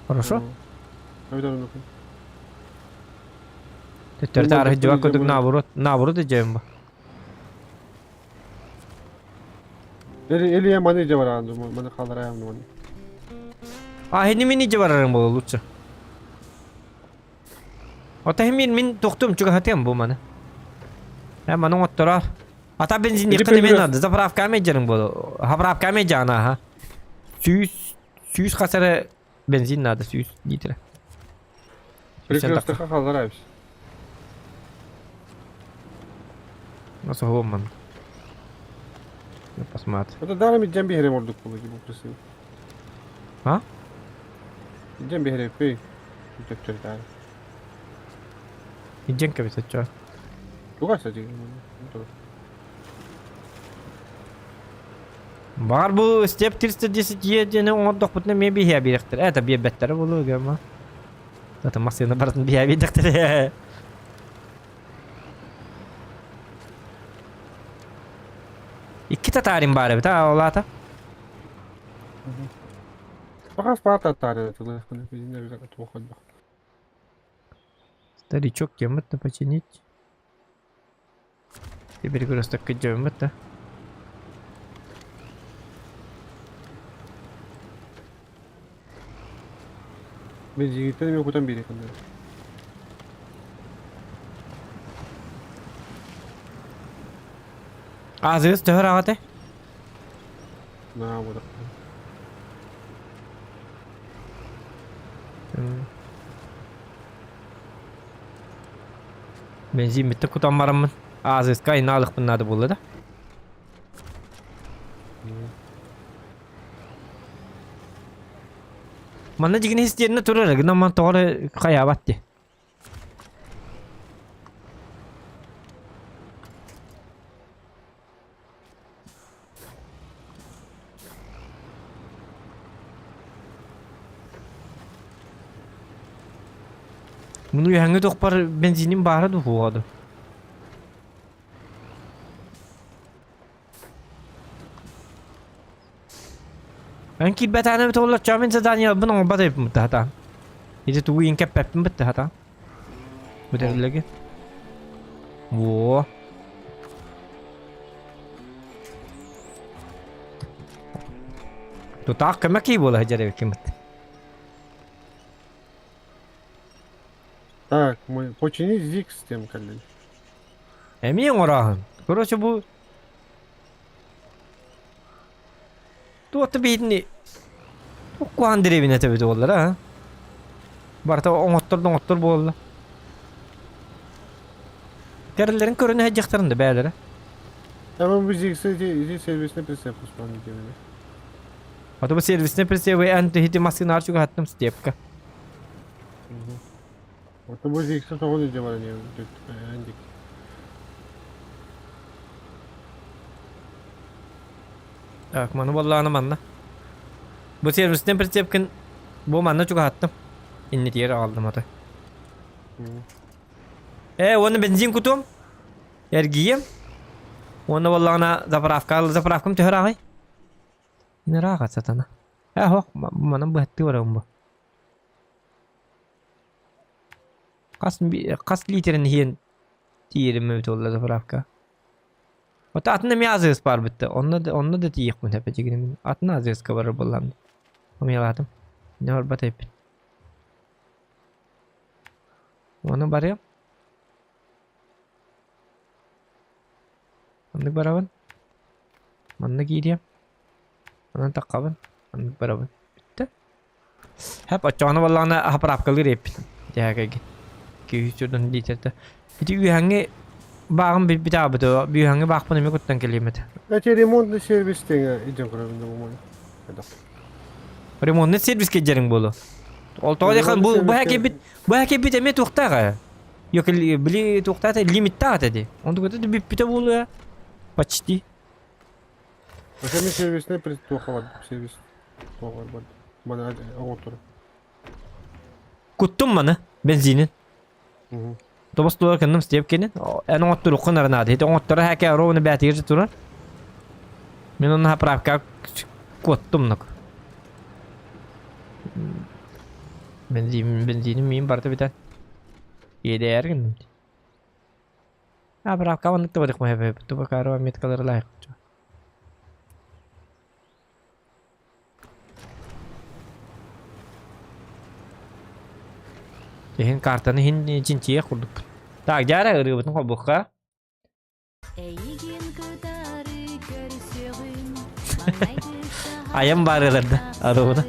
Хорошо? Төттөрү таары сылдьыбат курдук наоборот, наоборот илдьэбин бу. Или я маны илдьэ бараан маны хаалараайам маны. А хини мин илдьэ барарым буолуо лучше. Ота мин мин тохтум чугаһатыам бу маны. Э маны оҥоттороор. Ата бензинниэххэ эмиэ наада. Заправкаҕа дьарыҥ буолуо. Заправкаҕа дьаҕын ааһа. Сүүс сүүс хас эрэ бензин наада сүүс литрэ. Перекрестокка хааллараабыс. Соһуом манна. Посмотри. Это даром идем биһирэм ордук буолуо дии бу красивый. А? Идем биһирэппий. Төттөрү таары. Идем кэбисэччэ. Туга садик. Баар бу степ 310 е диэни оҥордохпутуна эмиэ биһиэ биэриэхтэрэ. Это биэрбэттэрэ буолуо гема. Это массыына барытын биһиэ биэрдэхтэрэ. Икки татарин баар эбит аа ол аата. Пока спа татарин тылыахпын билинэ туох элбэх. Старичок кем-то починить. Перекресток идем это. Бензиниттэн эмиэ кутан биэриэххин Азыыс төһө ыраах Наа буолар. Бензин бүттэ кутан бараммын. Азыска айнаалыкпын наада буолла да. Манна дьигини истиэннэ турар, гынан ман тоҕо эрэ хайаабат дии. Муну үһэҥҥэ тохпар бензиним баара дуу суоҕа дуу? Эн киирбэтэҕинэ эбитэ буоллар, чаа мин заданиеларбын оҥорбот эбиппин бытта сатаан. Ити тугу иин кэппэппин бытта сатаан. Бүтэриллэги. Во. Тутаах көмө кии буола сылдьар эбиккин бытта. Так, мы почини Зикс тем кэллин. Эмиэ оҥорооһун. Короче, бу Туох да биһитини уккуһан дэриэбинэ этэбит буоллар а. Барыта оҥоттор да оҥоттор буолла. Тэриллэрин көрүнэ сылдьахтарын да бээлэрэ. Tamam bu Zix'i ити сервисный прицеп успан диэбини. А то бу сервисный прицеп эн тихити массыына чугаһаттым степка. Вот бу Zix'i тоҕо дьэ баран эндик. Так, маны буоллаҕына манна. Бу сервистэн прицепкин бу манна чугаһаттым. Иннитигэр аҕаллым аты. Э, уонна бензин кутуом. Эргийиэм. Уонна буоллаҕына заправка заправкам төһө ыраҕай? Ыраах сатана. Э, хоох, манан быһаттыы барабын бу. Хас, хас литрин иһиэн тиийэрим эбит буолла заправка. Ото атын эмиэ АЗС баар бүтте. Онно да, онно да тиийиэхпин сөп этигиним. Атын АЗС-ка барар буоллаҕым. Умуйалаатым. Не барбат эбиппин. Ону барыам. Оннук барабын. Манна киириэм. Онон таххабын. Оннук барабын. Бүттэ. Хэп оччоҕуна буоллаҕына хаправкалыыр эппит. Дьээкэйгин. Күүһү чурдан диэтэртэ. Ити үөһэҥҥи бааҕым билбит аабыт үөһэҥҥи баахпын эмиэ куттан кэлиэм этэ. Эти ремонтный сервис тэҥэ иден көрөбүн да бу Ремонтный сервис кэдьэриҥ буолуо. Ол тоҕо диэххэ бу бу кэлбит бу кэлбит эмиэ туохтаах ээ. Yok били туохтаах лимиттаах этэ дии. Онтук это бүппүтэ буолуо. Почти. Ошону сервисный туохха сервис туохха бар. Мана оҥоттору. Куттум маны бензинин. Тобос тула кынным степ кенин. Эн оҥотторуккун аранаады. Ити оҥотторо хәкэ ровно бээтигэр турар. Мен онно заправка куоттум нук. Бензин бензиним миин барыта бүтэн. Иэдээр гынным. Заправка оннук да барык маһа тубакарова меткалары лайык. Иһин картаны иһин чинчийиэх курдукпун. Так, дьара ырыабытын холбуохха. Эйигин кытары көрсөҕүм, Айан баарыаларда арыгына.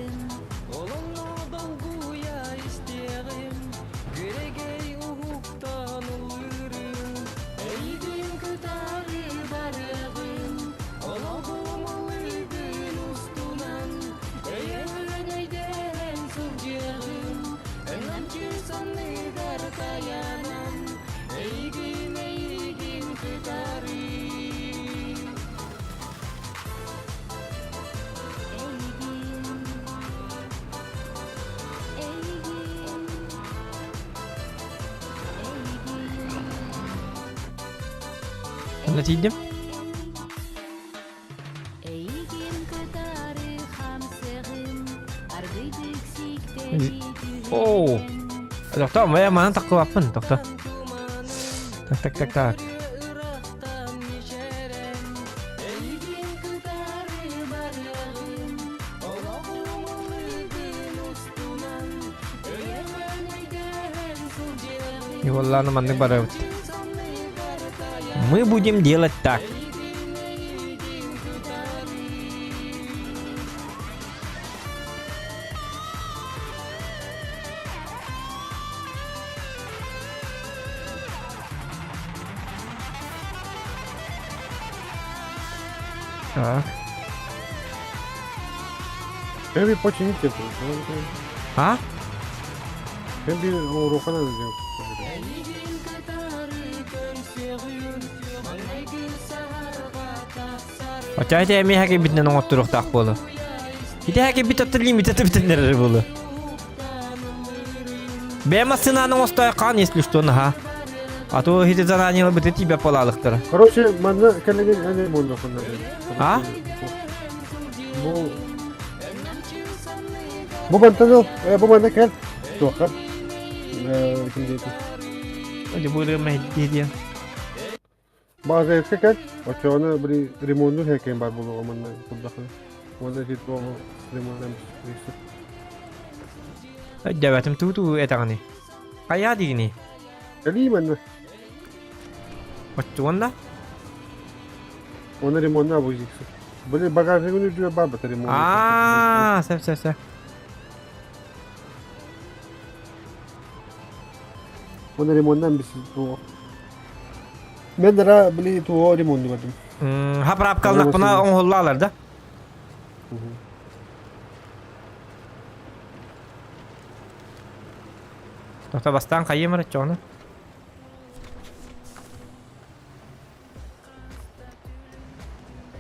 Ханна тиийдим? Оо! Тохтоо, моя манан таххыбаппын, тохтоо. Так, так, так, так. И воллааны маннык барабыт. Мы будем делать так. Так. Hem bir починить это. А? Hem bir урухана сделал. Оччо ити эмиэ кэлбитинэн оҥотторуохтаах буолуо. Ити кэлбит оттон лимитэ бүтэннэрэр буолуо. Бэйэ массыынаны оҥостой хаан если что наһаа. А то ити заранее быты тебя палалыктара. Короче, манна кэллигин аны муннахына. А? Бу Бу мантан бу манна кэл. Туохха. Э, ким диэтэ? Оде бу мэһдии диэн. Баазаевка кэл. Оччоҕуна били ремоннуур һээкэйим баар буолуоҕа манна турдахына. Уонна ити туох ремоннан Өйдөөбөтүм туу-туу этэҕиний. Хайаа диигиний? Кэлии манна. Оччуонна? Уонна ремонна абузиксın. Били багажнигын үрдүгэр баар ремонт. Аа, сөп сөп сөп. Уонна ремоннан бисин туох. Мен дара били туо ремонну бардым. Хаправкалнахпына оҥоһуллаалар да? Тохто бастаан хайыам эрэ чоҕуна.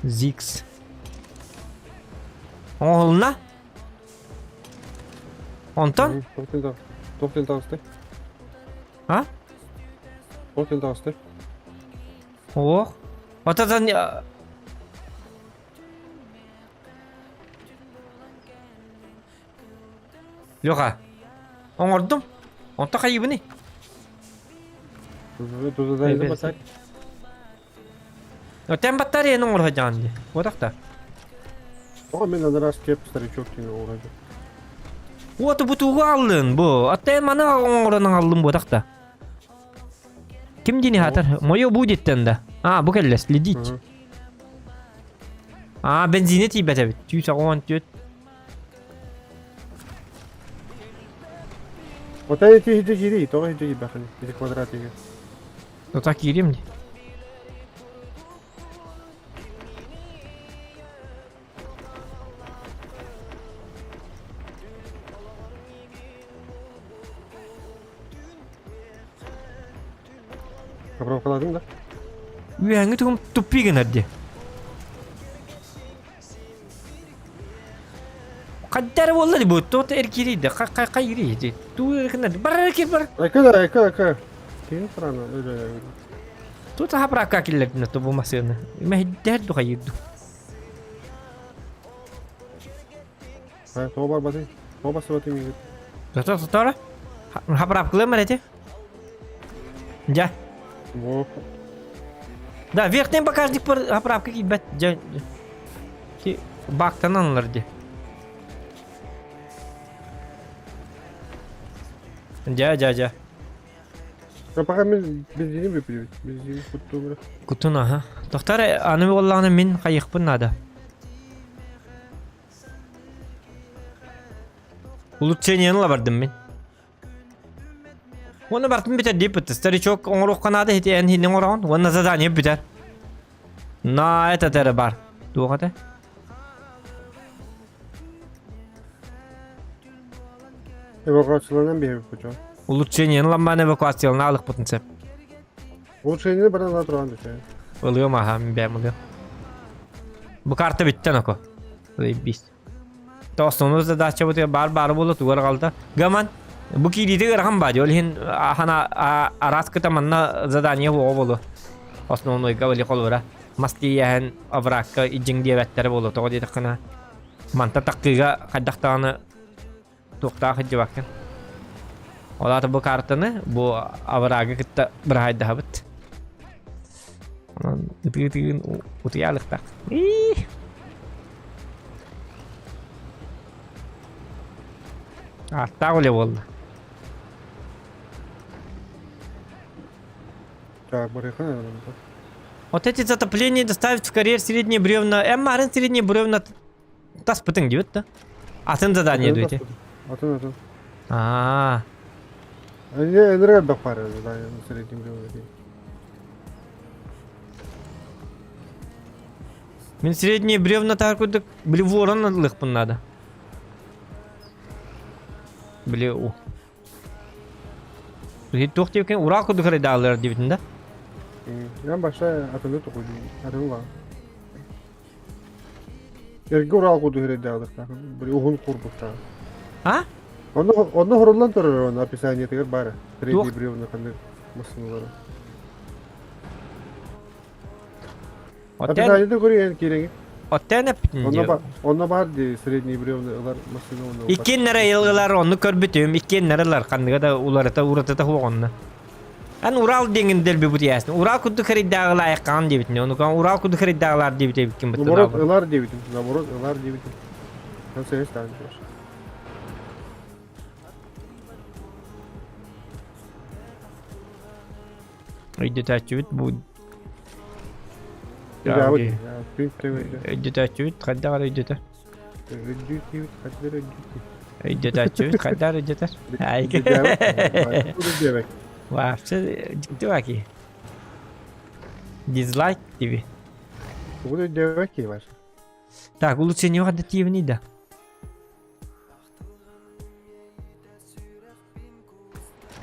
Зикс. Оҥоһулунна? Онтон? Туох таҕыстай? А? Туох таҕыстай? Ох. Ототон Леха, оҥордум. Онто хайыбыный? Тэн батареяны оҥоро сылдьаҕын дии. Буотах да. Тоҕо мен анараас кеп старичок диэн оҥорору. Уоту бутуугу аллын бу. Аттайын маны оҥорон аҕаллым буотах да. Ким диэни аһатар? Мое будет да. А, бу кэллэ, следить. Аа, бензине тиийбэт эбит. 184. Вот эти иһирдьэ киирии, тоҕо иһирдьэ киирбэххиний? Ити квадрат иһигэр. Ну так киириэм дии. Заправкаладың да? Үөһэҥҥи тугум туппи гынар дии. Хайдары буолла дии бу туох эркиирийдэ хайгирий дии туу эркинер бар эркир бар. Эка да эка эка. Ким франа өлө. Тут заправка киллэрдинэ ту бу массыына. Мэһиддэр ду хайырду. Ha, тоҕо барбатый? Тоҕо бассыбатый миигин? Тотор тотор. Заправкалыам эти. Дьэ. Во. Да, верхний багажник заправка киирбэт. Дьэ. Ки бактан ылар дии. Дьэ, дьэ, дьэ. А пока мин бензини выпили. Бензин кутту Кутун аха. Тохтар аны буоллаҕына мин хайыхпын наада. Улучшениены ла бардым мин. Уонна бартын бүтэр диэппит. Старичок оҥоруохха наада ити эн хиннин оҥороҕун. Уонна задание бүтэр. На это эрэ бар. Туох этэ? Эвакуацияланан биһэбит бу дьон. Улучшениены ламмаан эвакуациялана алыкпытын сөп. Улучшениены баран ала туран düşэ. Ылыам аха, мин бэйэм ылыам. Бу карта бүттэн око. Заебись. То основной задача бу бар бары буола тугар қалта. Гаман бу киириитэ ыарахан баа ол иһин хана араас кыта манна задание буоҕа буолуо. Основнойга били холура мас тиийэһэн оврагка идьиҥ диэбэттэрэ буолуо тоҕо диэтэххинэ манта таккыыга хайдах даҕаны туохтаах сылдьыбаккын. Ол аата бу картаны бу оврагы кытта быраһайдаһабыт. Онон ытыы-ытыын утуйаалыктаах. Ааттаах үлэ буолла. Так, барыха Вот эти затопления доставят в карьер средние бревна. Эммарын средние бревна таспытың диэбит да. Атын задание дуйте. Атын атын. Аа. Энергия бахпар задание на среднем бревна. Мин средние бревна таар курдук били ворон ылыахпын наада. Били у. Туох диэбиккин ураа курдук эрэ диэбитин да? Я большая атыны токуйдум. Атыны бар. Эргэ урал курдук эрэ Били уһун курбуктаах. А? Онно онно хоруллан турар он описаниетыгар баар. Средний бревна ханнык массыналары. Оттен Описаниеты көрүйэн киирэҥи. Оттен эппитин Онно диэ. ба онно баар дии средний бревна ылар массыына онно ылбат. Иккиэннэрэ ылар онну көрбүтүм, иккиэннэрэ ылар ханныга да уларыта уратыта суох онно. Эн Урал диэҥин дэлби бутуйаасın. Урал курдук хэрийдээҕилэ айаххаҕын диэбитин. Ону Урал курдук хэрийдээҕилэр диэбит эбиккин быттын Наоборот ылар диэбитим. Наоборот ылар диэбитим. Эн сэһис даҕаны чугас. Өйдөтөөччүбүт бу Өйдөтөөччүбүт хайдах эрэ өйдөтөр. Өйдөтөөччүбүт хайдах эрэ өйдөтөр. Вообще дьикти баки. Дизлайк тебе. Так, улучшение хадда тиевни да.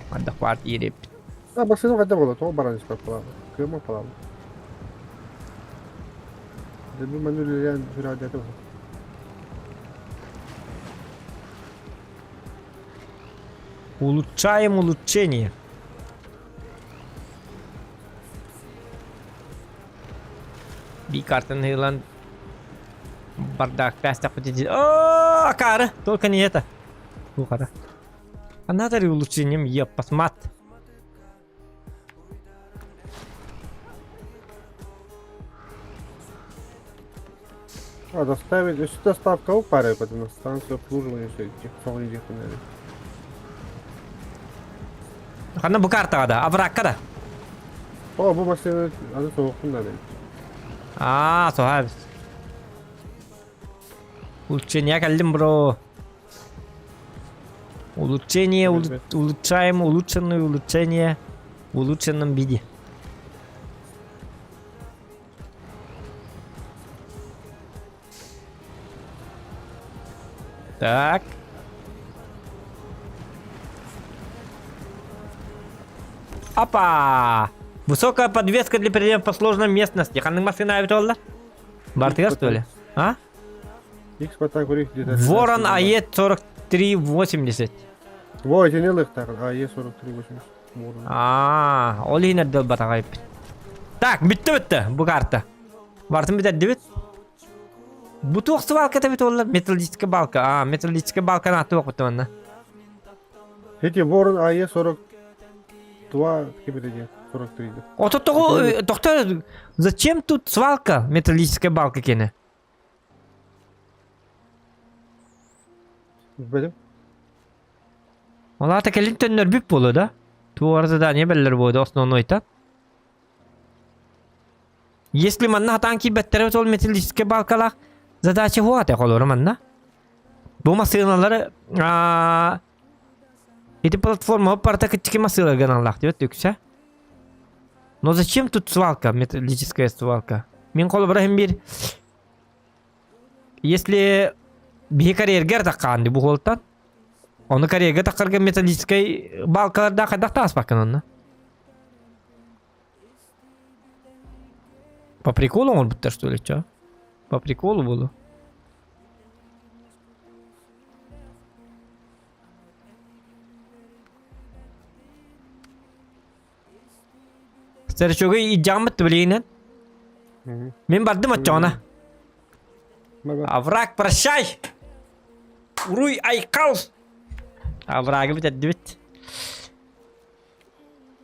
Хайдах баар тиирэппит. А машина хайдах буолла? Тоҕо баран испэт буолаҕын? Кыаммат буолаҕын. Дьэ манна үлэлээн сүрэҕэлдьээтэ быһа. Улучшаем улучшение. Би картаны ылан бардак пястах О, акары! Только не это. Ухара. А надо ли улучшением епасмат? А, доставить, если доставка упарит, на станцию обслуживания все эти соңғы Ханна бу картаҕа да, оврагка да. О, бу машина аны соҕуккун да Аа, соһа. Улучшение кэллим, бро. Улучшение, улучшаем, улучшенное улучшение в улучшенном виде. Так. Опа! Высокая подвеска для переезда по сложной местности. Ханнык машина эбит олла? Бартыгар что ли? А? Ворон АЕ-4380. Во, итини ылыктаах АЕ-4380. Аа, ол иһин эрдэ ылбатаҕа эппит. Так, бүттэ бүттэ бу карта. Бартын бүтэрдибит. Бу туох свалката эбит уолла? Металлическая балка. Аа, металлическая балканы аттыбак бутта манна. Эти Ворон АЕ-42 кибите диэн 43 Ото тоҕо доктор, зачем тут свалка металлическая балка кene? Билбэтим. Ол аата кэлин төннөрбүт буолуо да? Туох задание бэллэр буолуо основнойта? Если манна хатаан киирбэттэрэ ол металлическай балкалаах задача хуата холоро манна. Бу массыыналары ити платформа барыта кыччыки массыыларга аналлаах диэбит үксэ. Но зачем тут свалка, металлическая свалка? Мин холобура иһин биир если биһи карьергер таххаан бу хуолтан ону карьерга таххарга металлическай балкалардаах хайдах тааспаккын онно? По приколу оҥорбуттар что ли, чё? По приколу буолуо. Старичогу идьааммыт билигинэн. Мин бардым оччоҕуна. Овраг, прощай! Уруй айкал! Оврагы бүтэрдибит.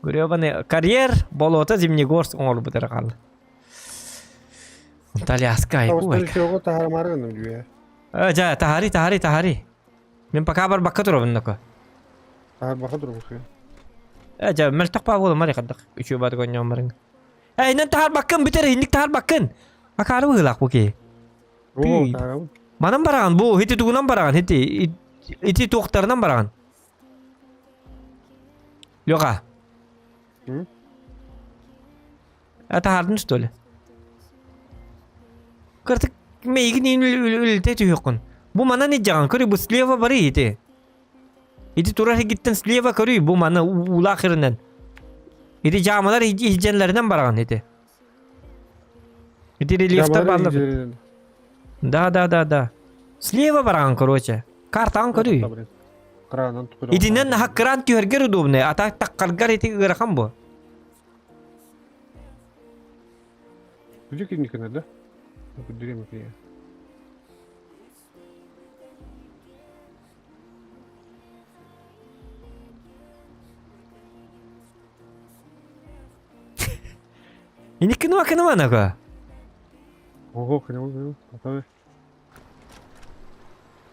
Гребаный карьер болото Зимнегорск оҥорбут эрэ хаалла. Анталиаска ой. Э, таһари, таһари, таһари. Мин пока барбакка турабын ноко. Таһарбакка турабын. Э, дьэ, мөлтөх баа буолумар хардах үчүгэй бааты гонньооммарыҥ. Э, иннен таһарбаккын бүтэр, инник таһарбаккын. Акаары быһыылаах бу киһи. Оо, таһарабын. Манан бараҕын, бу ити тугунан бараҕын, ити ити туохтарынан бараҕын. Леха. Э, таһаардын что ли? Кыртык мейгин үлэлэтэ түһүөххүн. Бу манан илдьэҕин, көрүй, бу слева барый ити. Ити турар иһигиттэн слева көрүй, бу маны уулаах иринэн. Ити дьаамалар иһдьэннэринэн бараҕын ити. Ити рельефтар бааллар. Да, да, да, да. Слева бараҕын, короче. Картаҕын көрүй. Итинэн хаккыраан түһэргэр удобный, а так таккаргар ити ыарахан бу. Где клиника да? Время клиника. Иниккин вакыныманака. Ого, кынымы, кынымы.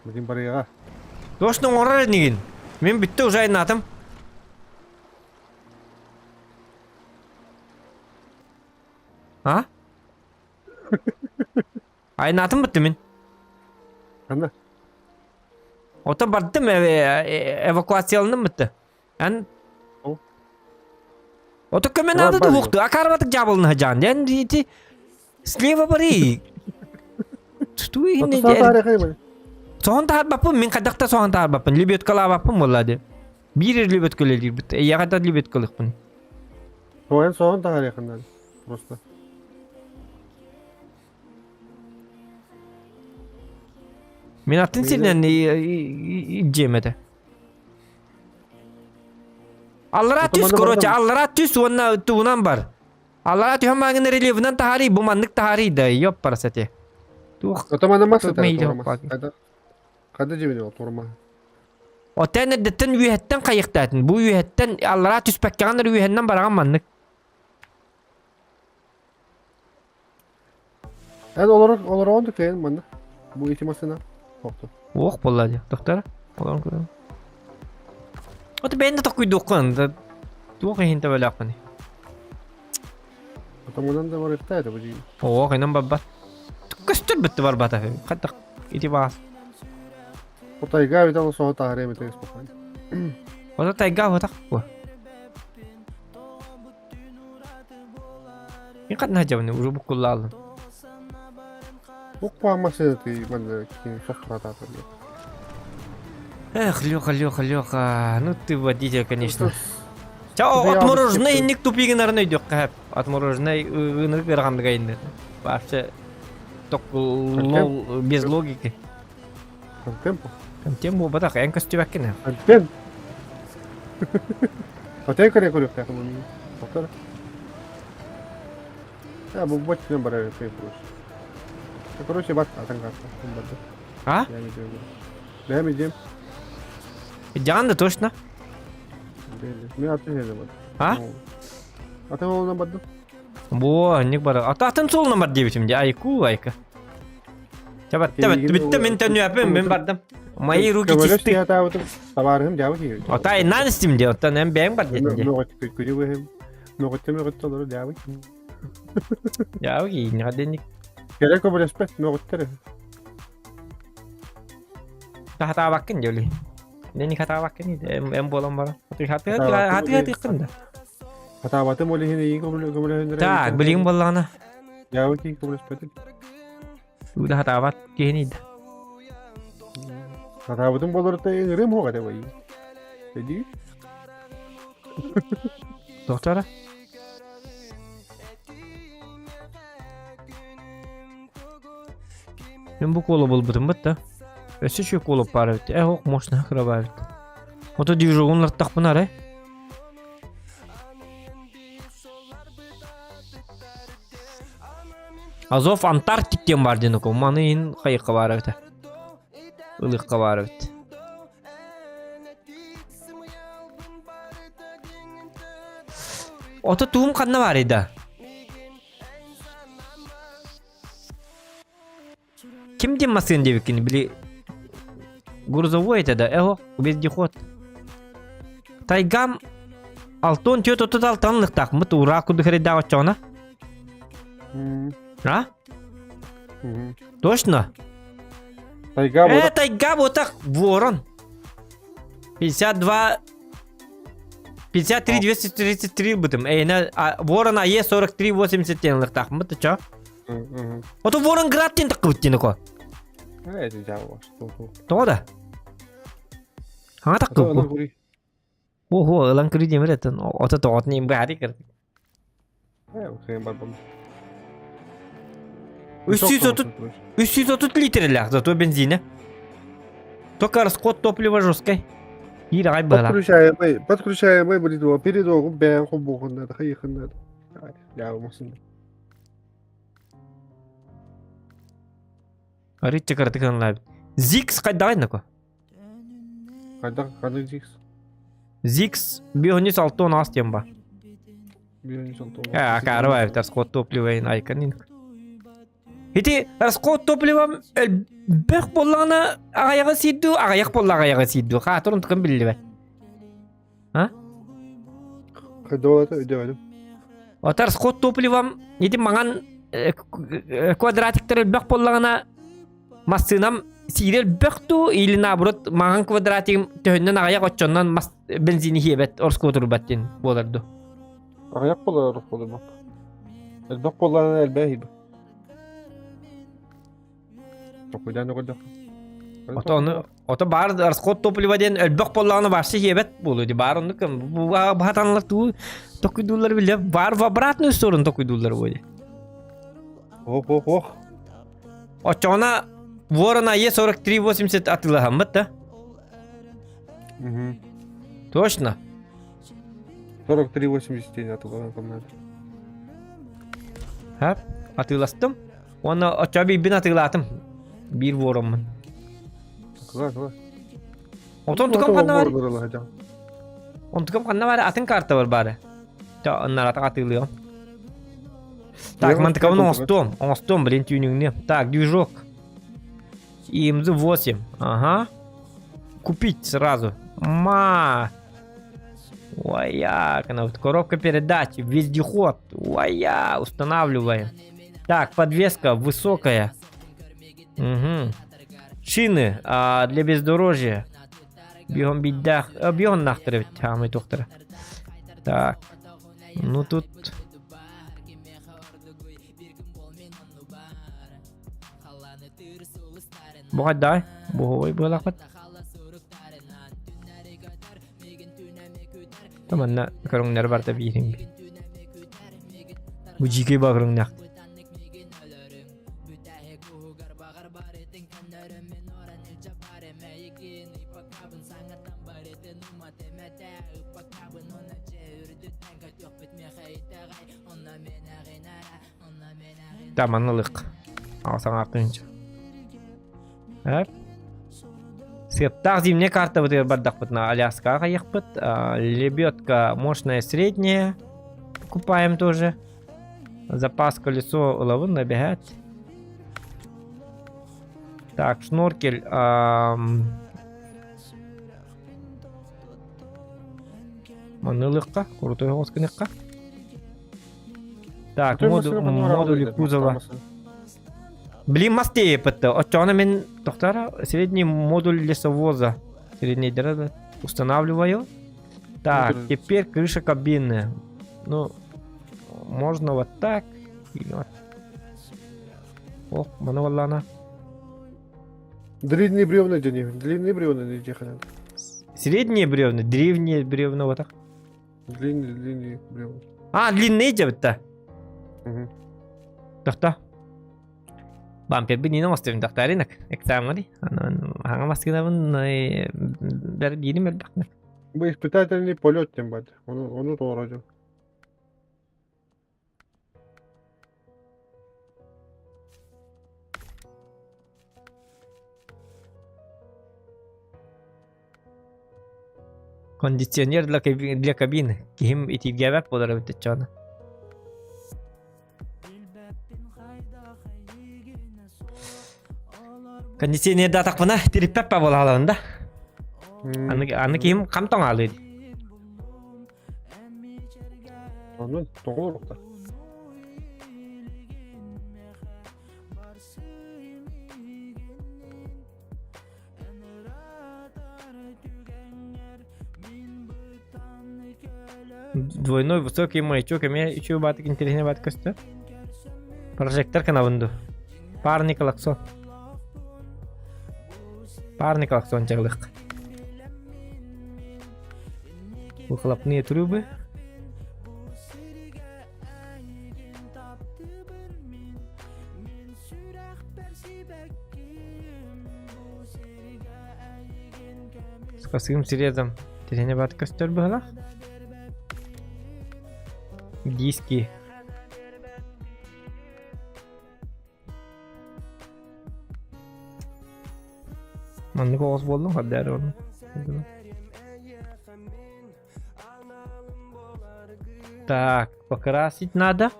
Билин барыаҕа. Точно оҥорор инигин. Мин бүттэ уже айнаатым. А? Айнаатым бүттү мин. Ханна? Оттон бардым эвакуацияланным бүттү. Эн Ото көмө наада да уохту. Акарбатык жабылына жан. Ден ити слева бары. Туту иһинне. Соһон таһарбаппын, мин хайдах соһон таһарбаппын. Лебедкалаабаппын буолла ди. Биир лебедкалыырбыт. Эйэҕэ лебедкалыахпын. Соһон соһон таһарыахын просто. Мин атын сиринэн дьиэм этэ. Аллараа түс, короче, аллараа түс уонна тугунан бар. Аллараа түһэн мааҥын рельефынан таһаарый, бу маннык таһаарый да, ёп парасати. Туох Отоманамас Хада дьиэбин ол турма. Отен эрдэттэн үөһэттэн хайыктаатын. Бу үөһэттэн аллараа түспэккэҕин үөһэннэн бараҕан маннык. Эн олорор олороҕун да кыайан манна. Бу ити массыына. Хопто. Ох буолла дии. Доктор. Олорон көрөм. Ото бэйэн да токуйдуоххун. Туох иһин төбөлөөхпүн. Отомунан да барыахтаа этэ бу дии. Ох, инэн барбат. Көстөр бытты барбата. Хаттах. Ити баас. Тайга эбит ол соһо таһарыа эбит спокойно. Ото тайга отах бу. Мин ханна сылдьабын уже буккуллаалым. Буква машина ты манна кини сохтуратаатар. Эх, Леха, Леха, Леха, ну ты водитель, конечно. Ча отмороженный инник тупигинарын өйдүөххэ отмороженный ынырык ыараханныга иннир. Вообще только лол без логики. Контемпо. Контемпо буолбатах, эн көстүбэккин. Контент. Хотя көрө көрүөхтээх Повтор. Я бу бот мен барар ты короче. Короче, бат атын карта. А? Я не знаю. Бэм идем. Дьаҕан да точно. Мен атын хеде бар. А? Атын олуна бардым. Бу, анник бар. Ата атын суолуна бар диэбитим дии. Айку, айка. Чабат, чабат, бүттэ мин төннүөппүн, мин бардым. Мои руки чисты. Табаарыһым дьаабы киһи. Ота иннан истим дии, оттон эн бэйэҥ бар диэтин дии. Күнү быһым. Мөҕүттэ мөҕүттэ олору дьаабы. Дьаабы киһи, денник. Кэрэ көбөлөспөт мөҕүттэр. Хатаабаккын дии оли. Денник хатаабаккын эм буолан баран. Хатыы хатыаххын да. Хатаабатым ол иһин эйиин көмөлөһүннэрэ. Так, билигин буоллаҕына. Дьаабы киһи көмөлөспөтүн. Уда хатаабат киһини да. Хатаабытым болорто ыҥырыам хуоҕа этэ бай. Эдии. Доктора? Мен бу колу булбутум бытта. Өссө үчүгэй колу баар эбит. Э, ох, мощно кыра баар эбит. Ото движогун лартахпын арай. Азов Антарктик диэн баар диэн окол. Маны иһин хайыкка баар эбит. Ылыхха баар эбит. Ото туум ханна баарый да? Ким диэн массыын диэбиккин били грузовой это да эһо вездеход. Тайгам алтон түөрт отут алтанлыктаахмыт ураа курдук эрэйдээх оччоҕуна. А? Точно? Тайга Э, тайга ботах ворон. 52 53 233 бытым. Эйна ворон АЕ 43 80 тенлыктаахмыт чо? Ото Воронград диэн таххыбыт диэн око. Э, дьаабы. Тоҕо да? Хаҥа таххыбыт. Ого, ылан көрүү диэмэр этэн ото тоҕотун им баары кэр. Э, окей, барбам. 330 330 литрелээх зато бензинэ. Только расход топлива жесткий. Биир аҕай быһалаах. Подключаемый, подключаемый будет передогу бэйэн хобуохунна, хайыхынна. Дьаабы масын. Арыычча кыратык ыллаабыт. Зикс хайдаҕай нако? Хайдах ханнык Зикс? Зикс биһонис алты он аас диэн ба. Биһонис алты он Э, акаары баайбыт расход топлива айканин. Ити расход топлива элбэх буоллаҕына аҕайаҕы сиирдүү, аҕайах буолла аҕайаҕы сиирдүү. Хаатыр онтукан биллибэт. А? Хайдах өйдөөбөтүм. Отар расход топливам ити маҥан квадратиктар элбэх буоллаҕына массыынам сиирэ элбэх дуу или наоборот маҥан квадратигым төһөннөн аҕыйах оччоннон мас бензини хиэбэт ороскуотурбат диэн буолар дуу. Аҕыйах буолар ороскуотурбат. Элбэх буоллаҕына элбэх иһит. Токуйдаан өгөрдөххө. Ото ону ото баар расход топлива диэн элбэх буоллаҕына вообще хиэбэт буолуо дии баар оннук баһатанлар туу токуйдууллар билэ баар в обратную сторону токуйдууллар буолуо. Ох ох ох. Оччоҕуна Ворон АЕ-4380 атыылаһаммыт да? Угу. Точно? 43,80 атыылаһан надо. Хап, атыыластым. Уонна оччо биирбин атыылаатым. Биир вороммун. Кыла, кыла. Отон тукам ханна бар? Онтукам ханна бар? Атын карта бар бары. Та оннар атыылыам. Так, мантыкабын оҥостуом. Оҥостуом, блин, түүнүҥнү. Так, движок. ИМЗ-8. Ага. Купить сразу. Ма. Ой, она вот коробка передач, вездеход. Ой, устанавливаем. Так, подвеска высокая. Угу. Шины а, для бездорожья. Бион биддах, бион нахтар эбит, хаамай туохтара. Так, ну тут... Бугайдай, буһуой буолахпыт. Манна көрүҥнэр барда биирин. Бу дьиикэй баа көрүҥнээх. Таманылык. Саҥаартыынча. Эп. Сыаптаах зимняя картабытыгар бардахпытына Аляскаҕа хайыахпыт. Лебедка мощная средняя. Покупаем тоже. Запас колесо ылабын набегать. Так, шноркель. Манылыкка, крутой госкыныкка. Так, модули кузова. Блин, мастее пытты. Оччоҕуна мин тохтара средний модуль лесовоза. Средний дыры устанавливаю. Так, теперь крыша кабины. Ну, можно вот так. Или вот. Ох, маны валлана. Длинные бревна дени, длинные бревна не деханан. Средние бревна, древние бревна вот так. Длинные, длинные бревна. А, длинные дебитта. Угу. Тохто. Бампербин ин оҥостубун тохтааринак экзамҥа хаҥа маскынабын бэр биирим элбэхнэ. Бу испытательный полет тем бат. Ону ону тоҕорожу. Кондиционер для, для кабины. Киһим итииргээбэт буолар эбит оччоҕуна. Кондиционердаатахпына тириппэппэ буолааларын да. Аны, аны киһим хам тоҥаалыыр. Онон тоҕо Двойной высокий маячок эмиэ үчүгэй баатык интэриэһинэй баатык көстөр. Прожектор канабын дуу. Парный клаксон. Парный клаксон чаҕылык. Выхлопные трубы. С косым срезом. Тирэни бат көстөр быһылах. Диски. Маннык оҕус буоллум хардары оны. Так, покрасить надо.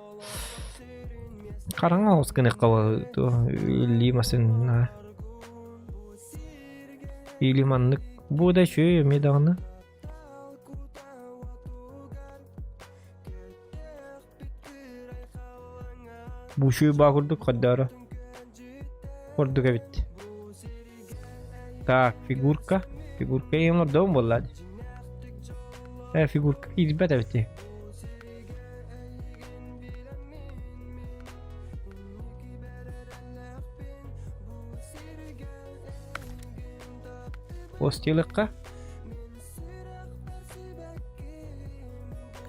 Хараҥа оҕус гыныахха лимасын или маннык бу да үчүгэй эмиэ даҕаны. Бу үчүгэй баа курдук хардаара. Курдук эбит. Так, фигурка. Фигурка ең ордоон буолла дии. Э, фигурка киирбэт эбит дии. Постилыкка.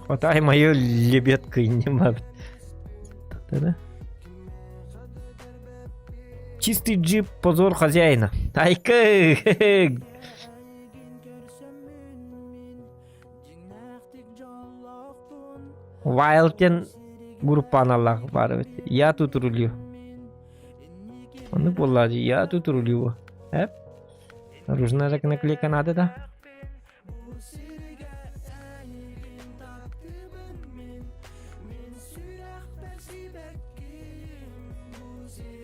Хватай мою лебедку и не мабит. Да? Чистый джип позор хозяина. Айка! Вайлтен группа аналлаах баар эбит. Я тут рулю. Ону буолла дии, я тут рулю. Эп. Оружная наклейка надо, да?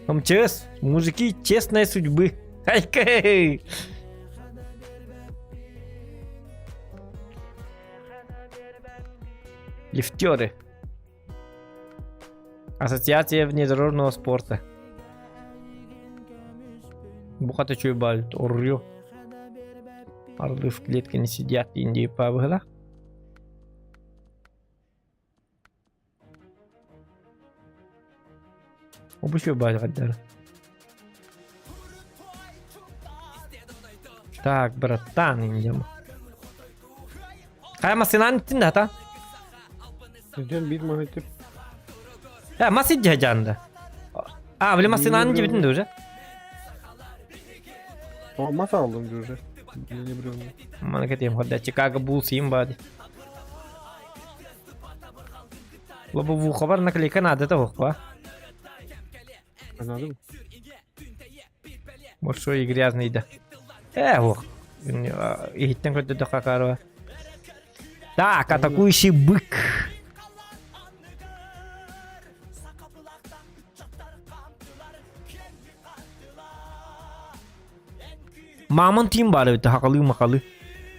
МЧС, мужики честной судьбы. Айкэй! Лифтеры. Ассоциация внедорожного спорта. Бу хата үчүгэй баҕайы оруйу. Орлы в клетке не сидят диэн диэппаа быһыылаах. Бу үчүгэй баҕайы хайдары. Так, братан, индем. Хайа массыынаан иттин да хата? Дьон биир маһы тип. Э, мас иддьэ дьаанда. А, били массыынаан дьибитин да уже. О, мас алдым же уже. Не бревно. Маны кэтиэм хорда Чикаго Буллс им бади. Лобовухабар наклейка надо того, па. Anladın mı? Большой и грязный да. Э, ох. Иһиттэн көрдөрдөххө Хакарова. Так, атакующий бык. Мамон тиим баар эбит, хакалыы махалы.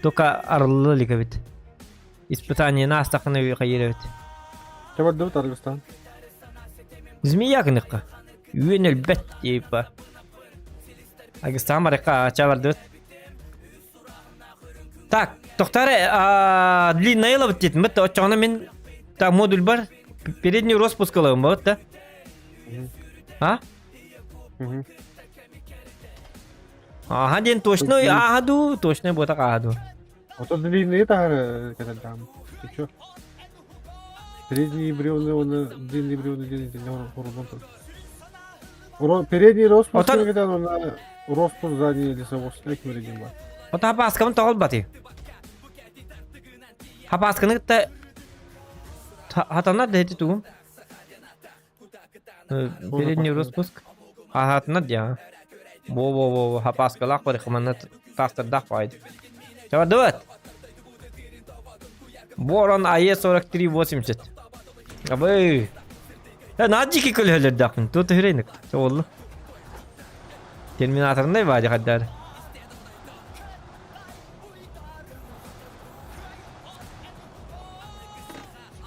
Только арылла илик эбит. Испытание наастахына хайыр эбит. Чабардыбыт Аргыстан. Змея гыныкка. Үөн өлбөт типа. Агыстан барыкка чабардыбыт. Так, тохтар длинная лабыт диэтим бит. Оччоҕуна мин так модуль бар. Передний распуск ылабын бабыт да. А? Аха диэн точно ааха дуу, точно буотах ааха дуу. Ото длинные тахары кэтэрдаам. Ты чё? Передние бревна, он длинные бревна диэн хоруллан турар. Передний роспуск Отон кэтэн уонна роспуск задний лесовоз экмери диэн баар. Ото хапааскабын тоҕо ылбатый? Хапаасканы кытта хатанар да ити тугум? Передний распуск. Аһаатынар дии Во-во-во, хапааскалаах барыха манна таастардаах баҕайы. Чабардыбыт! Ворон АЕ-4380. Абы! Э, наадьы дьики көлөһөлөрдөөхпүн. Туот үһүрейник. Чоҕуллу. Терминаторнай баадьы хайдаар.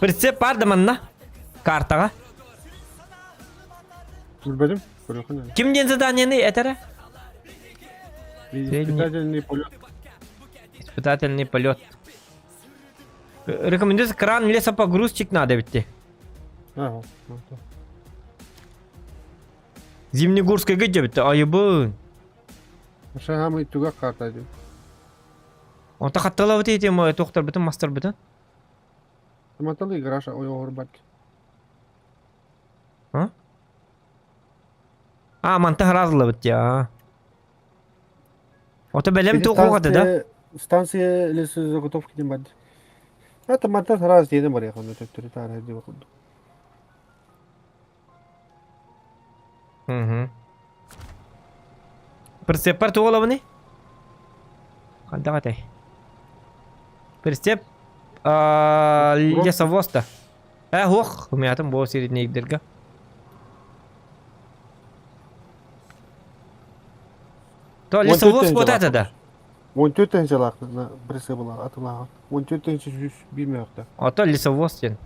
Прицеп бар да манна. Картаҕа. Билбэтим. Көрүөххүн Ким диэн заданиены этэрэ? Испытательный полет. Испытательный полет. Рекомендуется кран лесопогрузчик надо ведь. Ага. Зимнегорскайга дебитти айыбын. Шагамы туга карта дим. Онто хатталабыт этим туохтарбытын мастарбытын. Маталы гараж ойоҕор А? А, манта харазылабыт я. Ото бэлэм туохугата да? Станция лесозаготовки диэн баар. Это мантан сразу диэн барыах онно төттөрү таара диэн курдук. Угу. Прицеппар туолабыный? Хайдах этэй? Прицеп лесовоз-то. Э, ох, умятым бу среднейдерге. То лесовоз вот это да. 14 тыһыынчалаах прицеп атылааҕын. 14 тыһыынча 101 мөөхтө. Ото лесовоз диэн.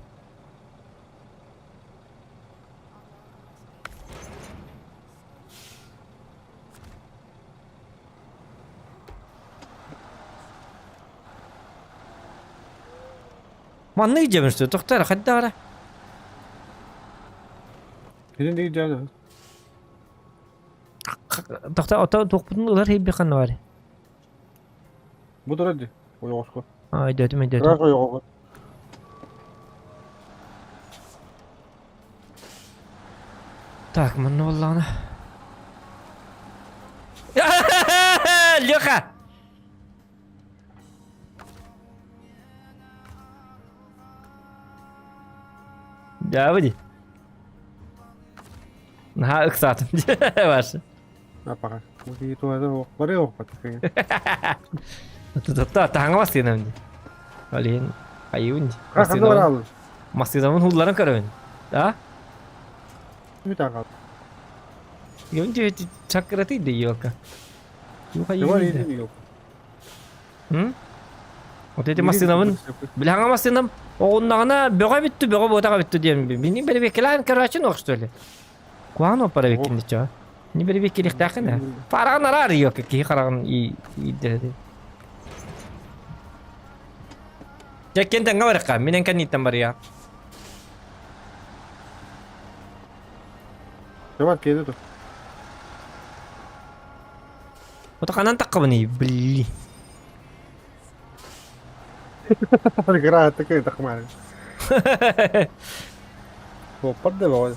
Маннык дьэбин что тохтор хайдах Кини диги дьаана. Тохтор ото туохпутун ылар хейби ханна бар. Бу турар ди. Ойоҕоско. А, өйдөөтүм өйдөөтүм. Ыраах ойоҕоҕо. Так, манна буоллаҕына. Леха! Дьаабы дии. Наһаа ыксаатым Ваша. Апаҕа. Бу туһата бары оһпат. Тутта таһаҥа массыынам дии. Ол иһин хайыыбын дии. Ханна бараалын? Массыынабын хулларан көрөбүн. Да? Үт аҕал. Юм дии чакыраты да елка. Юу Давай хайыыбын. иди елка. М? Вот эти массыынабын билэҥэ массыынам оҕуннаҕына бөҕө бүттү бөҕө буотаҕа бүттү диэн бини бэрэбиэккэлээн короче нох что ли. Куһаҕан оппара биккин диччэ. Не бэрибиэк кириэхтээххин ээ. Фараҕын араар иокка киһи хараҕын иирдэ. Дьэ киэн тэҥҥэ барыахха, мин эн кэнниттэн барыа. Давай киэни тут. Ото ханан таххабыный, блин. Игра такая тахмар. Хоппар да бөҕө.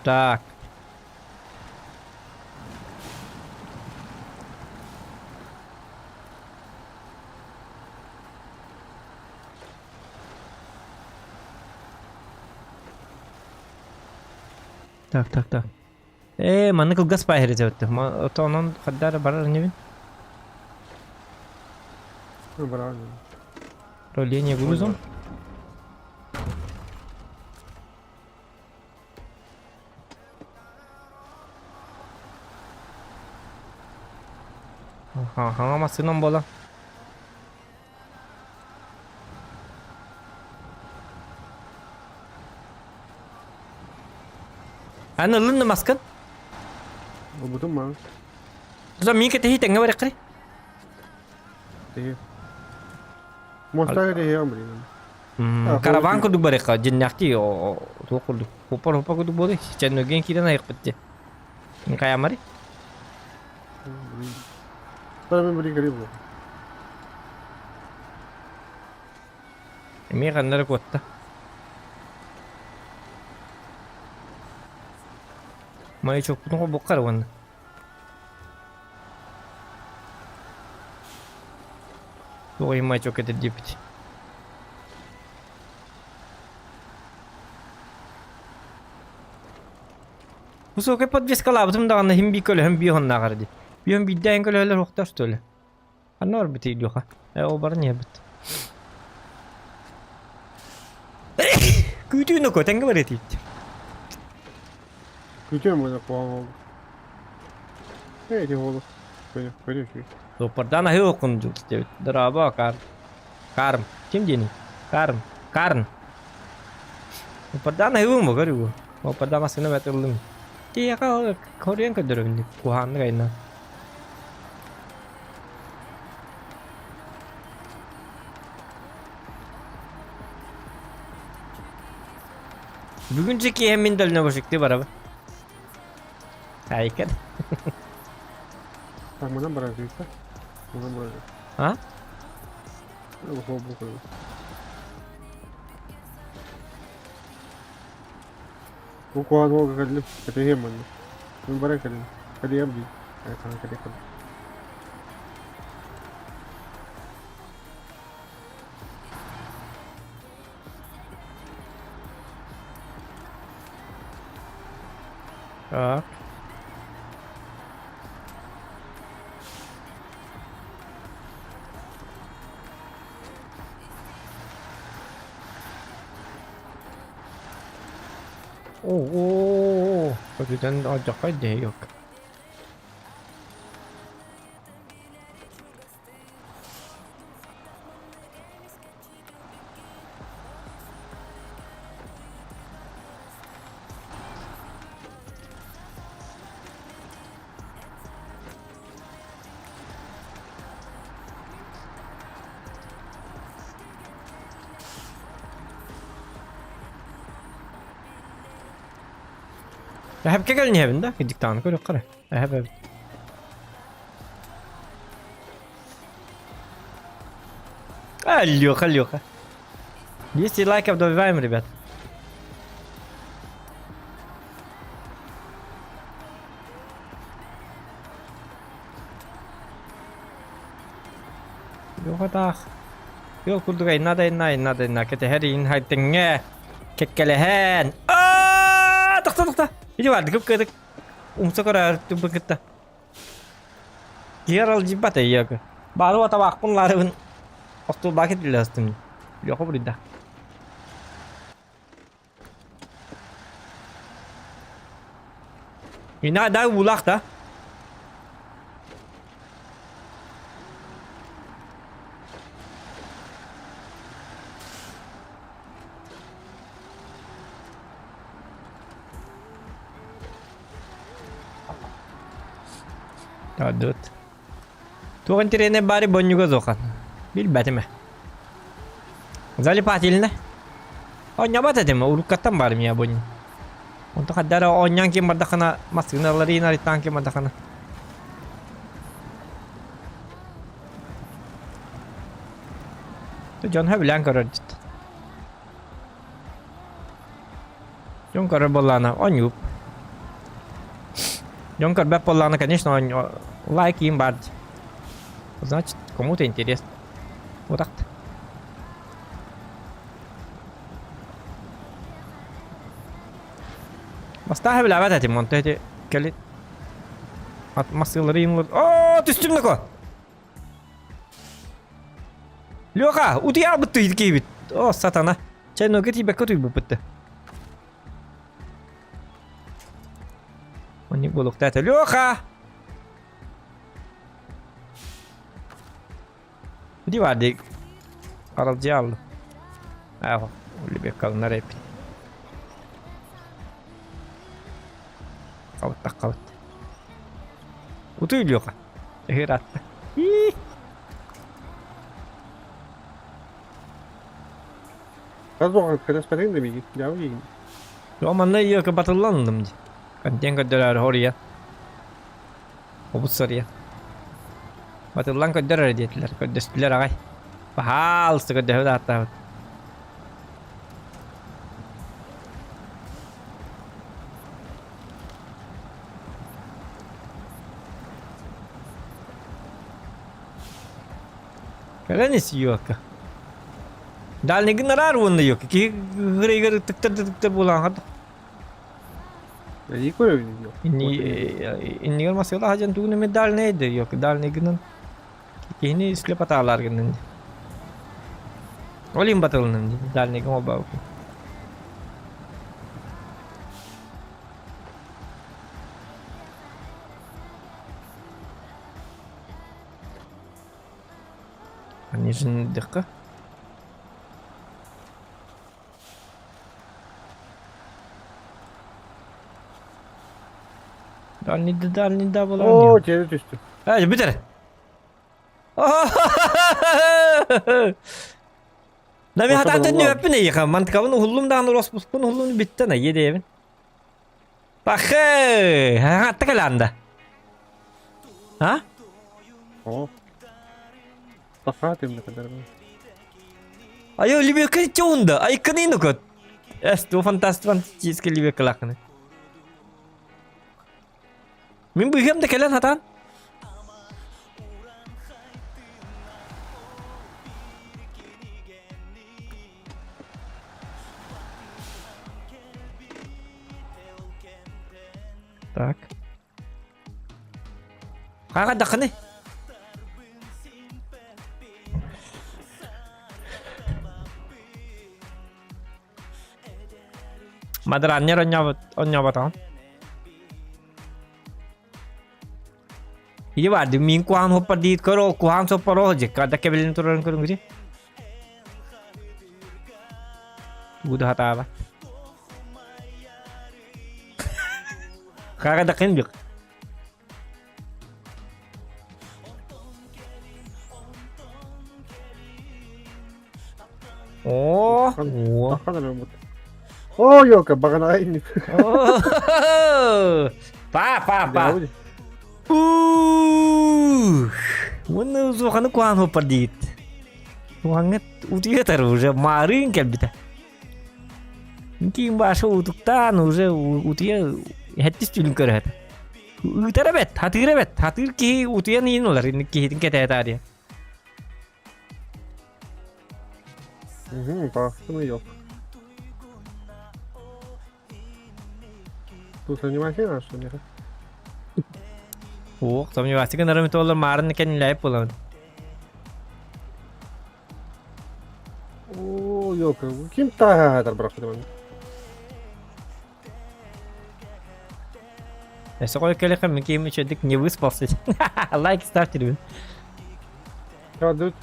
Так. Так, так, так. Ээ, манна кылгас баай эбит. Онон хаддар барар инибин. Барар. Управление грузом. Аха, хаҥа массыынам буола. Аны ылын да маскын. Ылбытым маа. Зо мин кэтэһии тэҥҥэ барыаххай. Тэһи. Мостаҕа тэһиэҕим блин. Караван курдук барыахха дьиннээхтии туох курдук. Хоппор хоппор курдук буолуй. Ченнөген киирэн айыахпыт дии. Хайамари? Мен блин кэлиим буолла. Эмиэ ханна эрэ куотта. Маячокпутун холбуохха эрэ уонна. Туох иһин маячок этэр диэбит. Высокай подвескалаабытым даҕаны иһин бии көлөһөн биир уоннааҕар дии. Биир биирдээн көлөһөлөр уохтар что ли? Ханна барбытый Илюха? Э, ол баран иһэбит. Күүтүү ноко, тэҥҥэ барыа тиийбит. Күүтүөм уонна куһаҕан буолла. Э, ити буолла. Көрүө, көрүө үчүгэй. Суоппардаан аһыы оккун диэбит. Дорообо, Кар. Карм. Ким диэний? Карм. Карн. Суоппардаан аһыыбын бу, көрүгү. Суоппардаан массыына бэт ыллым. Тиэхэ хоруйан көрдөрөбүн куһааннык айна. Бүгүн же киэһэ мин дальнобойщиктыы барабын. Айкан. Так, манан барар кыыста. Манан барар. А? Бу куһаҕан уолга кэллим, кэтэһиэм манна. Мин баран кэллим. Кэлиэм дии. Хаһан кэлиэххин. Так. Оо, көтүтэн алдьархай дэһиок. Эһэпкэ кэлин иһэбин да, диктант көрүөххэ эрэ. Эһэп эбит. Алёха, Алёха. 200 лайков добиваем, ребят. Лёха таах. Йол курдук айна да айна, айна да айна. Кэтэһэр иин хайдыҥҥа. Кэккэлэһэн. Аа, тохто, тохто. Иди бардык кыдык. Умса көрөр тубы кытта. Киһи аралдьыйбат эйиэхэ. Баары табаахпын лаарыбын остуолбаакы тиллэстим. Леха буруйда. Ина да уулаах да. Таадыт. Туох интэриэһинэй баары бонньуга суохан. Билбэтим ээ. Залипательно. Оонньообот этим, уруккаттан баар мия бонньу. Онто хадда эрэ оонньоон ким бардахына массыыналарыын арыттаан ким бардахына. Дьон сөбүлээн көрөр дит. Дьон көрөр буоллаҕына оонньуур. Дьон көрбөт буоллаҕына, конечно, лайк им баар дии. Значит, кому-то интересно. Вот так-то. Бастаан сөбүлээбэт этим, онто ити кэлин массыылары иҥ Оо, түстүм нако! Леха, утуйаабыт киһибит. О, сатана. Чай нога тиийбэккэ утуйбуппут да. Оннук буолуохтаата. Леха! Ди бар дии. Аралдьыйа аллым. Аах, үлүбүөккалынар эппит. Хабыттаххабыт. Утуй Леха. Ыраатта. Хас буолан кэтэспэтиҥ да миигин, дьаабы киһигин. Дьоо манна ийэкэ батыллан ыллым дии. Контент көрдөрөөрү хоруйа. Обут сарыйа. Батыллан көрдөр эрэ диэтилэр. Көрдөстүлэр аҕай. Баһаалыста көрдөһүбүт ааттаабыт. Кэлэн ис Йока. Дальнигын араар уонна Йока. Киһи гырыйгар ытыктар да ытыктар буолан хата. Эйи көрөбүн Йока. Иннигэр масыала хадьан тугун эме дальный да Йока. Дальныгынан киһини слеп атаалаар гынан. Ол им батылынан дальныгын олбаабыппын. Нижнедыхха. Дальний да дальний да буолан. Оо, тиэрэ түстүм. Ай, бүтэр. Да мен хатаан төннүбэппин эйиэхэ. Мантыкабын уһуллум даҕаны роспуспун уһуллум бүттэн айе диэбин. Пахы! Хатта кэлаанда. А? О. Паха темне кадар. Айо либекка чоунда. Айканы нукот. Эс, ту фантаст фантастический либекка лакны. Мин быһыам да кэлэн хатаан. Так. Хаҕа дахыны. Мадраннер онньоботоҕун. Иди барды мин куһаан хоппар диит көр ол куһаан соппар ол дьикка да кэбилин турарын көрүҥүтү. Буду хатаабат. Хага да кын бик. О, о. О, ёлка, багана инник. Па, па, па. Ух! Уонна узуоханы куһаан хоппар диит. Уһаҥҥыт утуйатар уже маарыын кэлбитэ. Киин баша утуктаан уже утуйа хэттис түүнүн көрөһөт. Ыытар эбэт, хатыыр эбэт. Хатыыр киһи утуйан иин олар, киһитин кэтээтаа диye. Баахтыны yok. Тут занимайся, что ли? Уох, сомневаться гынарым туолар маарын кэннилээп буолабын. Оо, ёлка, ким тааһаатар бырахпыт манна? Өссө кой кэлэхэ мин киһим үчүгдүк не выспался. Лайк ставьте, ребят. Кадыт.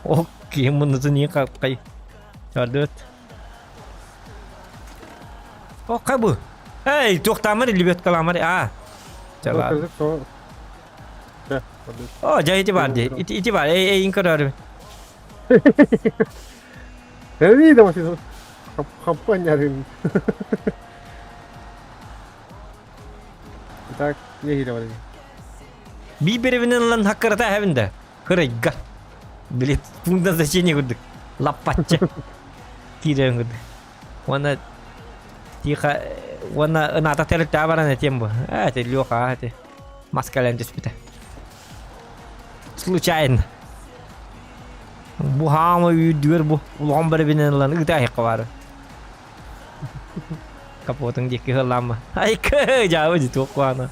О, киһим муннутун иин хапкай. Кадыт. О, кабы. Эй, туохтаамар лебедкаламар. А. Чалаа. О, дьэ ити бар дии. Ити, ити бар. Эй, эйин көрөөрү. Эви да машина. Хампаннарын. Так, не хире бар. Би беребинен ылан хаккарата эһэбин да. Кырайга. Билет пункт назначения курдук. Лаппачча. Киирэн курдук. Уонна тихо уонна ынаата тэрилтэҕэ баран этиэм бу. Ээ, ити Леха, ити маскален түспүтэ. Случайно. Бу хаама үүрдүгэр бу улахан барыбинен ылан ыта айыққа бары. Капотың диэки хыллаама. Айкы жаабы дии туох куана.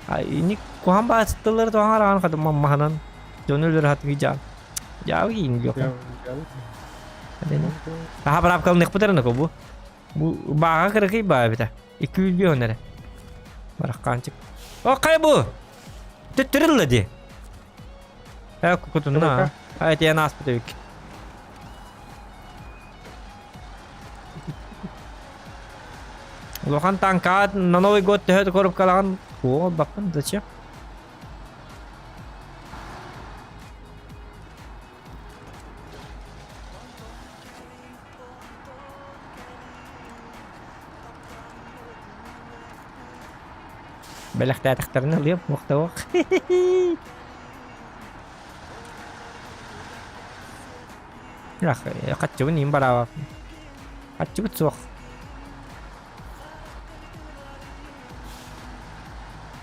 Ай ини кухан баастылар тухан араан хатым маммаханан дьону өлөр хатыгы жаа. Жаабы киин Леха. Аха быраапкалыныахпыт эрэ бу. Бу бааҕа кыракый баа эбитэ. 205 эрэ. Бараххаанчык. О, хайа бу? Төттөрүллэ дии. Э, кукутунна. Ай, тиэн ааспыт эбик. Улахан танкаат на Новый год төһө коробкалаҕын О, баккын, зачем? Бэлэхтээтэхтэринэ ылыам, уохтауох. Ах, хаччыбын иин бараабаппын. Хаччыбыт суох.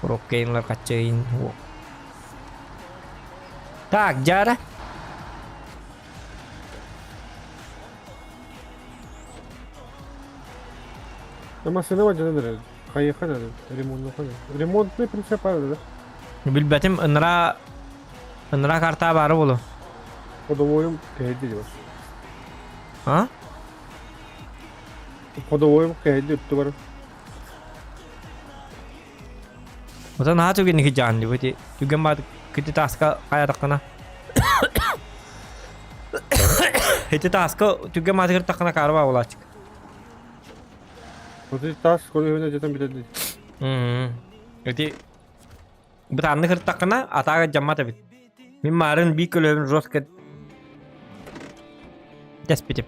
Уруккейнлар хаччыйын. Так, дьаара. Массыына бадьанан эрэр. Хайыха да ремонтнуха да. Ремонтный прицеп да? Билбэтим ынра ынра карта бары болу. Ходовойум кэһэйди дебар. А? Ходовойум кэһэйди өттү бар. Ота наһаа түгэнники дьаан дибити. Түгэн баат кити тааска хайатаххына. Ити тааска түгэн баатыгар таххына каарба булааччык. Оти таас көрүһүнэ жетен бүтэлли. Ити бытаанны кыртаххына атаага дьаммат эбит. Мин маарын бии көлөбүн жестко тэспитим.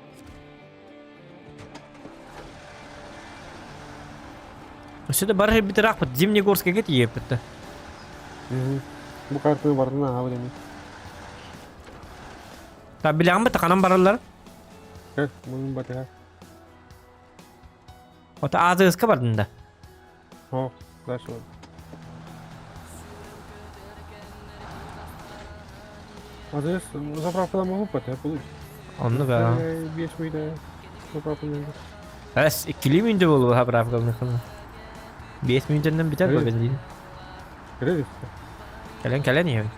Өссө да бар сирбит ыраахпыт Зимнегорскайга тиийэппит да. Бу картаны бардын аһабыт эми. Та билэҕин бата ханан бараллар? Кэл, мунун батыһа. Ото АЗС-ка бардын да. О, дальше бар. АЗС заправкадан могу пойти, получится. Онну ба. Беш мүйдө заправкадан. Эс иккилии мүндө буолуо заправкалыахына. 5 мүнтэннэн бүтэр Э. бу бензин. Кэлэн Кэлэн кэлэн иһэбин.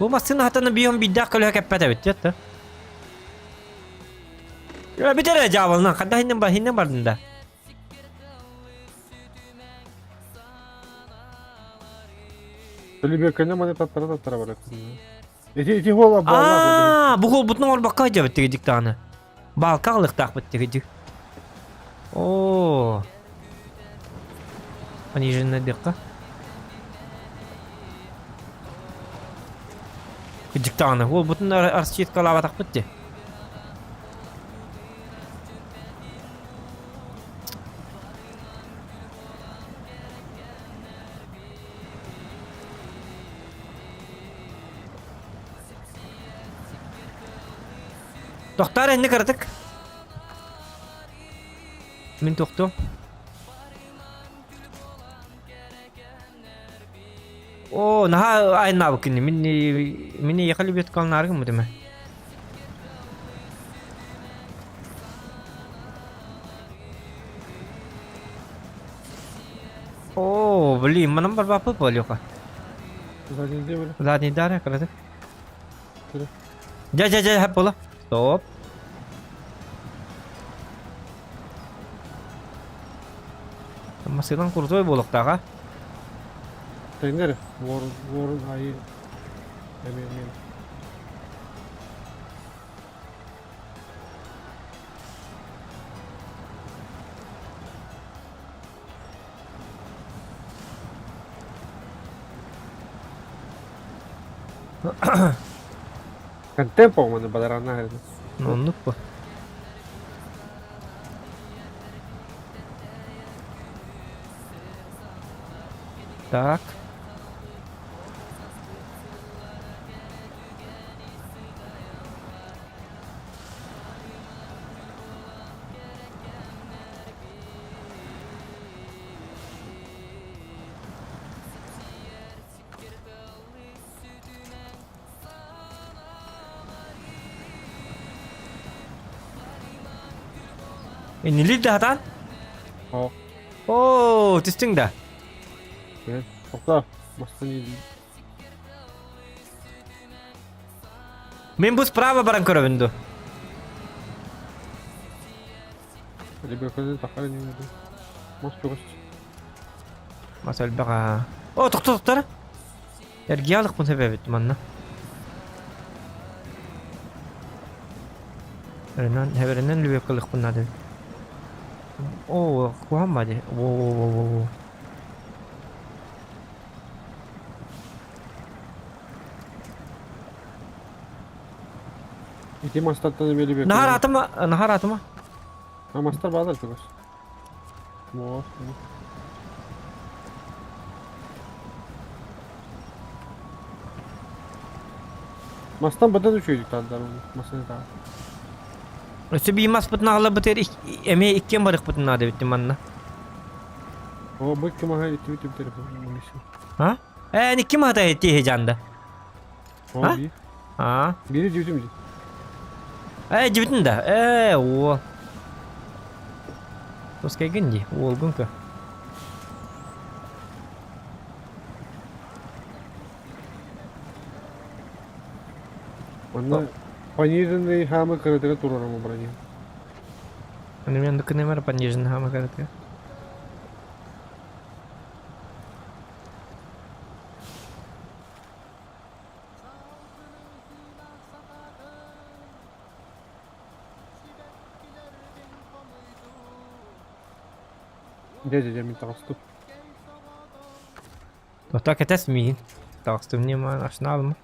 Бу массыына хатана биһон биирдээх көлөһө кэппэт эбит диэт да. Бүтэр ээ дьаабылынан ханна иһиннэн бар иһиннэн бардын да. Төлүбүөккэнэ маны таттара таттара барар. Ити ити хуола буолла. Аа, бу холбутун оҥорбокко сылдьабыт тигидик даҕаны. Баалка аҕалыахтаахпыт тигидик. Оо. Пониженная диэххэ. Кырдьык даҕаны, уолбутун расчеткалаабатахпыт дии. Тохтоор инник кыратык. Мин тохтуом. Оо, наһаа айаннаабыккын дии. Мин мин эйиэхэ любит калнааргым гыммытым ээ. Оо, блин, манан барбаппыт буолуоха. Задний где были? Задний дара, кыраты. Дьэ, дьэ, дьэ, хэп буола. Стоп. Массыынан крутой буолуохтааҕа. Тэҥнэр, уорун, уорун айы эмиэ эмиэ. Контент по-моему бадаранна Ну, оннук бу. Так. Иннилиир да сатаан? О. Оо, түстүҥ да? Тоқта, бастан Мин бу справа баран көрөбүн ду. Мас элбэх аа. О, тохто тохтор. Эргийэ алыкпын сөп эбит манна. Эринэн, эбэринэн лүбүөккалыахпын наада эбит. Оо, куһаҕан баа дии. Во-во-во-во-во. Ити мастартан эмиэ лүбүөккэ. Нахар атыма, нахар атыма. А мастар баалар чугас. Во. Мастан быдан үчүгэйдик тардар масыны таа. Өссө биир маспытын аҕаларбытыгар эмиэ иккиэн барыахпытын наада эбит манна. О, бу икки маһы иттибит телефон. А? Ээ, икки маһы тиэһи жанда. О, А? биир. А? Биири дьүтүм дии. Ээ, дьибитин да. Ээ, уол. Тускайгын дии, уолгун кө. Онно пониженный хаамы кыратыга туруорам брони. Аны мен дыкынымар пониженный хаамы кыратыга. Дьэ дьэ дьэ мин таҕыстым. Тота кэтэс миигин. Таҕыстым ньыма ашнаалыма.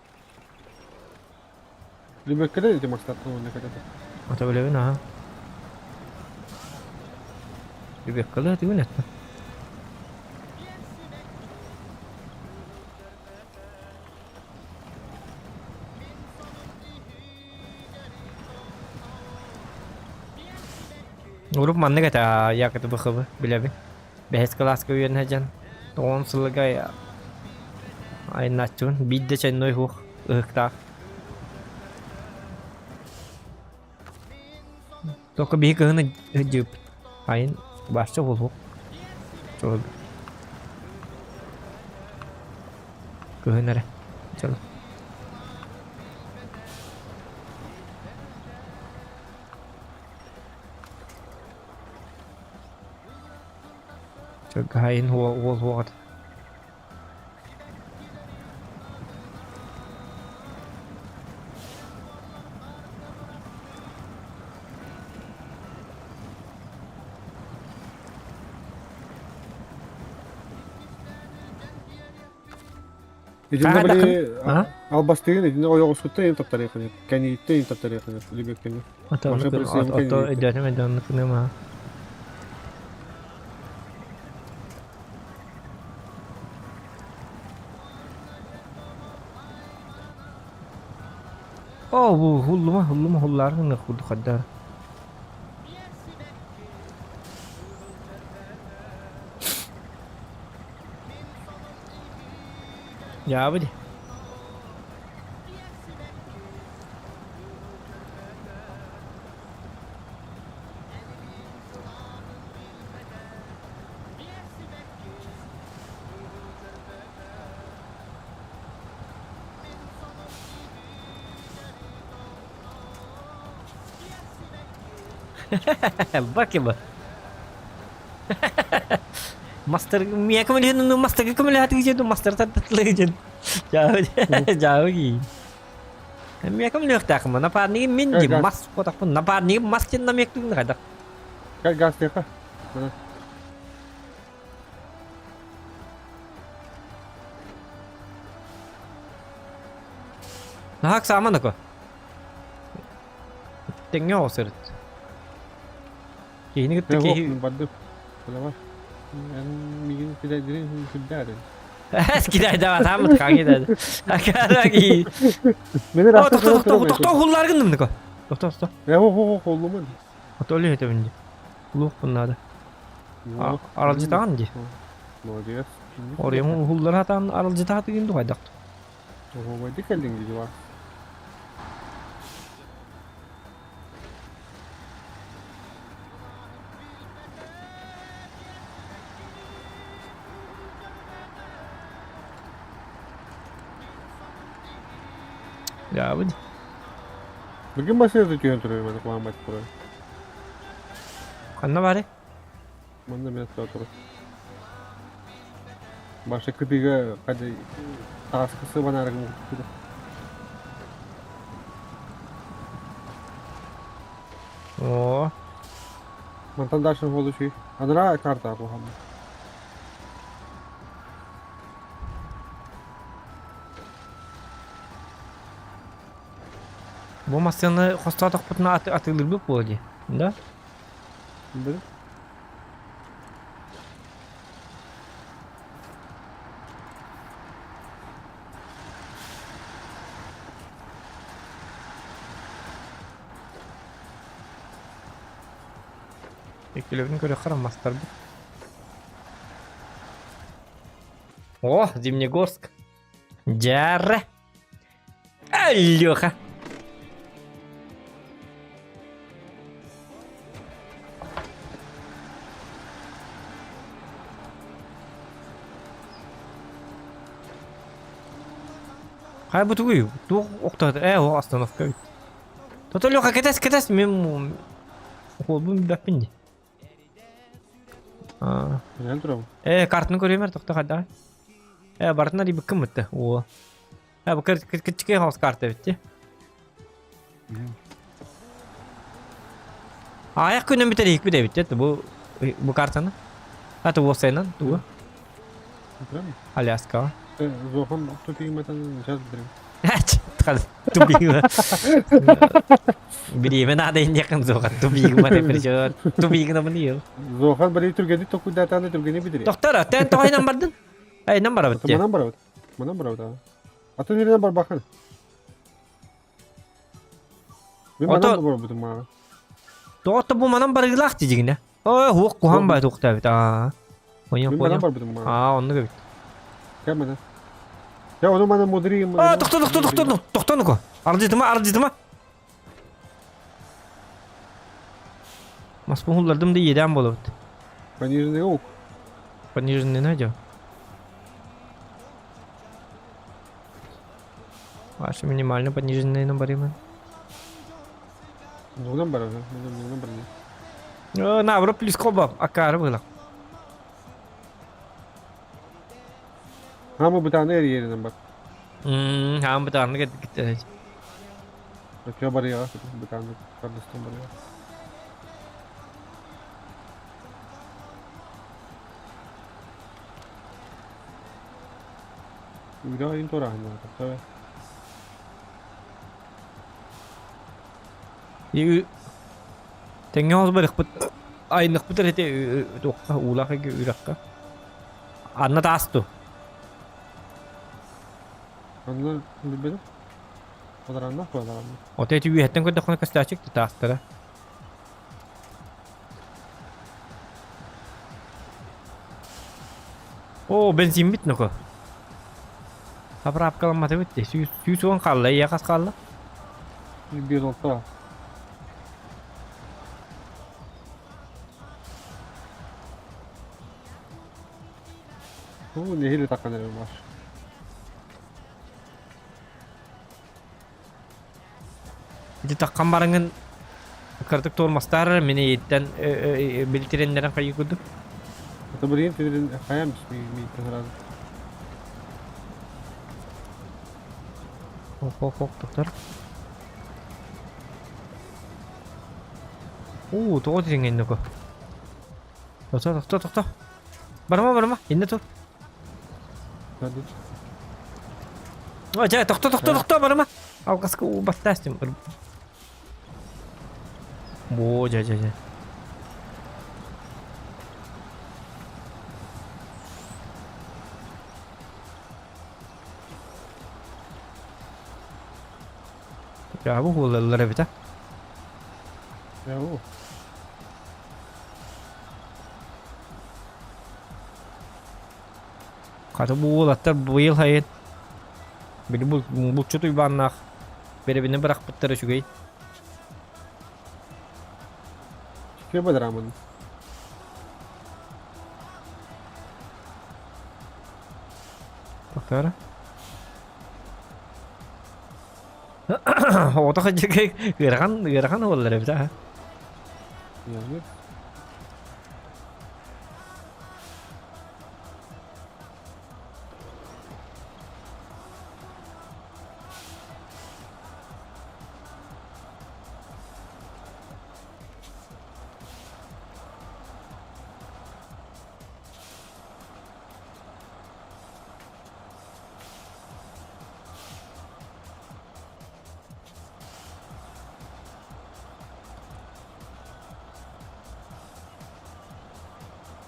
Лүбэккэлэр ити мастартан уонна кэтэтэ. Ата билэбин аха. Лүбэккэлэр түгүн эттэ. Урут маннык этэ якобы бхб билэбин. Бэһис кылааска үөрэнэ сылдьан тоҕон сылыга айаннааччыбын. Биирдэ чайной суох ыһыктаах. Только биһи кыһыны сылдьыбыппыт. Айын баачча буолуох. Кыһын эрэ. Чол. Чөргөһайын уол уоҕат. Итиннэ били А? албастыгын итиннэ ойоҕоскуттан иһин таптарыаххын кэнииттэн иһин таптарыаххын лүбүөккэни. Маша пресием Ото кэнииттэн. өйдөөтүм өйдөөннүк ма. Оо, бу хуллума, хуллума хуллааргын курдук хаддар. Дьаабы дии. Бакиба. Мастер мия көмөлөһөн ну мастерга көмөлөһө дьиэн мастер таттылы дьиэн. Жаабы жаабы ки. Мия көмөлөһөхтаахым напарнигым мин ди мас хотахпын напарнигым мас дьин намектугун хайдах. Как газ тыха? Наһаа ыксаама нако. Тэҥҥэ оҕо сырыт. Киһини кытта киһи... Бардым. Давай. Мигин кидайдырын сүрдээр. Кидайдаватаамыт хаҥи Акараги. О, тохто, тохто, тохто, хуллар гынным нако. Тохто, тохто. Я хо хо холлуман. Ото өлө этебин ди. Луохпун наада. Аралдьытаҕын ди. Молодец. Оройун хуллар хатаан аралдьытаатыгын дуһайдах. Оһуобайды кэллиҥ дии бар. Дьаабыт. Бүгүн массыына түһэн турар маны куһаҕан турар. Ханна бары? Манна мен турар. Баша кытыыга хадьа тааска сыбанаарыгын кутта. Оо. Мантан дальше буолу үчүгэй. Анараа карта куһаҕан. Бу массыынаны хостоотохпутуна атыылыырбыт буолуо дии, да? Били. Иккилэбин көрүөххэ мастарбыт. О, Зимнегорск. Дьаарра. Алёха. Хай бу тугуй? Туох охтоото? Э, о, остановка. Тото Леха, кэтэс, кэтэс, мен холбун билбэппин дии. Аа. Билэн турабын. Э, картаны көрүөмэр тохто хайдаҕай? Э, барытына дии быккын О. Э, бу кырчыкай хаус карта эбит дии. Аяқ күнүн бүтэр иһикпит эбит дии бу бу картаны. А уопсайынан тугу? Аляскаҕа. Зохан тупигматан сейчас бирим. Тупигма. Бириэмэ наада инниэххин зохан тупигма причем тупигна мын Зохан бары түргени токуйдатааны түргени бидири. Доктор, тэн тоҕойнан бардын? Айнан барабыт дии. Манан барабыт. Манан барабыт. Атын жеринен барбахын. Мен манан барбытым мага. Тоҕо бу манан барыылаах дии Ой, хуох куһан бай туохтаабыт. Аа. Понял, Мен понял. манан барбытым мага. Аа, оннук эбит. Кэмэнэ. Я ону мана мудри. Аа, тохто, тохто, тохто, тохто ну-ка. Аралдьытыма, аралдьытыма. Маспын хуллардым да иэдээн буолабыт. Пониженный ук. Пониженный найдем. Ваши минимально пониженные набаримы. Нугунан барар. Нугунан барар. Наоборот, плюс коба, акары было. Хама бытааны эрийэринэн бар. Хаам бытааны кеттэ. Өтө барыаҕа бытааны кардыстан барыаҕа. Үрэх айын туорааһыннара тахсабай. Тэҥҥэ оҕус барыахпыт айныхпыт эрэ туохха уулаах үрэххэ. Анна таас ту. Анна билбэтим. Олоранна олоранна. Ото эти үөһэттэн көрдөххүнэ көстөөчүк таастара. О, бензин бит ну-ка. Заправкаламматыбыт дии. 110 хаалла, ийэ хас хаалла? 106. Уу, нэһиилэ таххан эрэр маш. Ити таххан бараҥын кыратык туормастаар мин ийиттэн билтиреннэрин хайыы курдук. Это билигин тирин хайам мииттэн сразу. Ох, ох, ох, доктор. Уу, тоҕо тириҥҥин ноко. Тохто, тохто, тохто. Барыма, барыма, иннэ тур. О, дьэ, тохто, тохто, тохто, барыма. Алҕаска уу баттаастым. Бо, дьэ, дьэ, дьэ. Дьаабы буолаллар эбит а. Дьаабы. Хата бу уолаттар быйыл хайын били булчут уйбааннаах бэрэбинэ бырахпыттар үчүгэй. Үчүгэй бадыраамын. Тохторо. Оҕото хадьыкай ыарахан ыарахан буоллар эбит аа. Яғни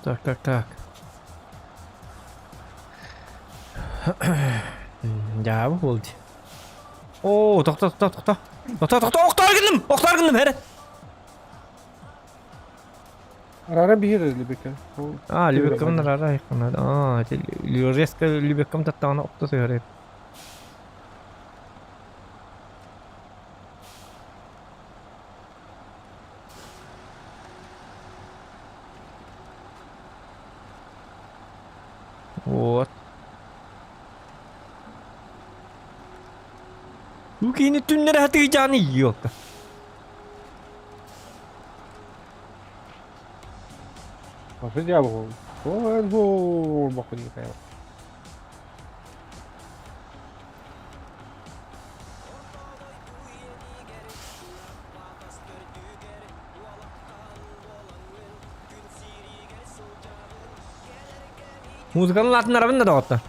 Так, так, так. Дьаабы буолду. Оо, тохто, тохто, тохто. Тохто, тохто, охтоор гынным! Охтоор гынным, эрэ! Арара биир Лүбекке. А, Лүбеккам арара айканад. А, резко Лүбеккам таттаҕына охто сыһар. Вот. Бу киһини түннэрэ сатыыдьааны ёлка. Вообще дьаабы О, бохуй Музыканы латыннарабын да доҕоттор.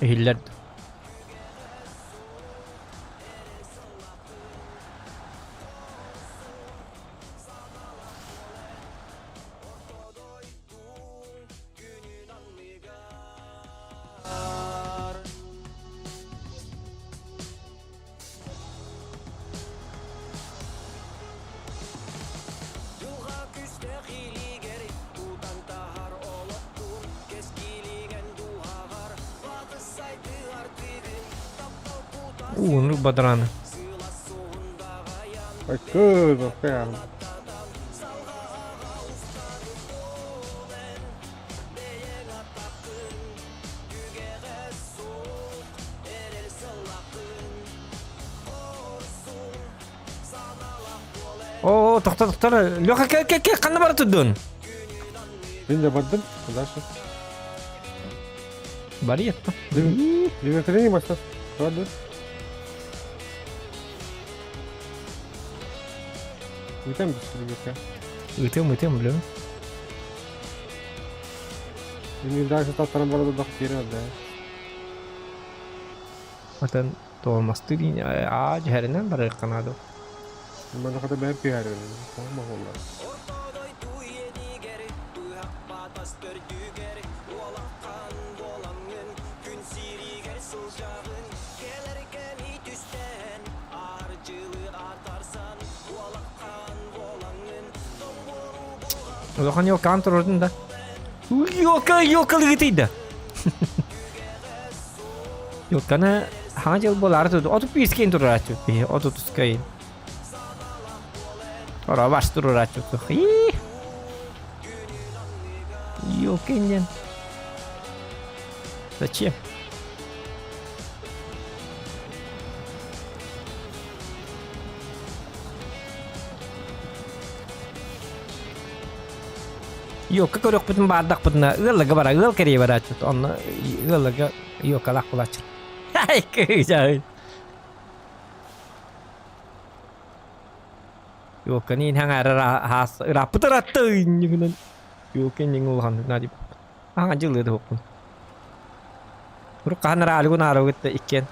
Иһиллэр. Уунук бадраны. Көр, прям. О, тохтор, тохтор. Леха, кел, кел, кел, ханна бара турдун? Мин да бардым, дальше. Бариетта. Димитрий мастер. Правда? Үтем бис Үтем, үтем, блин. Мин дальше таттаран барада дох да. Отон туолмастыы диин аа дьэһэринэн барыахха наада. Манна хата бэйэм түһэрин. Оһоллар. Улахан елкаан турурдун да. Елка, елка лыгытыйда. Елканы хаҥа дьыл буолаары турду. Отут биирскейин турурааччы биһи, отут ускайын. Оробаш турурааччы. Елка иннен. Зачем? Йокка көрөхпүтүн баардахпытына ыалларга бара ыал кэрийэ барааччыт онно ыалларга йоккалаах булааччыт. Ай кыычай. Йокканы иһэн аҥаарар хаас ырааппыт ыратта иннигинэн йокка иннигин улахан нади Аҥа дьыллыы да уһукпун. Урут хаһан араалыгын аарабыт да иккиэн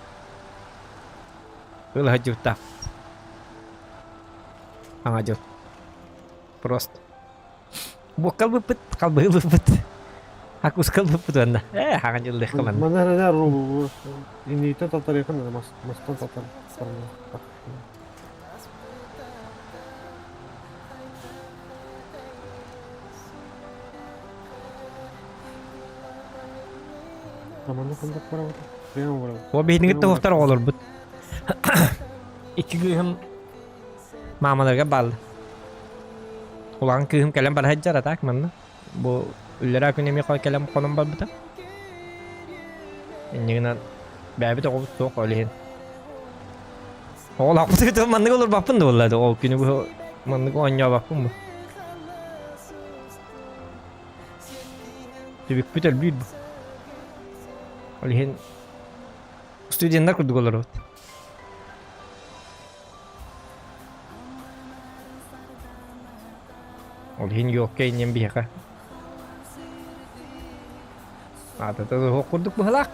ыла сылдьыбыттаах. Аҥа дьыл. Просто. Буокка ылбыппыт, халбыһы ылбыппыт. Акуска ылбыппыт уонна. Ээ, хаҥа дьыллыахха манна. Манна эрэ инниитэ татарыахын мастан татар. Аманна ханнык барабыт? Прямо барабыт. О биһиги туһуктар оҕолорбут. Икки кыыһым маамаларга баалла. Улахан кыыһым кэлэн бара сылдьар а так манна. Бу үллэрээ күн эмиэ кэлэн хонон барбыта. Иннигинэн бэйэбит оҕобут суох ол иһин. Оҕолоохпут маннык олорбаппын да буолла ол күнү бу маннык оонньообоппун бу. Түбүкпүт өлбүүр бу. Ол иһин студеннар курдук олоробут. Ол иһин ёкка иннин биһиэхэ. Аатата суох курдук быһылаах.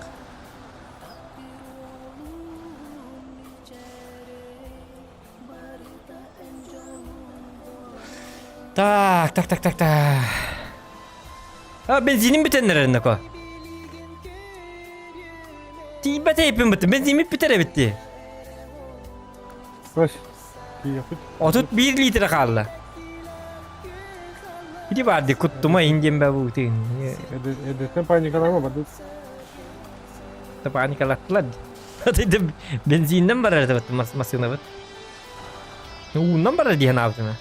Так, так, так, так, так. А, бензиним бүтэн эрэр нако. Тиийбэт эйпин бытты, бензиним бүтэр эбит дии. Вась, тиийэхпит. 31 литр хаалла. Ити барды куттума индиэн бабутын. Эдеттен паникалама барды. Паникалаттылар. Бензиннен барар это массыынабыт. Ууннан барар диэн аабытына.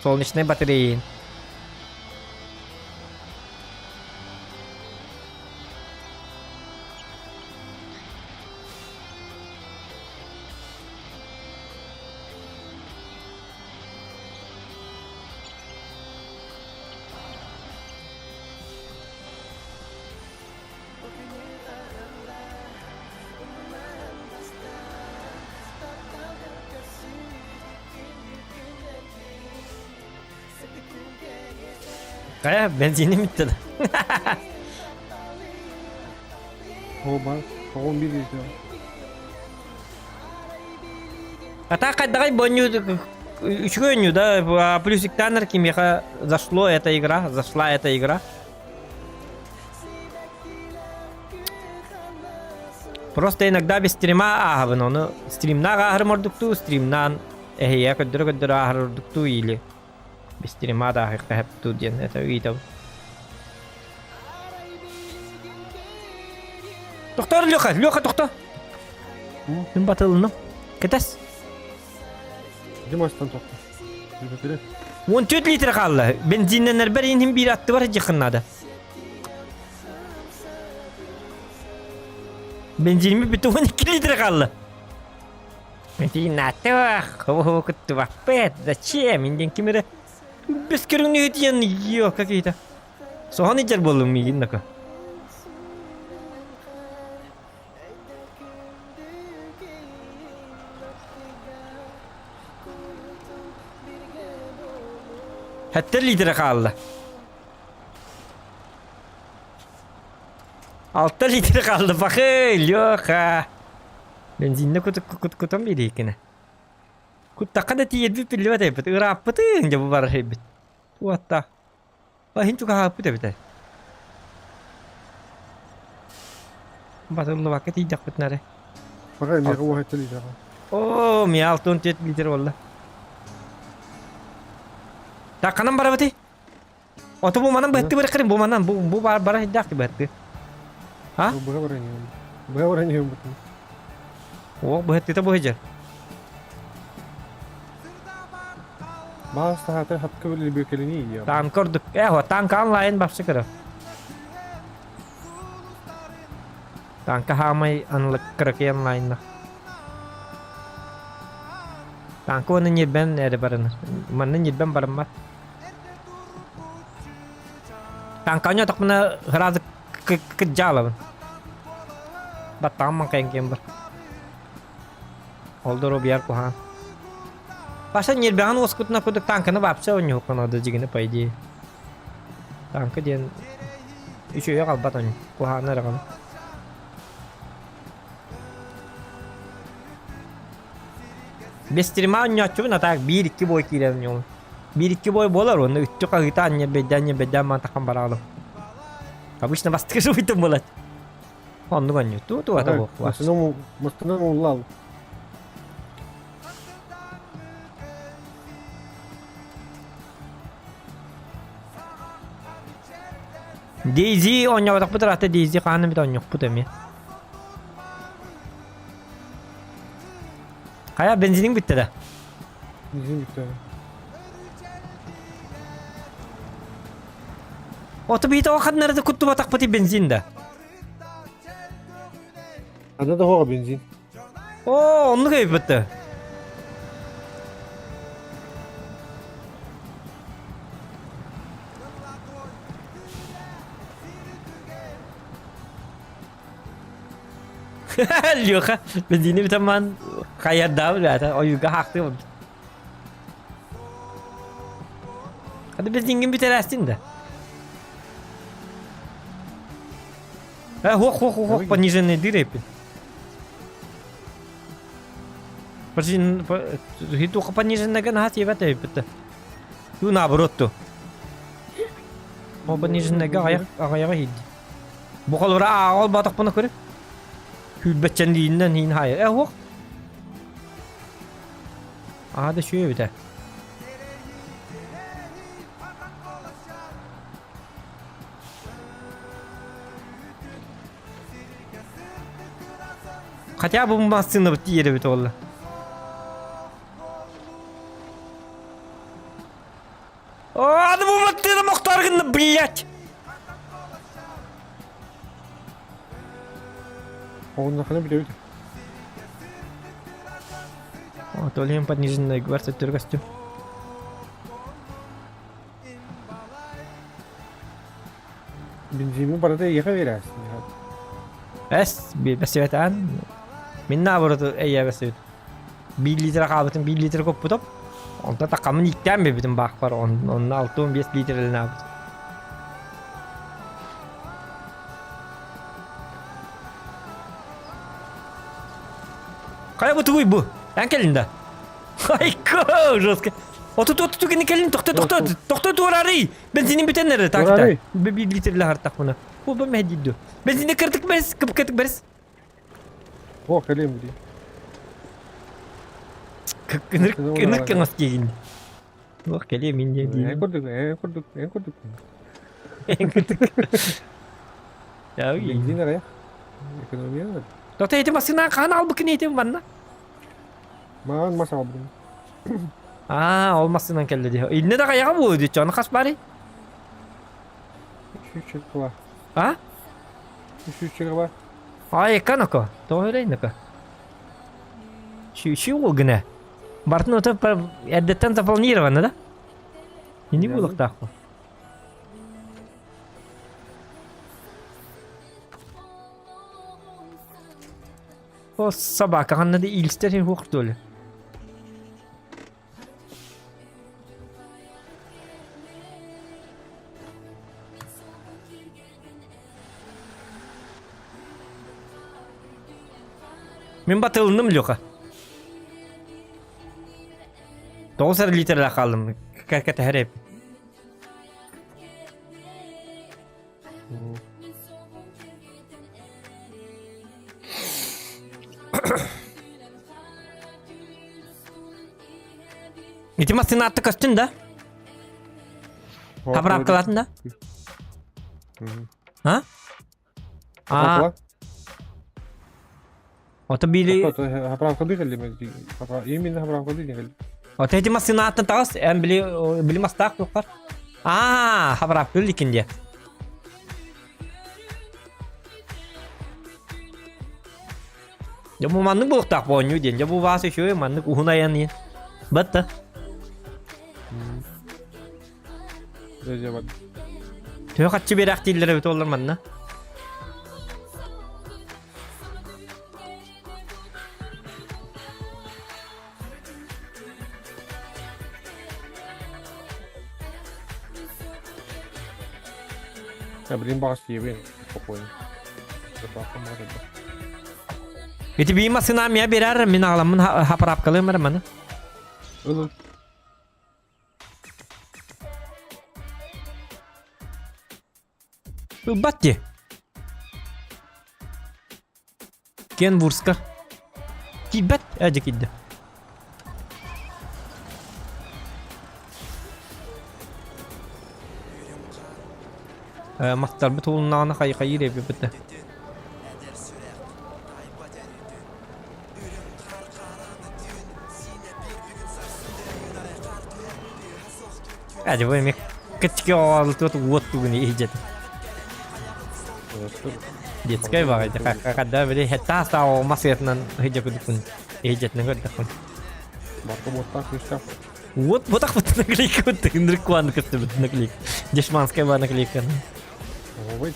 Солнечной батареи. Хайа, бензиним bitti да. О, бар. 11 литр. А так хайдаҕай бонню үчүгэй онньуу да плюсиктаннар кимиэхэ зашло эта игра, зашла эта игра. Просто иногда без стрима ааһабын, ону стримнаах ааһарым ордуктуу, стримнаан эһиэ көрдөрө-көрдөрө ааһар ордуктуу или без стрима да ааһыахха сөптүү диэн это ыйытабын. Тохтоор, Леха, Леха, тохто! Мин батылыным. Кэтэс. Димастан тохто. Бөтүрэ. 14 литр хаалла. Бензиннэнэрбэр иһин биир аттыбар дьиххын наада. Бензинimi бүтүн 12 литр хаалла. Бензин нааттыбах, хобо кыттыбаппыт. Зачем? Инден ким эрэ бес көрүҥнү диэн ё какие-то. Соһон иджер буоллум миигин нака. Хэттер литре хаалла. Алта литр хаалла бахы, Леха. Бензинне кутан биэриккинэ. Куттахха да тиийэрбит биллибэт эбит. Ырааппытын дьэ бу барар эбит. Туотта. Баһын чугаһааппыт эбит. Батыллыбакка тиийдэхпитинэ эрэ. Пока миэхэ уоһа литр. Оо, миэ 64 литр буолла. Так ханан барабытый? Ото бу манан быһытты барыккарын бу манан бу бу бар бара хиддаах быһытты. А? Быһа баран иһэм. Быһа баран иһэм бутун. О быһыттыта бу хидер. Баас таһаатар хатка билли бүкелини я. Танк ордук. Э, хо танк онлайн бапсы кыра. Танка хаамай анлык кыракый онлайнна. Танка уонна ньирбэн эрэ баранар. Манна ньирбэн бараммат. Танка ойнотохпуна сразу кыдьаалабын. Баттаҕым маҥхайан киэн бар. Ол доруобуйар куһаҕан. Паша ньирбэҕин уоскутуна курдук танканы вообще оонньуохха наада дьигини по идее. Танка диэн үчүгэйи аҕалбат оонньуу. Куһаҕаны эрэ аҕалар. Бестрима оонньооччубун а так биир-икки бой киирэн оонньуубун. Биир-икки бой буолар уонна үттү хаһыытаан ньэрбэйдээн ньэрбэйдээн мантахан бараалым. Обычно бастакы жубуйтум буолат. Оннук оонньуу. Ту ту ата буох. Мастынан уллал. Дейзи оонньооботохпут ыраатта Дейзи хаһан эмит оонньуохпут эмиэ. Хайа бензиниҥ бүттэ да? Бензин бүттэ. Ото биит оҕо ханнарыда куттубатахпыт бензин да? Аны да хоҕо бензин. Оо, оннук өйбүттэ. Леха, бензини бүтэн хайардаабы бээтэ, ойууга хаахтыы олорбут. Hadi бензингин бүтэрээстин да. Э, хох, хох, хох, пониженный дыры. Хитуха пониженная гана сиэбэт эбит. Ту наоборот ту. Ол пониженная аҕайаҕа иһийди. Бу холура ааҕа олбатахпына көрү. Күүрбэччэн дииннэн иин хайа. Э, хох. Аа да үчүгэй эбит ээ. Хотя бы массыынабыт тиийэр эбит буолла. Аны бу массыына мохтоор гынна, блять! Оҕуннахына бүтэбит. О, то ли им пониженная гвардия костюм. Бензини барыта эйиэхэ биэрээсин. Эс, бэсибэтаан. Мин наоборот эйэ бэсибит. Биир литр хаалбытын биир литр куппутум. Онтон такамын ииктээн биэрбитим баахпар онно 6-5 литрэлэнээбит. Хайа бу тугуй бу? Эн кэлин да? Айка, жестко. Отут отут кини кэлин тохто тохто тохто туорарый. Бензинин бүтэн эрэ так Туорарый. Биир литрле хартахпына. Бу бу мэһдийдү. Бензини кырдык бэрис, кып-кырдык бэрис. О, кэлиэм дии. Ынырык ынырык кэҥэс диигин. Туох кэлиэм инньэ Эн диигин. курдук, эн курдук, эн курдук. Эн курдук. Бензин аҕыйах. Экономия надо. Тота ити массыынаан хаһан албыккын ити манна? Маҕан мас аҕалбытым. Аа, ол массыынан кэллэ дии. Иннэ да хайаҕа буолуо дии, ону хас баарый? Үс бар. А? Үс бар. Ай, канако. Тоҕо өрөйнөкө. Чү ол гына. Бартын ото эрдэттэн запланировано, да? Ини буолуохтаах О, собака ханна да иилистэр иһин суох дуоле. Мин батылынным Леха. Тоҕус эрэ литрэлээх хааллым. Кэтэһэр эбиппин. Ити массыына атты көстүн да? Заправкалатын да? А? А, ото били... Заправкалыы кэллим. Именно заправкалыы кэллим. Ото эти массыынааттан таҕыс, эн били били мастаах туохпар. Аа, заправкалыы икин диэ. Дьэ бу маннык буолуохтаах оонньуу диэн. Дьэ бу баас үчүгэй маннык уһун айан диэн. Батта. Дьэ бат. Төһө хаччы биэрээхтииллэр эбит олор манна? Я блин баҕас тиийэбин спокойно. Ити бии массыына миа берер, мин аҕаламмын хапарапкалыым эрэ маны. Ылын. Ылбат дии. Кенвурска. Киирбэт, ээ дьэ киирдэ. Э, мастарбыт уһуннаҕына хайы-хайыыр эбиппит да. Ээ, дьэ бу эмиэ кыччыки оҕолтуот уот тугун иһдьэт. Детскай баҕайы хадда били хеттаас таа масыатынан иһдьэ кудукун иһдьэтинэн көрдөххүн. Барта буоттаах күстээх. Вот вот так вот наклейка вот наклейка кыстыбыт наклейка. Дешманская была наклейка. Ой.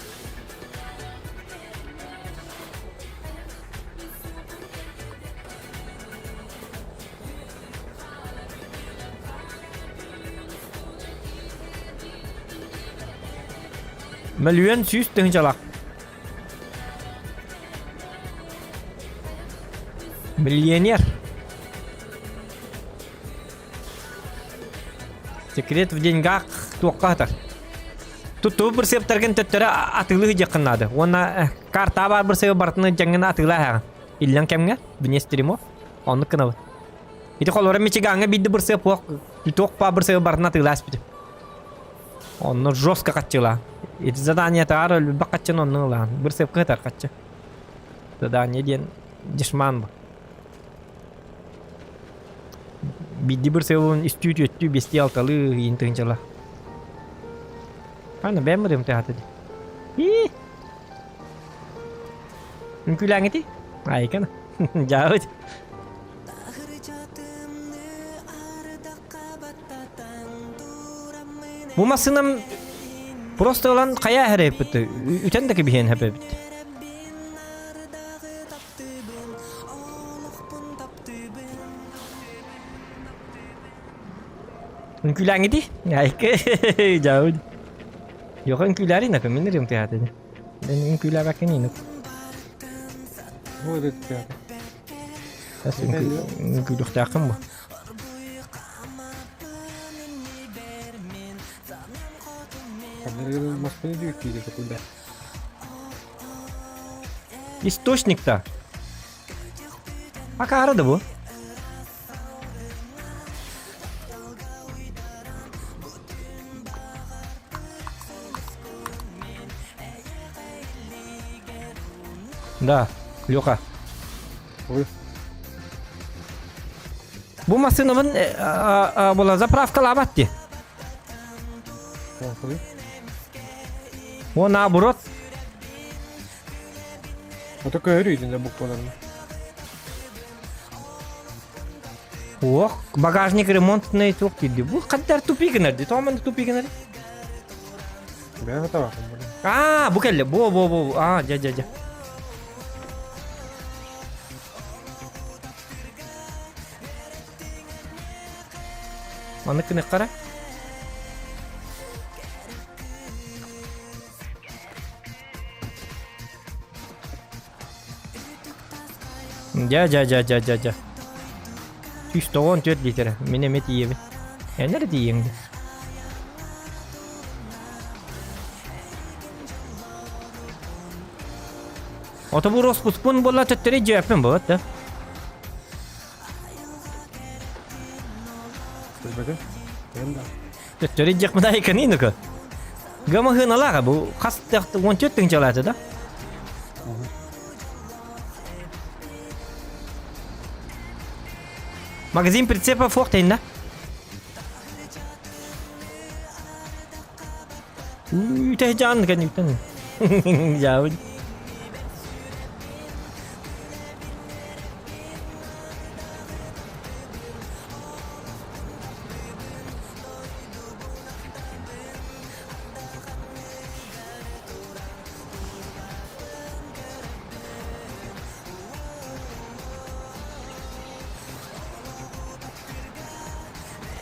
Мөлүйүөн сүүс тыһыынчалаах. Миллионер. Секрет в деньгах туохха сытар. Туттубут бырсыаптаргын төттөрү атыылыы сылдьыаххын наада. Уонна карта баар бырсыабы барытын дьаҥҥын атыылаа иһэҕин. Иллэҥ кэмҥэ, вне стримов, оннук гынабын. Ити холобура Мичигаҥҥа биирдэ бырсыап суох, туох баар бырсыабы барытын атыылаа испитим. Онно жестко хаччылаа. Ити задание таар өлбөх хаччын онно ылаан. Бырсыапка сытар хаччы. Задание диэн дешман бу. Биирдии бырсыабын үстүү, түөртүү, биэстии, алталыы иин тыһыынчала. Аны бэйэм ырыам тыаһата дии. Ии! Үҥкүүлээҥҥитий? Айыкана. Дьаабыт. Бу массыынам просто ылан хайа эһэрэйпит үтэн да кэбиһиэн сөп эбит. Үҥкүүлээҥҥитий? Айка дьаабыт. Йоха үҥкүүлээри накы мин ырыам тыаһата дии. Мен үҥкүүлээбэккин иинук. Бу ырыа тыаһата. Үҥкүүлүөхтээххин бу. Источник-то. Акаары да бу. Да, Леха. Ой. Бу массыынабын була заправкалаабат дии. О, наоборот. А то көһөр итинде букваларына. Ох, багажник ремонтный туох диир Бу хандар тупик гынар дии. Тоҕо манна тупик гынар? Бэйэ табаахым бу. Аа, бу кэллэ. Бу, бу, бу. Аа, дьэ, дьэ, дьэ. Маннык гыныаххара. Дьэ, дьэ, дьэ, дьэ, дьэ, дьэ. 194 литр. Мин эмиэ тиийэбин. Эн эрэ тиийиэҥ дии. Ото бу роспуспун буолла төттөрү дьиэппин буолат да. Билбэтим. Эн да. Төттөрү диэхпин айканыйнука. Гамаһыналаах бу хас 14 тыһыынчалаата да? Магазин прицепа суох тейнна. Үтэ жан кэнниттэн. Жабын.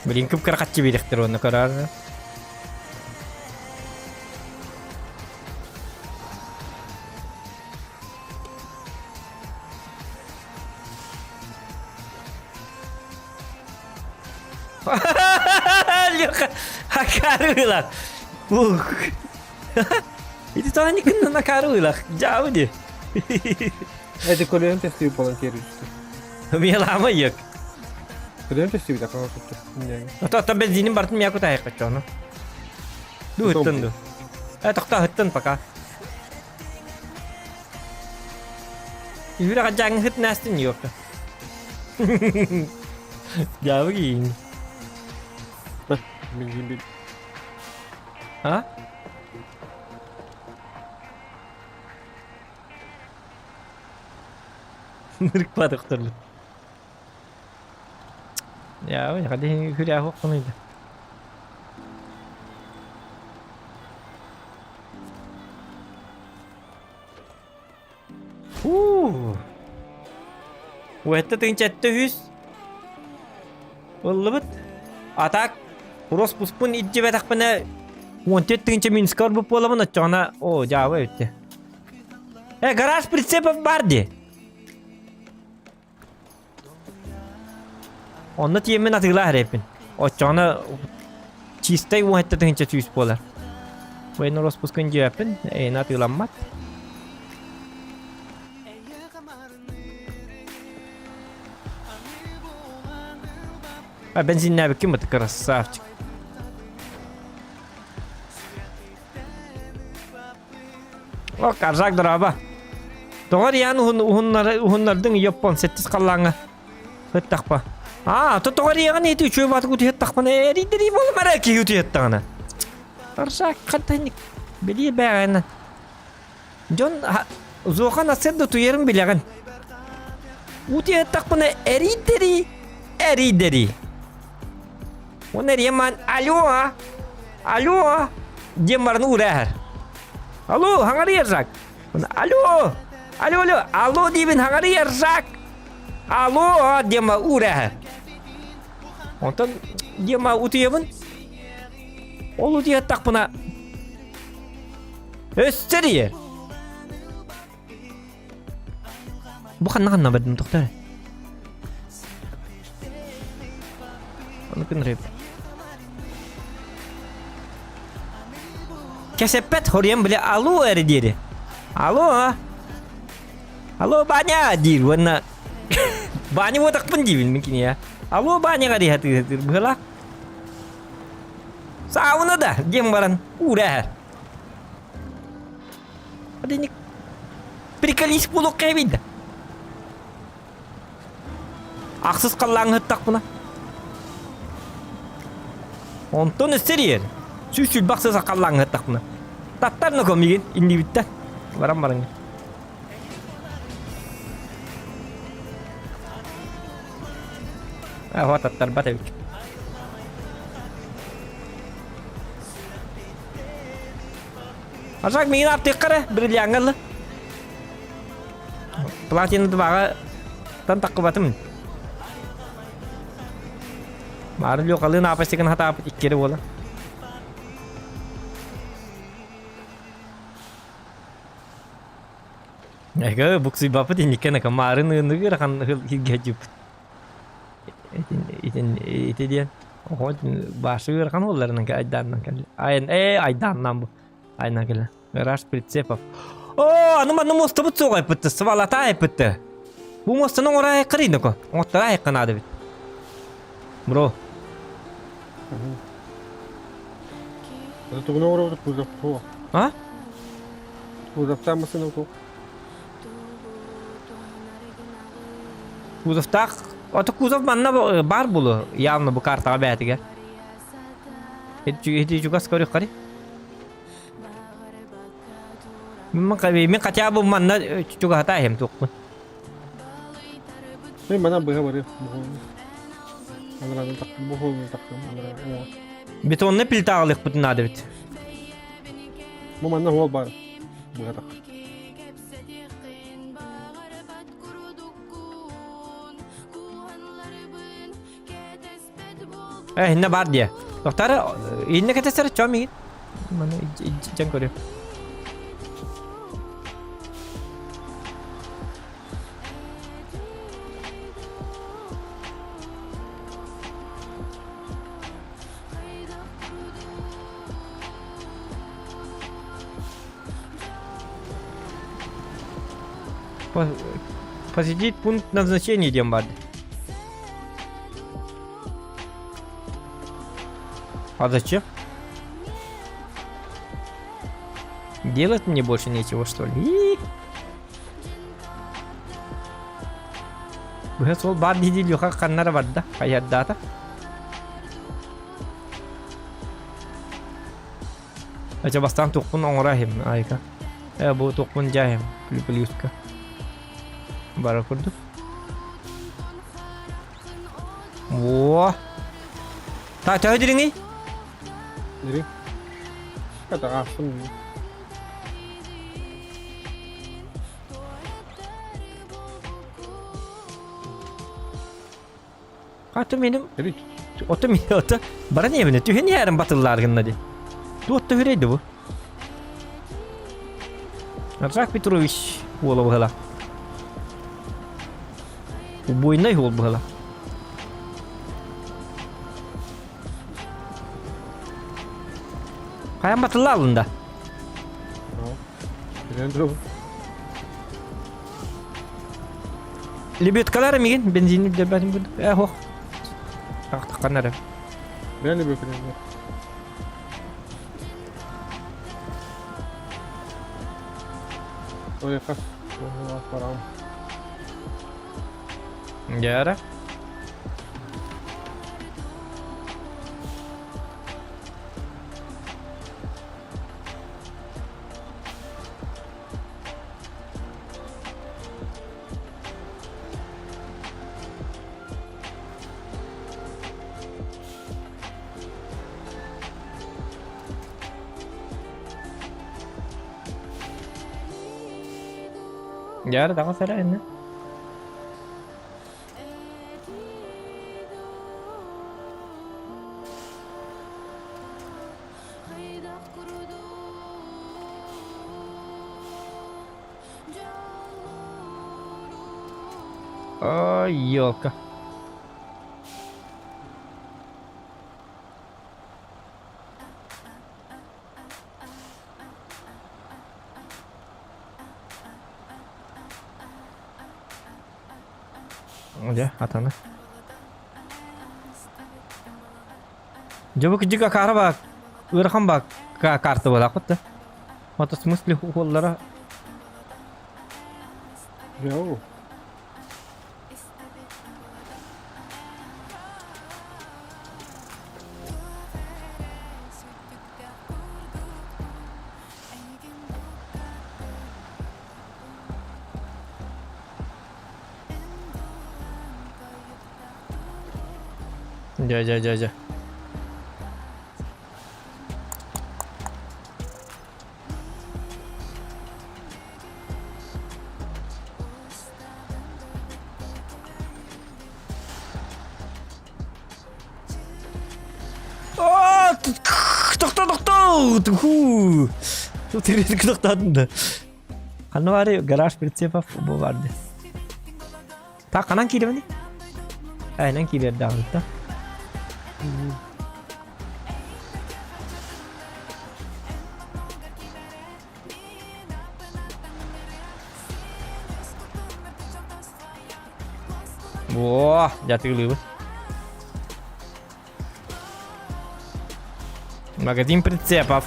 Блин, кып-кыра хаччы биэриэхтэр уонна көрөөр. Леха, акары Ух. Ити тоҕо кыннан акары ылах. Дьаабы ди. Эти көлөөн тестиби волонтеришься. Мелама йык. Көлөөн тестиби да хаҥа сутtu. Ото ото бензинин бартын мия кутайык качону. Ду ыттын ду. Э тохто ыттын пока. Үһүрэ хадьааҥ ыт нэстин ёпта. Дьаабы киин. Бензин бил. А? Нырыкпа тохторбут. Я, ходи күрэ хоққунуйда. Фу. Уэтта тыынчатта үс. Ыллыбыт. А так, роспуспун илдьибэтэхпинэ 14 тыынча минска орбут буоламын оччоҕуна о дьаабы эбитте. Э, гараж прицепов бар дии. Онно тиэммин атыылаах эрэппин. Оччоҕуна чистай 17 тыһыынча 100 буолар. Военный распускын дьиэппин, эйиэнэ атыыламмат. А бензиннээбиккин быты красавчик. О, Каржак дороба. Тоҕо Риан уһун уһуннары уһуннардыҥ Япон сэттис халлааҥҥа ыттахпа. Аа, то тоҕо Риан ити үчүгэй баатык утуйаттахпына эрийдэрий буолум эрэ киһи утуйаттаҕына. Каржак хантан билии бэҕэна. Дьон Зохан асыр да утуйарын билэҕин. Утуйаттахпына эрийдэрий, эрийдэрий. Уонна Риаман алло, алло диэн баран уурааһар. Алло, хаҥарыйар Жак. Алло, алло, алло, алло диибин хаҥарыйар Жак. Алло диэн уурааһар. Онтон диэма утуйабын. Ол утуйаттахпына өссө эрийэр. Бу ханна ханна бардым тохтор. Ону күн рэп. Кэсэппэт хоруйан бile алло эрэ диэри. Алло. Алло, Баня диир уонна Баня уотахпын диибин мин киниэ. Алло, Баняҕа дии сатыыр быһыылаах. Сауна да диэн баран уура Один приколись буолуохха эбит да. Ахсыс халлааҥҥыттахпына. Онтон өссө эрийэр. Сүүс сүүрбэ ахсыс халлааҥҥыттахпына. Таттар ноко мигин иннибиттэн. Баран баран. А, таттарбат эбит. Ажак миигин аптыахха эрэ, бриллиаҥҥа ылла. Платина дыбаҕа тан таххыбатым. Маары Лёкалыын аапастыгын хатаапыт иккири буола. Эгэ буксуйбаппыт инниккен ака маарын ыыныгыр ахан хилгэдьиппит. Итин итин ити диэн оҕо башы ыарахан буолларынан айдааннан кэллэ. Айан ээ айдааннан бу. Айна кэлэ. Гараж прицепов. Оо, аны манна муостабыт суох айпытты, сыбалата айпытты. Бу муостаны оҥоро айыккарыйнако. Оҥоттора айыкка наада бит. Бро. Это тугун оҥоробут кузов суох. А? Кузовтаах массыына суох. Кузовтаах Ото кузов манна баар булу явно бу картаҕа бээтигэр. Ити чугас көрүөххэ Мин хотя бы манна чугаһата иһим туохпун. Мен манан быһа барыах Анараадан тахтым, бу холунан тахтым, анараа. Бетонный плита аҕалыахпытын наада эбит. Бу манна уол баар. Быһа тах. Э, инне бар дие. Тохтары, инне кэтесер чом мигин. Маны дьэн көрүм. Посетить пункт назначения диэн баар. А зачем? Делать мне больше нечего, что ли? Быһа сол бар дии Леха ханнара барда, хайардаата. Ача бастаан туохпун оҥоро иһим, айка. Э, бу туохпун дьаһим, плюска. Бара курдук. Во! Та төһө дириҥий? Дириҥ. Хата аахтым. Хата меним Ото мен ото баран иэбинэ түһэн иһэрин батыллаар гынна ди. Туот түһүрейди бу. Рак Петрович уола быһыла. Убойнай уол быһыла. Хайан батылла алында? Лебедкалар мигин бензин үрдэрбэтим курдук. Э, хох. Тахтаххан эрэ. Мен лебедкалар. Ой, как парам. Дьэ Дьэ таҕыс эрэ иннэ. Ой, елка. Дьэ, атана. Дьэ бу кырдьык акаара баар, ыарахан баар карта буолаахпыт да. Вот в смысле уоллара Йоу. Дьэ, дьэ, дьэ, дьэ. Аа, тохтоо, тохтоо! Хүү. Тут тохтоодум да. Ханна баары гараж прицепов бу барды. Та ханан киирэбиний? Айынан киириэрдээҕит да. О, дьэ атыылыыбыт. Магазин прицепов.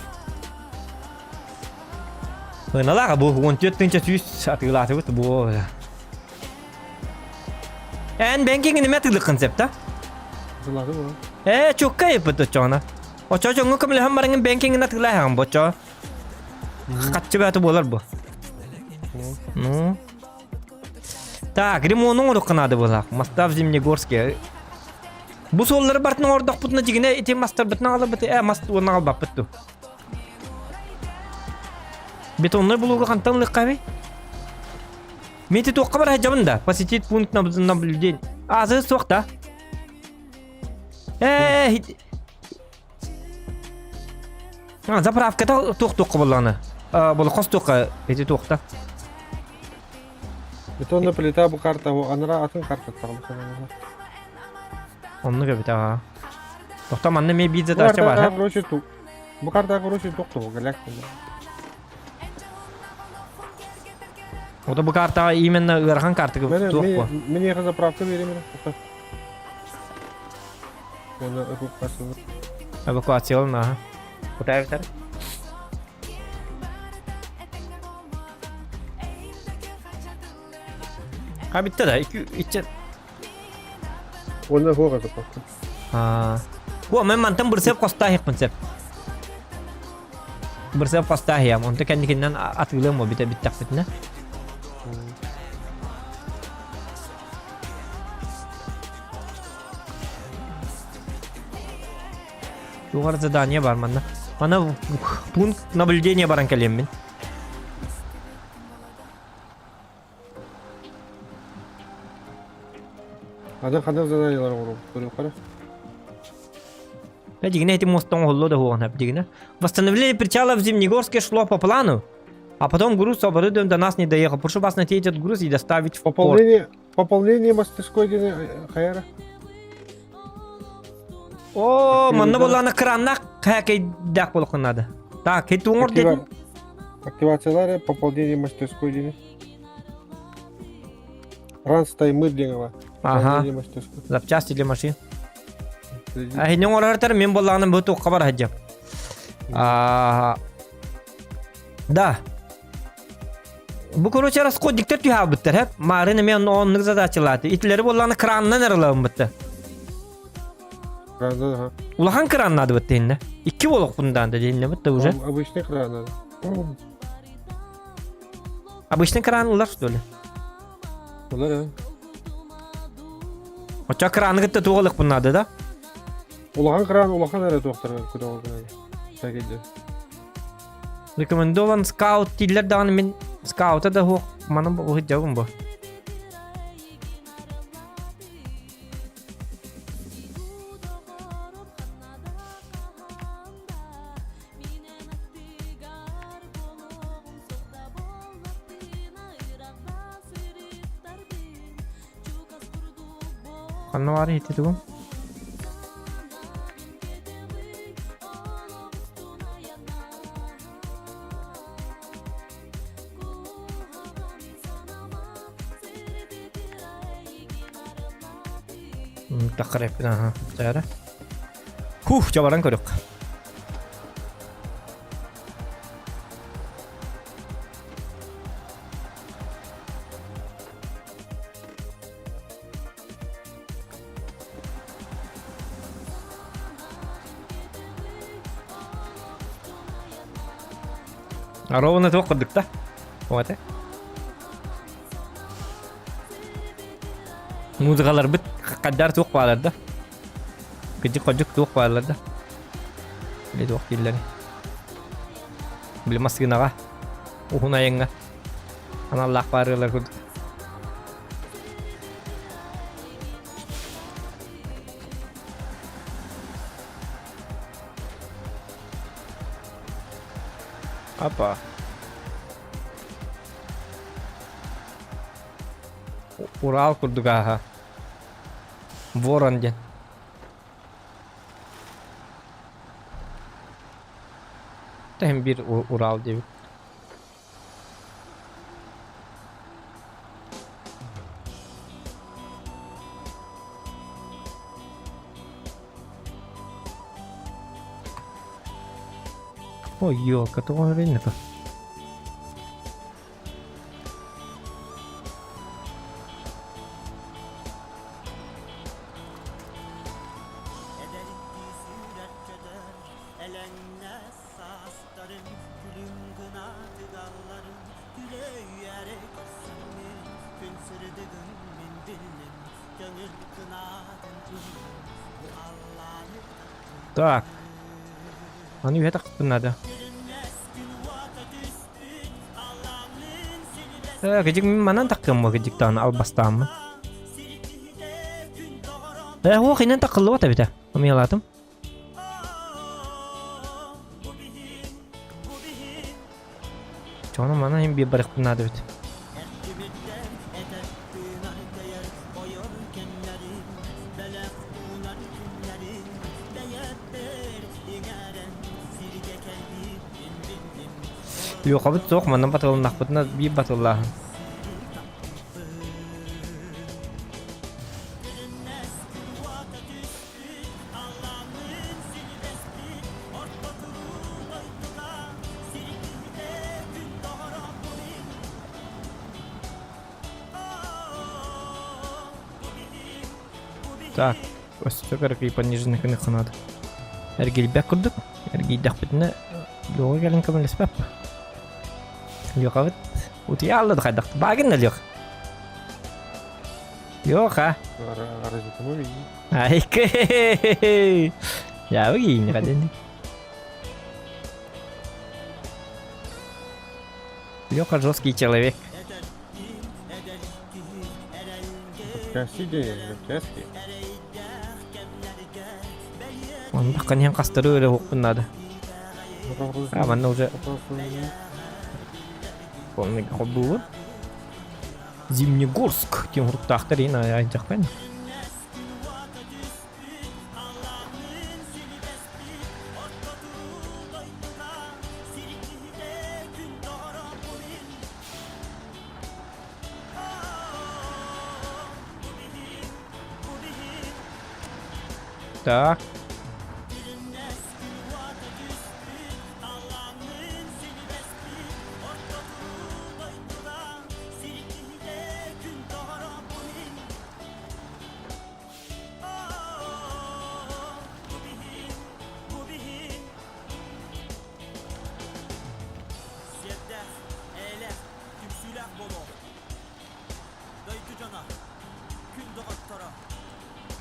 Ыналаах бу 14 тыынча сүүс атыылаатыбыт бу. Эн бэнкиҥ неме атыылыккын сөп да? Атыылаатым уу. Ээ, чукка еппит оччоҕуна. Оччо дьоҥҥо көмөлөһөн бараҥын бэнкиҥин атыылааһаҕын бу оччо. Хаччы бээтэ буолар бу. Ну. Так, ремонун оҥоруохха наада буолаах. Моста в Зимнегорске. Бу суоллары бартын оҥордохпутуна дьигинэ ити мастарбытын аҕаларбыт э мас уонна аҕалбаппыт дуу. Бетоннай булууга хантан ылыахха эбий? Мен ити туохха бара сылдьабын да? Посетить пункт наблюдения. Азы суох да? Э, заправката туох туохха буоллаҕына? Була хос туохха ити туохта? Бетонная плита бу карта анара атын карта тахсар. Оннук эбит аа. Тохто манна эмиэ биир задача бар. Короче, бу карта короче тохто галяк. Ото бу картаҕа именно ыарахан картыгы туох бу? Мин заправка берем. Эвакуациялан аха. Кутаевтар. Ha bitti да. Икки ичче. Онно хуга заправка. Аа. Бу мен мантан бырсеп хостаахпын сеп. Бырсеп хостаахиям. Онто кэнникиннэн атыылыам бу битэ биттэхпитинэ. Тугар задание бар манна. Мана пункт наблюдения баран кэлиэммин. Аны ханнык заданиелар оҥоруом көрүөххэ эрэ. Дигинэ этим мостом оһолло да хуоҕун дигинэ. Восстановление причала в Зимнегорске шло по плану, а потом груз с оборудованием до нас не доехал. Прошу вас найти этот груз и доставить в порт. Пополнение, пополнение мастерской диэн хайара. О, манна буоллаҕына краннаах хээкэйдээх буолуоххун наада. Так, ити уҥор дедин. Активациялар пополнение мастерской диэн. Ранстаймыр диэн бар. Ага. Запчасти для машин. Эһини оҥорортор мин буоллаҕына бу туохха бар сылдьам. Да. Бу короче расходниктар түһаабыттар хэп. Марын эмиэ оннук задачалааты. Итилери буоллаҕына краннан арылабыммытта. Кран, ага. Улахан кран надо бытта инне. Икки буолуохпун да диэнне бытта уже. Обычный кран надо. Обычный кран ылар что ли? Ылар, а. Оччо краны кытта туох ылыахпын наада да? Улахан кран улахан эрэ туохтар күрэх Сәкейде. Рекомендован скаут дииллэр даҕаны мин скаута да суох манан уһуйдьабын бу. Ханна баар иһити тугум? Таххарайппын аха. Чаара. Хух, чабаран көрүк. Ровно туох курдук да? Вот. Музыкаларбыт хаддар туох баалар да? Кыдьык-ходьук туох баалар да? Или туох дииллэри? Били массыынаҕа уһун айаҥҥа аналлаах баарыалар курдук. Апа. Урал курдук ааһа. Ворон диэн. Тэһин биир Урал диэбит. Ой, елка, тоҕо өрүннэ Так. Аны үһэ тахпын наада. Э, кыдьык мин манан таххыам кыдьык даҕаны албастааммын. Э, уох инэн таххыллыбат эбитэ. Ымыйалаатым. Чону мана иһин биир барыахпын наада эбит. Лехабыт суох, манна батылыннахпытына биир батыллааһын. Так, өссө кыракый пониженный гыныахха наада. Эргийбэт курдук. Эргийдэхпитинэ Леха кэлин көмөлөспөп. Лехабыт утуйа алла да хайдах. Баагын да Леха. Леха. Айкы. Я выгинь, гадин. Леха жесткий человек. Запчасти день, запчасти. Онно ханьян хастары өрө уһукпун надо. А, манна уже полный холбуубун. Зимнегорск диэн уруктаахтар иин айдьахпын. Так.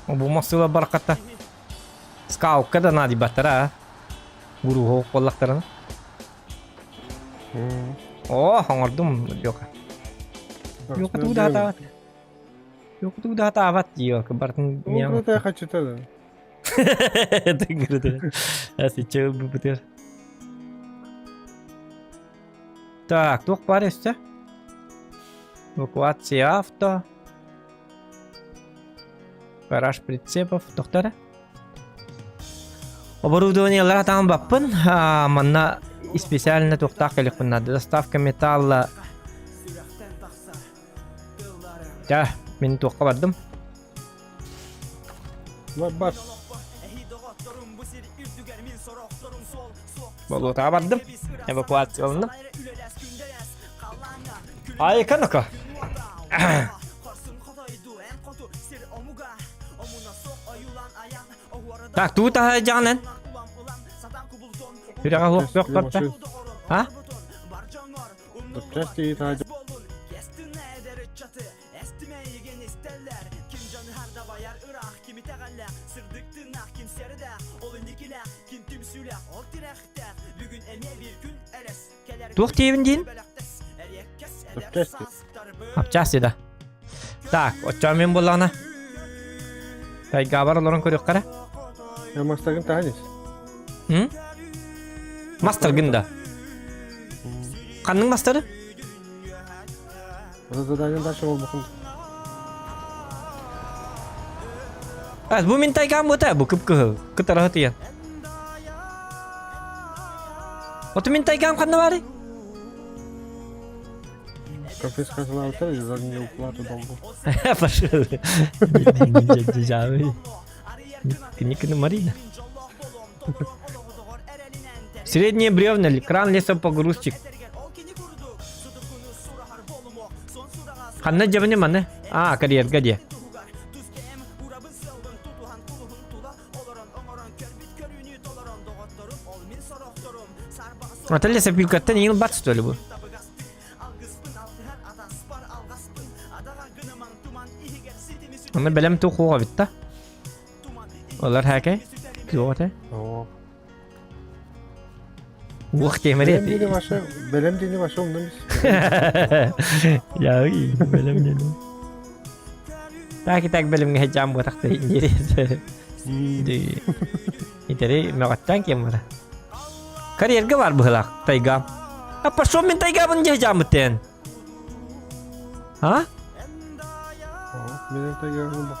Бу массыыла бараката. Скалка да наадыйбаттара а. Гуруһу буоллахтарына. О, оҥордум Лёха. Лёха тугу да атаабат. Лёха тугу да атаабат дии бартын Ну, я хочу тогда. Сейчас бытыр. Так, туох баар өссө? Эвакуация авто. Гараж прицепов. Тохтара. Оборудованиелара таан баппын. Манна специально туохтаах кэлиэхпин наада. Доставка металла. Дьэ, мин туохха бардым? Бар. Болуотаҕа бардым. Эвакуацияланным. Айка ну-ка. Так, тугу таһа эн? Сүрэҕэ суох суох барда. А? Запчасти Туох диэбин диин? Запчасти. Апчасти да. Так, оччоон мин буоллаҕына. Тайгабар олорон көрүөххэ эрэ. Я мастагын таһанис. М? Мастаргын да. Ханнык мастары? Задание дальше болбукун. А, бу мин тайгам бута, бу кып-кыһыл. Кытара тыйан. Оту мин тайгам ханна бары? Конфискациялаабыттар за неуплату долгу. Пошел. Кини Марина. Средние бревна, кран лесопогрузчик. Ханна дьэбини маны? А, карьерга диэ. Ата лесопилкаттан иҥил бат что ли бу? Онно бэлэм туох хуоҕа эбит да? Олар хакай? Туох этэ? Оо. Уох темери Бэлэм диэни ваша, бэлэм диэни ваша умнам Я бэлэм диэни. Так и так бэлэмҥэ жам буотахта дири. Итери мөҕөттөн кем бара. Карьерга бар быһылаах тайга. А пошел мен тайгабын дьэ жамыттен. А? Мен тайгабын ба.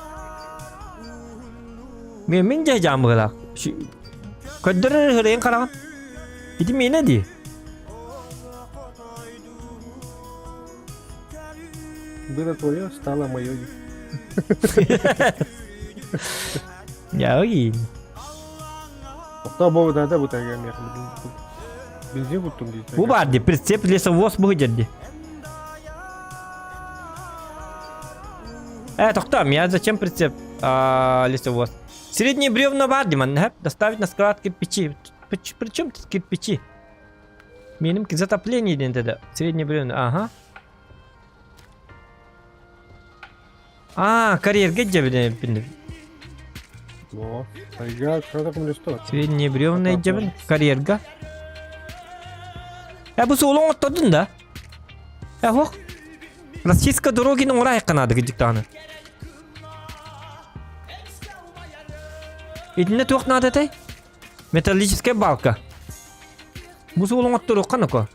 Мен мен дьэ жам быһылаах. Көрдөрөр хырайын хараҕын. Ити миэнэ дии. Было твое, стало мое. Я и. Охто бу да бу тайга Бензин куттум дии. Бу бар ди, прицеп лесовоз бу дии. Э, тоқтам, я зачем прицеп а, лесовоз? Средние бревна бар ди, манна, доставить на склад кирпичи. При чем тут кирпичи? Меним затопление диэн тогда. Средние бревна, ага. А, карьерге дьэбин. Во, тайга, что такое что? Средние бревна дьэбин, карьерга. Э, бу суолуң оттодун да? Э, хох. Российская дорогин оңра айканады гидиктаны. Итинне туох наада этэй? Металлическая балка. Бу суолуҥ отторуохха ноко.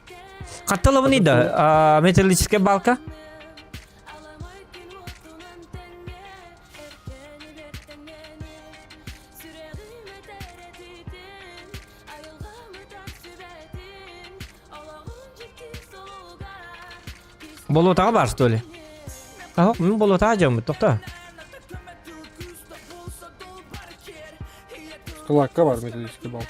Хатталабыный да металлическая балка. Болуотаҕа баар что ли? Аһок, мин болуотаҕа дьоммут, тохто. Скалакка бар металлический бал.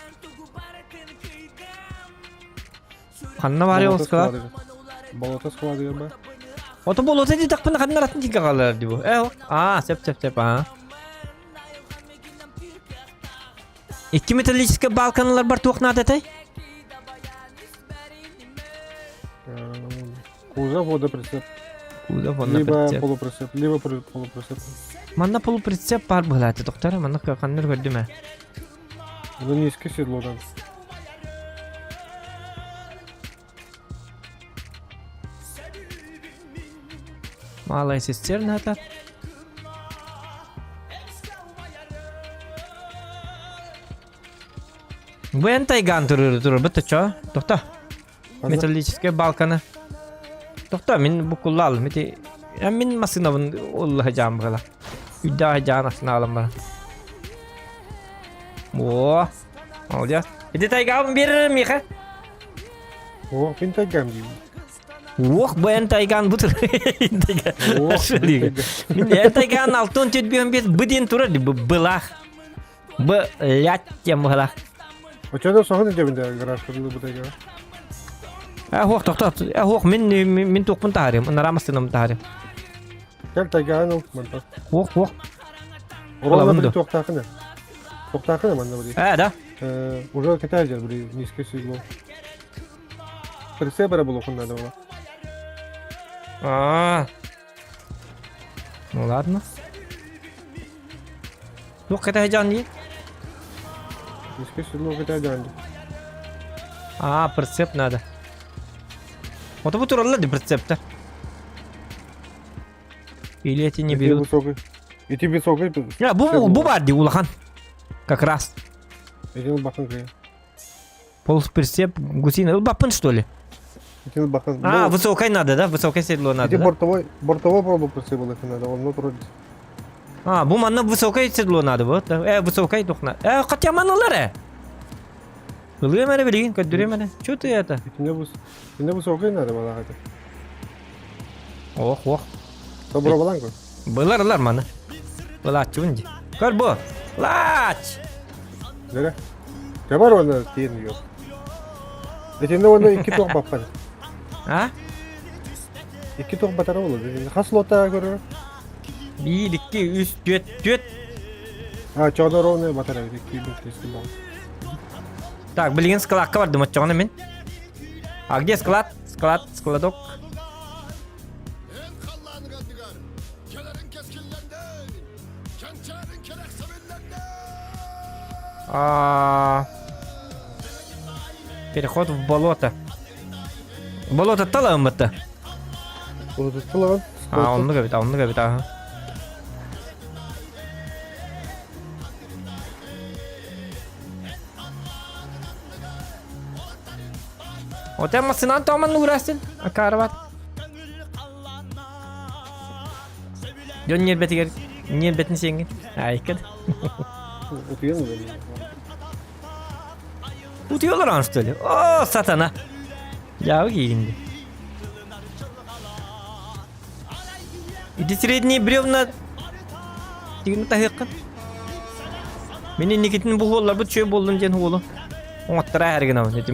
Ханна бар ол склад? Болото складыгар бар. Ото болото дитэхпин ханна ратын тига қалар ди бу. Э, а, сеп сеп сеп а. Икки металлический балканалар бар туох наада этэй? Кузов водоприцеп. Кузов Либо водоприцеп. полуприцеп, либо полуприцеп. Манна полуприцеп бар быһылааты доктор, манна ханныр көрдүм ээ. Ну низкое седло там. Малая цистерна это. Бен тайган турur турur бит чо? Тохта. Металлическая балканы. Тохта мин букуллал мити я мин машинабын олла жаам гала. Үйдә жаан астына алам бара. О, молодец. Иди тайгабын берер Миха. О, мин тайгам деймін. Ох, бен тайган бутыр. Мин тайган алтын түтбен бет быден турар былах. Блять, тем былах. А что соһон дебинде гараж кырылы бу тайга? Э, хох, тоқтат. Э, хох, мин мин туқпын таарым. Ынара мастыным таарым. Кел тайгаан ол манта. Хох, хох. Оралла били туохтаахына. Туохтаахына манна били. Э, да. Э, уже катажер били низкое седло. Прицеп бара булохун надо было. А. Ну ладно. Туох катажан дии? Низкое седло катажан дии. А, прицеп надо. Вот бу туралла ди прицептер. Или эти не берут. Высокий. Ити высокий. Я, бу бу бар ди улахан. Как раз. Ити бакын кыя. Полуприцеп гусиный. Бапын что ли? Ити бакын. А, высокой надо, да? Высокое седло надо, Ити да? бортовой, бортовой полуприцеп надо, он вроде. А, бу манна высокое седло надо, вот. Э, высокое тухна. Э, хотя маналар, э. Ылыам эрэ билигин, көрдөрүөм эрэ. Чё ты это? Итинне высокое надо было это. Ох, ох. Собро баланго. Былар ылар маны. Былааччыбын ди. Көр бу. Лач! Нere? Кабар оны тиен yok. Итиннэ уонна икки туох баппат. А? Икки туох батара буолуо. Хас лота көрөр? Биир, икки, үс, түөрт, түөрт. А, чоно ровно батара эбит. Икки, бір, тесті бол. Так, билигин складка бардым оччоҕуна мин. А где склад? Склад, складок. А, Переход в болото. Болото талаыммыта. Болото талаҕын. А, оннук эбит, оннук эбит, аха. Отен массынан тооман уурастын, акаарабат. Дьон ньиэрбэтигэр ньиэрбэтин сиэҥҥин. Айкын. Утуйан Утуйалар что ли? О, сатана. Дьаабы киигинди. Ити средний бревна тигин таһыаххын. Мин инникитин бу уолларбыт чөй буоллун диэн уолу оҥоттора эргинабын. Ити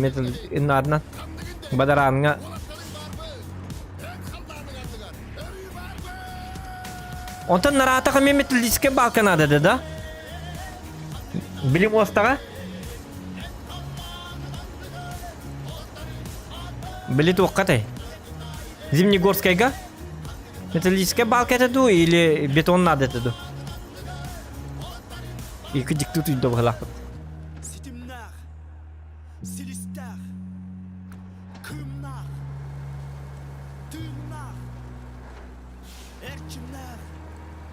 иннарынан бадарааҥҥа Онтон нараатаха мен металлическая балка надо да? Билим уостаҕа? Били туоххатай? Зимнегорскайга? Металлическая балка это ду или бетон надо это ду? Екі дикті түйді бығылақпыт.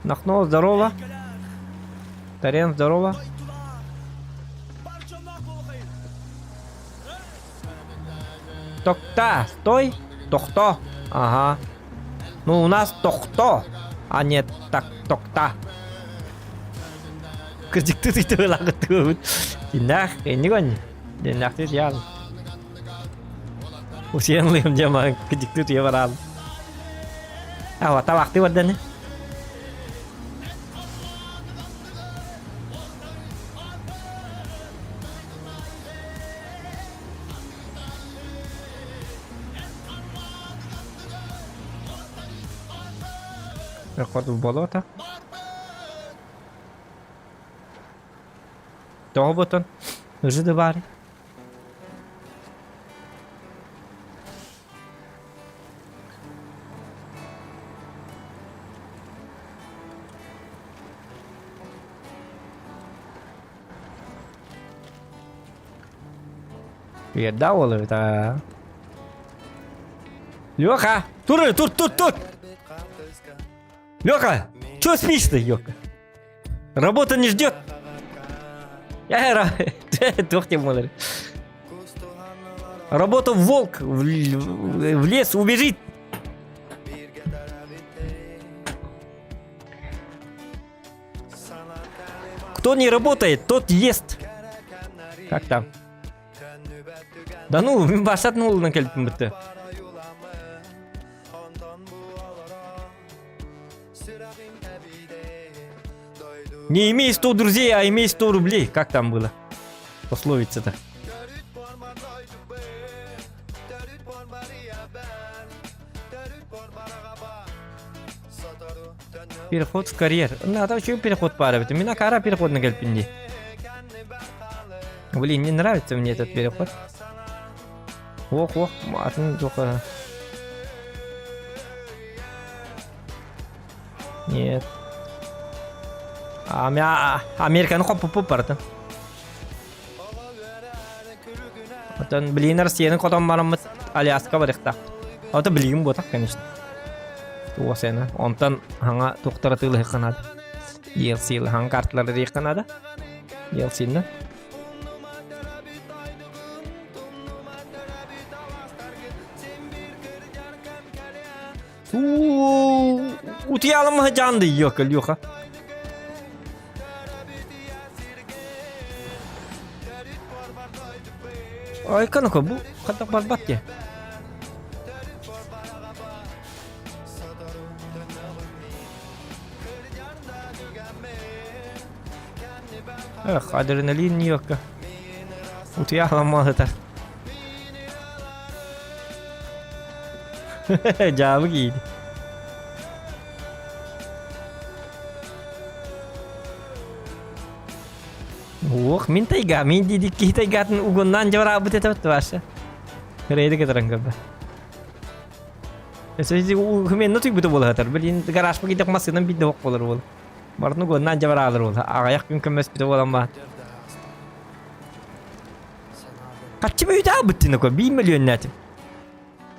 Нахно, здорово. Тарен, здорово. Токта, стой. Тохто. Ага. Ну, у нас тохто, а не так токта. Кырдьыктыы тыйтыбылаҕыт Иннах, иннигон. Диннахты ял. Усиен лыым дема кырдьыктыы туя бараал. Ава табахты барданы. Проход в болото. Тоҕо ботон? Уже да баар. Уерда ол эбит аа. Леха, тур, тур, тур, тур! Леха, чё спишь-то, ёпта? Работа не ждет. Я туох диэн Работа волк в лес убежит. Кто не работает, тот ест. Как там? Да ну, мин башатын уолунан кэлбитим бытты. Не имей 100 друзей, а имей 100 рублей. Как там было? Пословица-то. Переход в карьер. Надо еще переход пара. Меня кара переход на кэлбиппин дии. Блин, не нравится мне этот переход. Ох, ох, атын только... Нет. Американы хоппуппут барытын. Оттон билигин Россияны хотон бараммыт Аляска барыахтаах. Ото билигин буотах, конечно. Туосена. Онтон хаҥа туохтара тыылыһыахха наада. DLC хаҥа карталары диэххэ наада. DLC-нэ. Утуйалым сыдьаан дыйыака Леха. Айка бу хата барбат дии. Эх, адреналин Нью-Йорка. Утуйаламмаһыта. Дьаабы кииди. Уох, мин тайга, мин диди киһи тайгатын угуннаан дьабараабыт этэ баша. Рейди кытаран көрбө. Хүменна туйбута буолатар. Билин гаражка кидек массыынан бидде ок болар бол. Барны угуннаан дьабараалар бол. Аҕайах күн көмөспүтэ буолан ба. Хаччы бүйүтэ аабыттын око, 1 миллионнатым.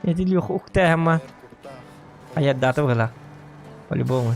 Эти лүөх уктааһама. Аярдаата быһылаах. По-любому.